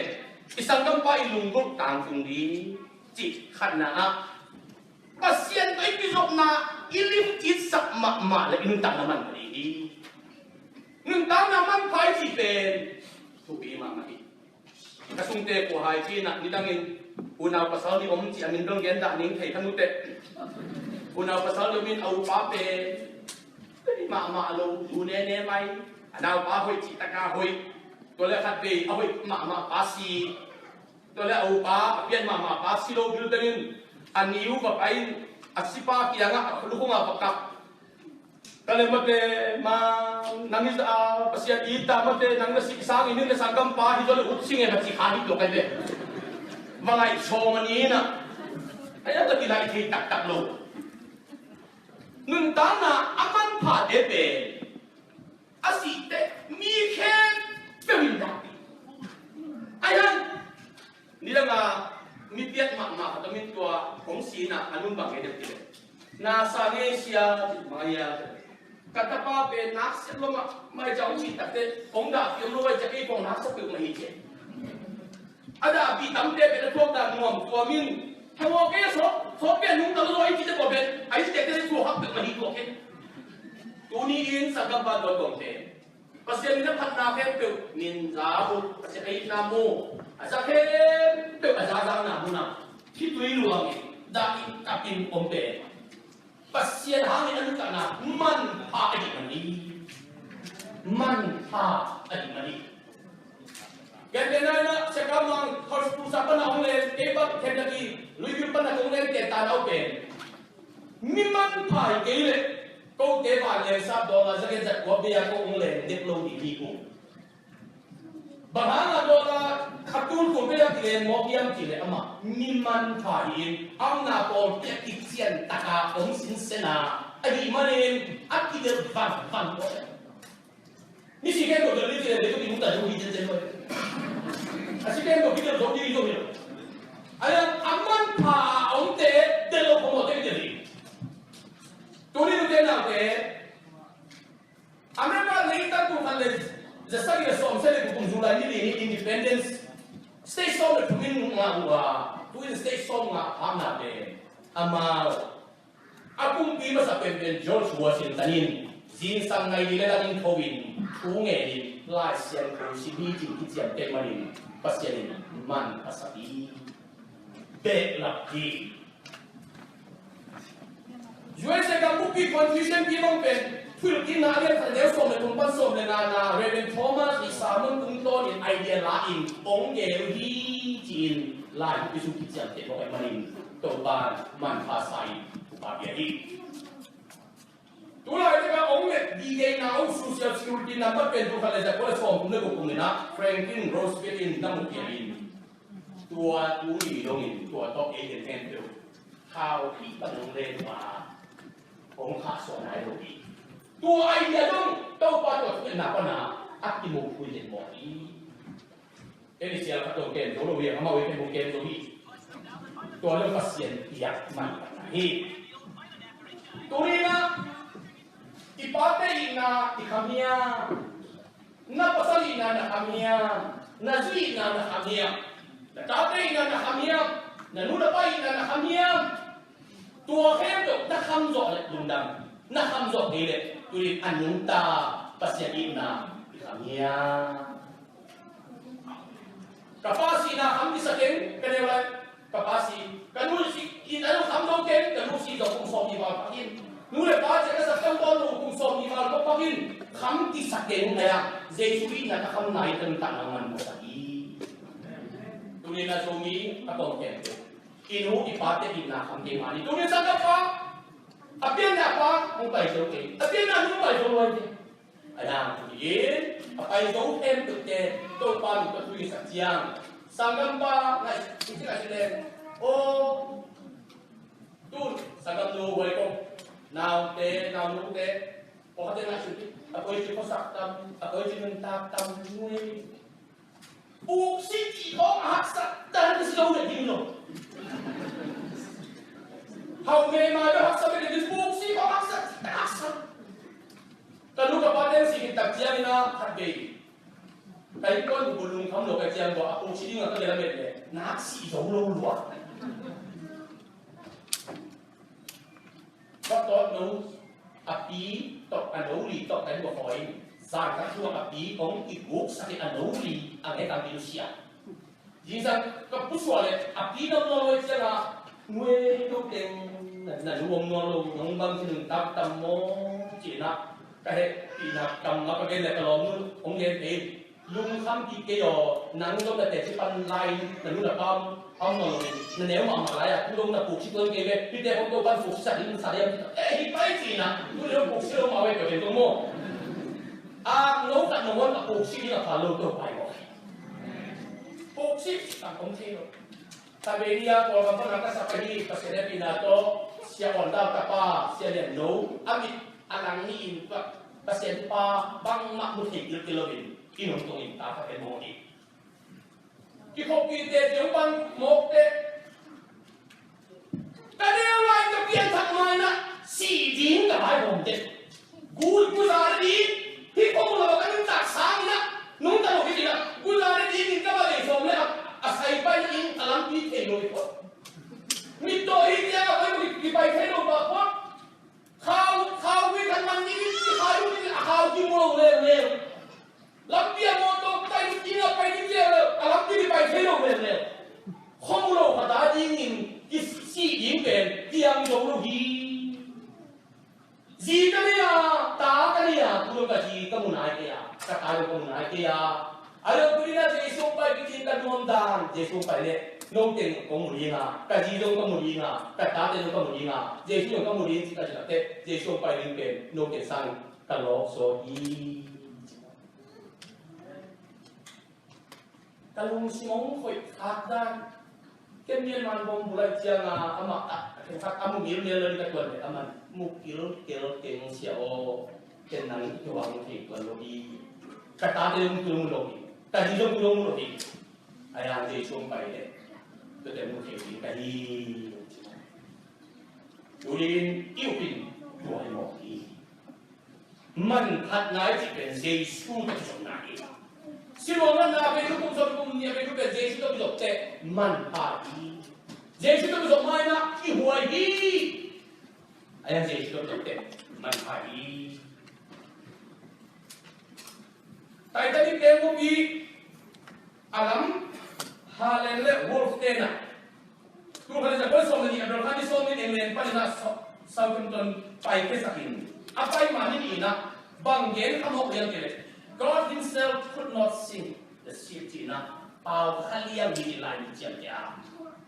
i sanggampa i lunggulh tangtung ding cih khatna ah Pasian tawh i kizopna i lim citsak mahmah le i nuntakna man ding hi. Nuntakna manpha i cih pen thupi mahmah hi. Ka sungte kua hai ci-in ah nidangin unau pasal nih om ci a min dong gen dah ning thei kha nu teh. Unau pasal nih om in a upa pen mahmah lo, zu nene mai, a naupa hoih cih taka hoih. Tua le khat vei a hoih mahmah pa si. Tua le a upa a pian mahmah pa si lo bil dangin a niu va pai in a sipa kiangah a lukhungah va kap. Ka le mate, ma, nang hi a Pasian i ta mate, nang na sih sang i nin na sanggampa hi zaw le ut sing e, ka ci kha hi tua ka le. Va ngaih sawm a ni na. Ai a ka ti lai thei taktak lo. Nuntakna a manphate pen a sih teh mi khempeuh in dah hi. Ai han. Nidang a mi piat mahmah khat om in tua hong si in ah a nung bang ngei deuh ti le. Na sa ngei sia, ci mah ia. Ka tapa pen nak siat lo mah, mai ca hong si tak teh, hong dah piam lo ai ca kei kong nak sa peuh mah hi ci. A dahpih tamte pen a thuak dah nuam tuam in. Thawh kei sawt, sawt pen nung tak lo ai ci te kua pen, ai ci te te thuak hak peuh mah hi tuak kei. Tuni in sanggampa tuan kong te. Pasian in a phatna khempeuh min za uh, Pasian a itna mu, a za khempeuh a zazakna mu na, khitui luangin, dah in, kap in om pen Pasian hangin a nuntakna manpha ahih man hi. Manpha ahih man hi. Gen gen nai na, Sia Kam Mang, Hospital sa pan a hong len, kei bang, Themlaki, Luibil pan a kong len, te ta nau pen. Mi manpha hi kei leh, kote vanleng sap dollar za giat za kua bei a ko hong leng dek lo ding hi kung. Bang hang a dollar a tul tul bei a kileng mawk hiam cih leh amah mi manpha hi in, amna pawl piak kician taka hong sinsen a, ahih manin a kidelh vanvan mawk. Ni si ken ko dali ti le ko ti mu ta du hi jen jen ko. A si ken ko ki dali zo di zo hi. Ai a manpha a om te dali lo ko mo te dali. Tuni nu te na te. America le ta tu kan le za sa le som se le kum July ni ni independence. State som le tumin nga hua. Tu in state som nga ha na te. Amau. A kumpi masa penpen George Washington in zingsang nai ni le la ding tho in thu ngen in Lai Siangtho sim hi cih kiciam tek manin Pasian in man a sak hi. Behlap hi. U S A gam bukpi confusion pi bang pen Thuhilhkikna a lian khat, a neu sawm le thum pan sawm le ngana, Reverend Thomas i sermon tungtawnin idea la-in hong gel uh hi, ci-in lai i sung kiciamteh mawk ahih manin Topa manpha sa-in thupha pia hi. Tulaitak a hong let dingdeihna, hong social security number pen tul khat le za kua le sawmthum le guk kum in ah Franklin Roosevelt in na mu pia in, tua tuni dongin tua tawh ei den hen peuh khauh hih pan hong len uh a, hong khahsuah nai lo hi. Tua idea dong Topa tua thungetna pan a a kimu khui den mawk hi. Ken i sial khat tawh ken zo lo hi, amau i ken mu ken zo hi. Tua lo Pasian piak man hi. Tuni-in ah i pate itna i kham hiam? Na pasal itna na kham hiam? Na zi itna na kham hiam? Na tate itna na kham hiam? Na nu na pa itna na kham hiam? Tua khempeuh na kham zawh leh lungdam, na kham zawh kei leh tuni-in a nungta Pasian itna i kham hiam? Ka pa sihna kham kisa keng, ka neu lai ka pa si, ka nu si itna kham zo keng, ka nu si zo kum sawmnih val pha khin. Nu le pa ciah ka sak ciang tawh nu kum sawmnih val pha khin, kham kisa keng. Ahi a, Jesu itna ka kham nai, ka nuntakna man mawk hi. Tuni-in a Zomi a tawm keng te, i nu i pate itna kham kei mah ni. Tuni-in sanggam pa, a pianna pa hong pai zo kei, a pianna nu pai zo luai kei. A dang tuni-in a pai zo khempeuhte Topa min tawh thu i sak ciang, sanggam pa ngaih, i ci ngaihsut leng, aw, tun sanggam nu huai kong, naute, naunute, aw, khatte ngaihsut hi, a koi ci khuasak tam, a koi ci nuntak tam, nuai. Puksi cih khawng a haksa dan ka si lo, na ding lo. Hau me ma do haksa me, na ding puksi khawng haksa, haksa. Ka nu ka pa teng si khin tak ciangin a khat vei, ka innkuan bu lungkham lo ka ciang bua, a puksi ding a ka gel a met le, nak si zo lo lua. Ka tawt no, a pi tawh a no li tawh kan buak hawi. Zan ka thuak a pi kong kiguk sak hi, a no li a ngai kang ki nusia. Zingsang ka pusuah le a pi nam nawn lo ciang a, nuai no teng na, na nuam nawn lo, nong bang ci nuntak tam maw ci-in a, ka hehpihna kam a ka gen le ka lawmnu hong gen thei. Lungkham kik kei aw, nang zong na teci pan lai, na nu na pa om nawn lo in, na neu mahmah lai-a tu dong na puksi tuan kei ve, hihte hong Topan puksi sak ding sa diam, eh, hi pai ci-in a, tu dong puksi lo mah ve, ka ve dong maw. A no khat na muan a puksi ding a pha lo to pai maw. Puksi sak hong thei lo. Taberia Kawlgam pan a ka sak ahi, Pasian hehpihna tawh Sia Awn Dau tapa Sia Lian No a mit a lang ni-in Pasian pa bangmah mu thei kilkil loin, i nungtungin ta ka pen mawk hi. Kikhopite ciang pan mawkte, ka neu lai ka pianthak ma-in ah si ding ka vai bawmte. Gu, gu za ding, hih khuamu lo ka nuntak sangin ah, nungta lo hi ding ah, gu za ding in ka va lei sawm le ah, a sai pai in a lampi thei lo hi khuak. Mit tawh hi tiang a pai, kipai thei lo pah khuak. Khau, khau pi khat man ding in, kikhai lo ding in, a khau kimu lo leuleu. Lampi a mawtaw pai ding in, a pai ding leuleu, a lampi kipai thei lo leuleu. Khuamu lo khat a dingin kisih ding pen piang zo lo hi. Zi ka nei a, ta ka nei a, tu dong ka zi ka mu nai kei a, ka ta dong ka mu nai kei a. A lo tu ding a Jesu hong pai pi ding ka nuam dan, Jesu hong pai leh no teng kong mu ding a, ka zi zong ka mu ding a, ka tate zong ka mu ding a, Jesu zong ka mu ding ci ka ci tak teh, Jesu hong pai ding pen no teng sang ka lawk zaw hi. Ka lungsim hong khoih khak dan. Ken Myanmar bom bu laih ciang a, amah a, a khen khat a mu ngilngil lo ding ka tuan leh, amah mu kilkel keng sia aw. Ken nang i kihua mu thei tuan lo hi. Ka tate zong tu dong mu lo hi. Ka zi zong tu dong mu lo hi. A yang Jesu hong pai leh, tua teng mu thei ding ka hi. Tu ding i up in tua hi mawk hi. Manphatna i cih pen Jesu tawh kizopna hi. Siloam natna a vei lu kum sawm kum nih a vei lu pen Jesu tawh kizop teh manpha hi. Jesu tawh kizop ma-in ah i huai hi. A yang Jesu tawh kizop teh manpha hi. Titanic teng uh pi a lam Harland le Wolff ten ah, tul khat le za kua le sawm le nih, April kha ni sawm ni in England panin ah Sou-, Southampton pai khiasak in, A pai man in, ina, bang gen kha mawk liang kei leh, God himself could not sing the sheep, ci-in ah, pau kha liang hi lai mi ciamteh a,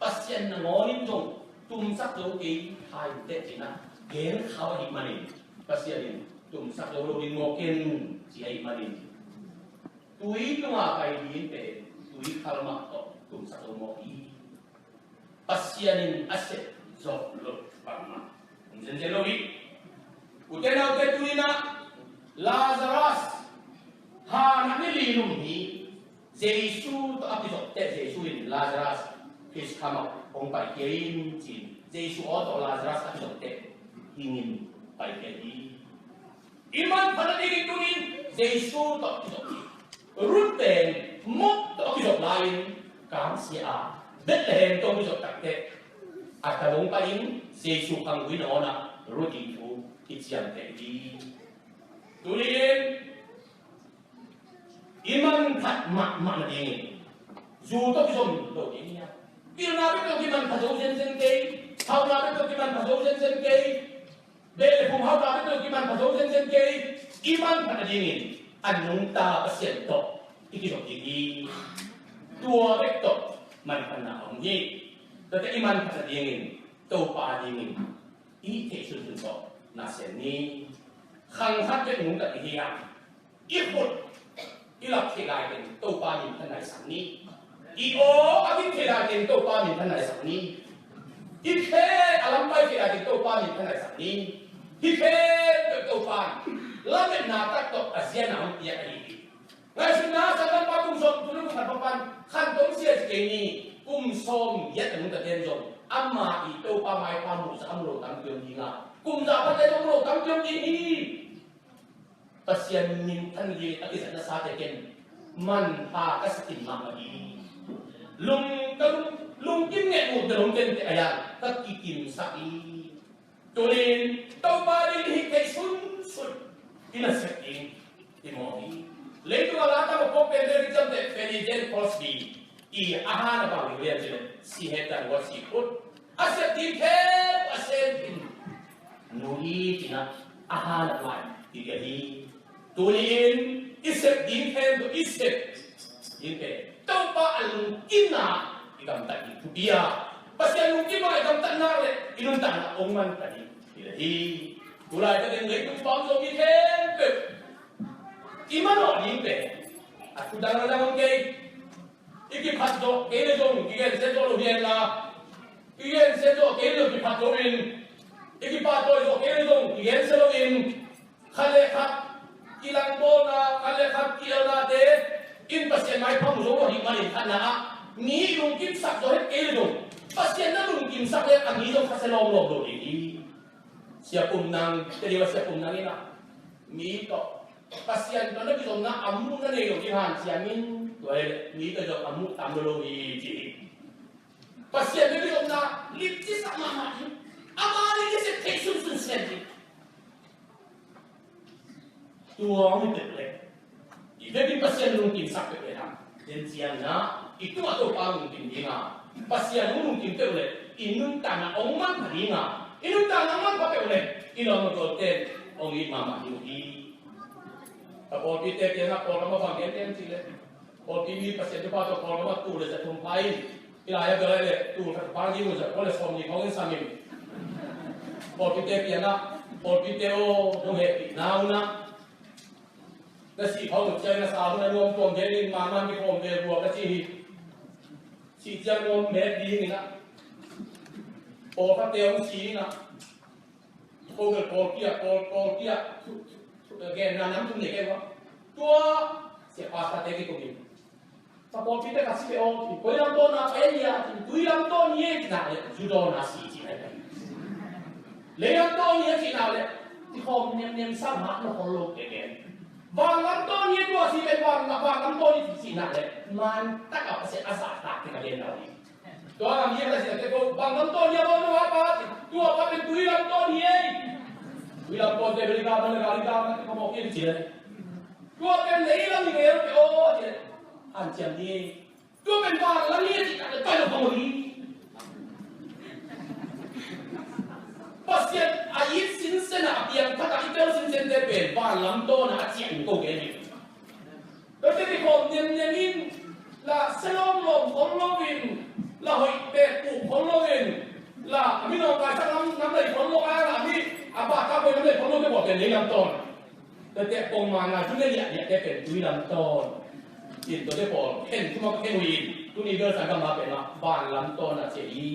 Pasian nangawn in zong tumsak zo kei thei teh, ci-in ah gen kha ahih manin, Pasian in tumsak zo lo ding mawk ken, ci ahih manin, tui tunga pai ding pen tui khal mah tawh tumsak zo mawk hi. Pasian in a sep zawh loh bangmah om zenzen lo hi. Ute naute, tuni-in ah Lazarus, hanah ni li lum hi. Jesu tawh a kizop teh, Jesu in Lazarus, Khrist khamah hong paikhia in, ci-in Jesu aw tawh Lazarus a kizop teh, hingin paikhia hi. I manphat nadingin tuni-in Jesu tawh kizop hi. Ruth pen Moab tawh kizop lai-in, kamsia a, Bethlehem tawh kizop takteh, a ta hong pai-in Jesu khanggui nangawn ah Ruth i thu kiciamteh hi. Tuni-in i manphat mahmah nadingin, zu tawh kizom lo ding hi a, pilna bek tawh kimanpha zo zenzen kei, hauhna bek tawh kimanpha zo zenzen kei, beh le phum hauhna bek tawh kimanpha zo zenzen kei. I manphat nadingin a nungta Pasian tawh i kizom ding hi. Tua bek tawh manphatna a om hi. Tuate i manphat nadingin Topa dingin i hih theih sunsun tawh na sem ni. Khang khat bek nungta i hi a, i khut i lap theih laiteng Topa minthanna i sak ni. I aw a gik theih laiteng Topa minthanna i sak ni. I khe a lam pai theih laiteng Topa minthanna i sak ni. Hih khempeuh Topa in lametna tak tawh a zianna hong piak ahi hi. Ngaihsutna Sanggampa kum sawm tul kum khat pan khantom sia ci kei ni. Kum sawm giat a nungta ten zong ama i Topa maipha muhzah a mu lo tampi om ding a, kum zah pha ten zong mu lo tampi om ding hi. Pasian minthan ding a kizatna sate ken manpha ka sa khin mahmah hi. Lung ka lung, lungkim ngeh uh te lungkim te a yang ka kikimsak hi. Tunin Topa ding hih theih sunsun i na sep ding i mawh hi. Leitung a la tam a phawk pen David ciamteh Fanny Jane Crosby i a han a bang hi lian ci le, si het dan wat si phut. A sep ding khempeuh a sem in nu hi, ci-in ah a han a lai hi, hi. Tuni-in i sep ding khempeuh i sep ding pen Topa a lungkimna i gamtat ding thupi a, Pasian lungkimna i gamtat nak leh i nuntakna hong manpha ding hi le hi. Tulaitak in leitung pang zong i khempeuh i manawh ding pen a thu dang dang om kei. I kiphat zawh kei le zong kigensia zawh lo hi henla, kigensia zawh kei le zong kiphat lo in, i kipahtawi zawh kei le zong kigensia lo in, khat le khat kilangdawna, khat le khat ki-elnate in Pasian maipha mu zo lo ahih manin khatna ah mi lungkimsak zaw het kei le zong Pasian na lungkimsak le a mi zong khasia lawmlawm lo ding hi. Sia Pum Nang, tua leh Sia Pum Nang in ah mi tawh Pasian tawh na kizopna a muh na nei lo ding hanciam in, tua hi leh mi tawh zong a muh tam lo lo hi, ci hi. Pasian na kizopna lipcisak mahmah ding, ama ding kisep theih sunsun sem ding. Tua hong hi peuh leh i vekin Pasian lungkimsak peuh leh hang, den ciangin ah i tungah Topa lungkim ding a, Pasian hong lungkim peuh leh i nuntakna hong manpha ding a, i nuntakna hong manpha peuh leh i lawm a tualte hong it mahmah ding uh hi. Ka pawlpite kiangah pawlkam a bang gen gen cih leh, pawlpi mi Pasian thupha tawh pawlkam ah tul le za thum pha in, hih lai-ah bel lai leh tul khat pha ding uh za kua le sawmnih khawng in sam in. Pawlpite kiangah, pawlpite aw, nong hehpihna un ah, na sih khawng uh ciangin a sa hun a nuam tuam vel in, man man kikhawm vel buak ka ci hi. Sih ciang nuam met ding in ah, pawlkhatte hong si in ah, ko bel pawlpi ah, pawl, pawlpi ah thu, thu, thu, genna nam thum nei kei uh a, tua sia pastor te kikum in, ka pawlpite ka si ve aw, koi lam tawn a pai a, tui lam tawn hi e, cih nak leh zu dawn a si, cih nak leh, lei lam tawn hi e, cih nak leh, kikhawm nemnem sam hat na khol lo, ke gen. Van lam tawn hi e, tua si pen van, van lam tawn hi, cih nak leh, man tak a Pasian a zahtakte ka gen lo hi. Tua a mi a ka zia te ko, bang lam tawn hi a, bang lam a pa, tua pa pen tui lam tawn hi e. Tui lam tawn te bel i ka man, i ka man te ka mawk hi, ci leh, tua pen lei lam hi ngei lo pe aw, ci leh, hanciam hi. Tua pen van lam hi, ci tak leh pai lo phamawh hi. Pasian a it sinsen a, a piangthak a, i tel Tua te kikhawm nemnem in, la sia lawmlawm khol loin, la hoih pek puk khol loin, la a minawng kaisak lam nam lei khol lo a, la a mi a bata poi nam lei khol lo te pawl pen lei lam tawn. Tua te pongman a tu le liahliah te pen tui lam tawn. In tua te pawl khen thum a khen uh in, tuni bel sanggam a pen a van lam tawn a cia hi.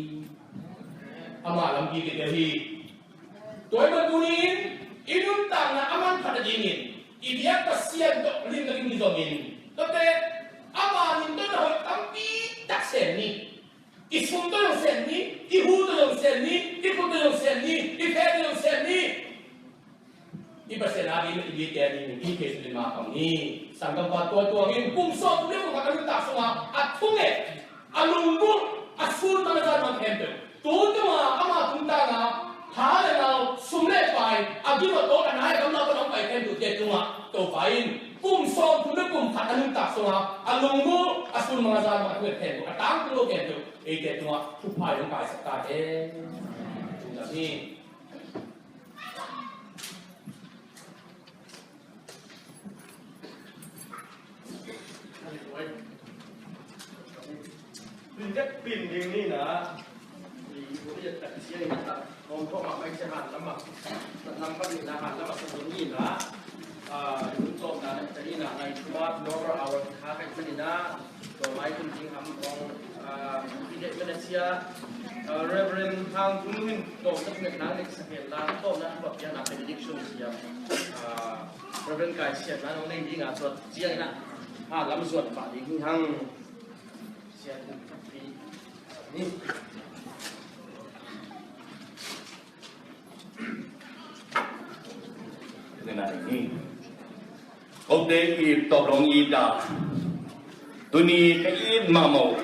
Ama lampi kitel hi. Tua ahih manin tuni-in i nuntakna a manphat nadingin i biak Pasian tawh limtakin kizom in, tuate a manin tawh na hoih tampi tak sem ni. I sum tawh zong sem ni, i hu tawh zong sem ni, i khut tawh zong sem ni, i phe tawh zong sem ni. I Pasian ading i biak nadingin i Jesu min mah kham ni. Sanggampa, tua tuangin kum sawmthum le kum khat a nuntak sungah a thunget, a lunggulh, a sun mang a zan mang khempeuh, tu tungah ama tungtangah tha le nau, sum le pai, a gim a tawk, a nai a gamla pan hong pai khempeuhte tungah Topa in kum sawmthum le kum khat a nuntak sungah a lunggulh, a sun mang a zan mang a thunget khempeuh, a tangtung lo khempeuh eite tungah thupha hong paisak ta hen. Tungah hi. Pin dek pin ding ni na. I bu ya tak sia ni tak. Om thok ma mai sia han lama. Nampak ni na han lama sa ni na. Ah, i bu thok na na ni na. Ngai cuma dua awal ha kai ni na. Tua mai tun ding ham ong, ah, i dek mana sia, ah, Reverend Hang Tung Hin tawm na thunget nang nek sa ken la, tawm na thunget pian na benediction sia. Ah, Reverend Kai Sian na nong nei ding a, tua ciang ina, ha, lam zuan pah ding hi hang. Sian pi ni. Tuni na ding hi. Kote i tawp dong i ta. Tuni ka it mahmah uh.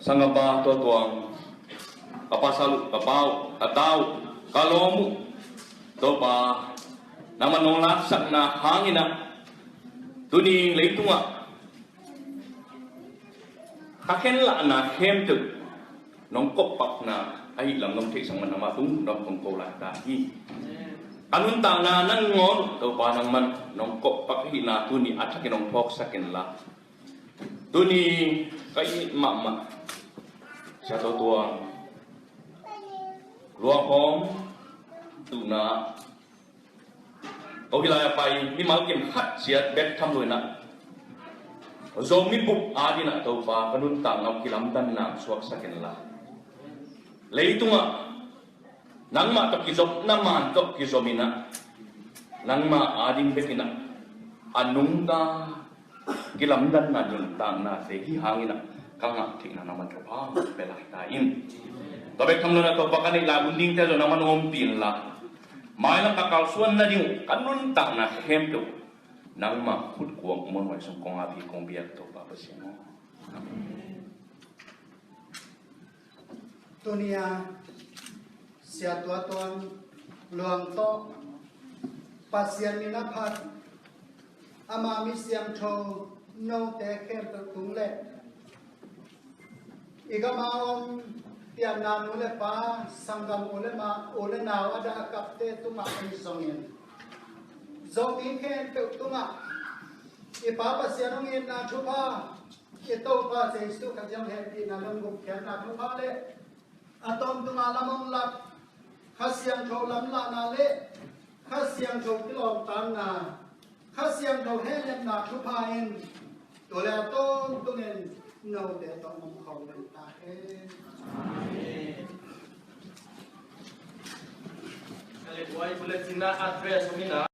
Sangapa Tua Tuang. Ka pasal uh, ka pa uh, ka ta uh, ka lawm uh. Topa, nangmah nong laksakna hangin ah tuni leitungah ka khenlahna khempeuh nong koppakna ahih lam nong theihsak man nangmah tung nong kong ko lai ta hi. Ka nuntakna nangawn Topa nangman nong koppak ahihna tuni a thakin nong phawksak inla. Tuni ka it mahmah Sia Tua Tuang luahawm tuhna Ko hi lai a pai mimal kim khat ciat bek tham lo inah Zomi bup adinah Topa ka nuntakna uh kilamdanna suaksak inla, leitungah nangmah tawh kizopna man tawh kizom inah nangmah ading bek inah a nungta kilamdanna nuntaknate hi hangin ah ka ngah theihna nangman thupha pia lai ta in. Tua bek tham lo inah Topa ka neih lai hun dingte zong nangman ompih inla, mailam ka kalsuan nading uh ka nuntakna khempeuh nangmah khutkuang muanhuai sung kong ap hi kong biak Topa Pasian aw. Amen. Tuni a Sia Tua Tuang Luang tawh Pasian min a phat, ama mi siangtho note khempeuh tung le i gam a om pianna nu le pa, sanggam u le ma, u le nau a dah a kapte tungah ahi zongin, Zomi khempeuh tungah i Pa Pasian hong itna thupha, i Topa Jesuh Khazih hehpihna, lunggulh khiatna thupha le a tawntung a lam hong lak Kha Siangtho lamlahna le Kha Siangtho kilawmtatna, Kha Siangtho hehnepna thupha in tu le a tawntungin note tawh om khawm den ta hen. Amen. Ka le buai bulletin na address om ina.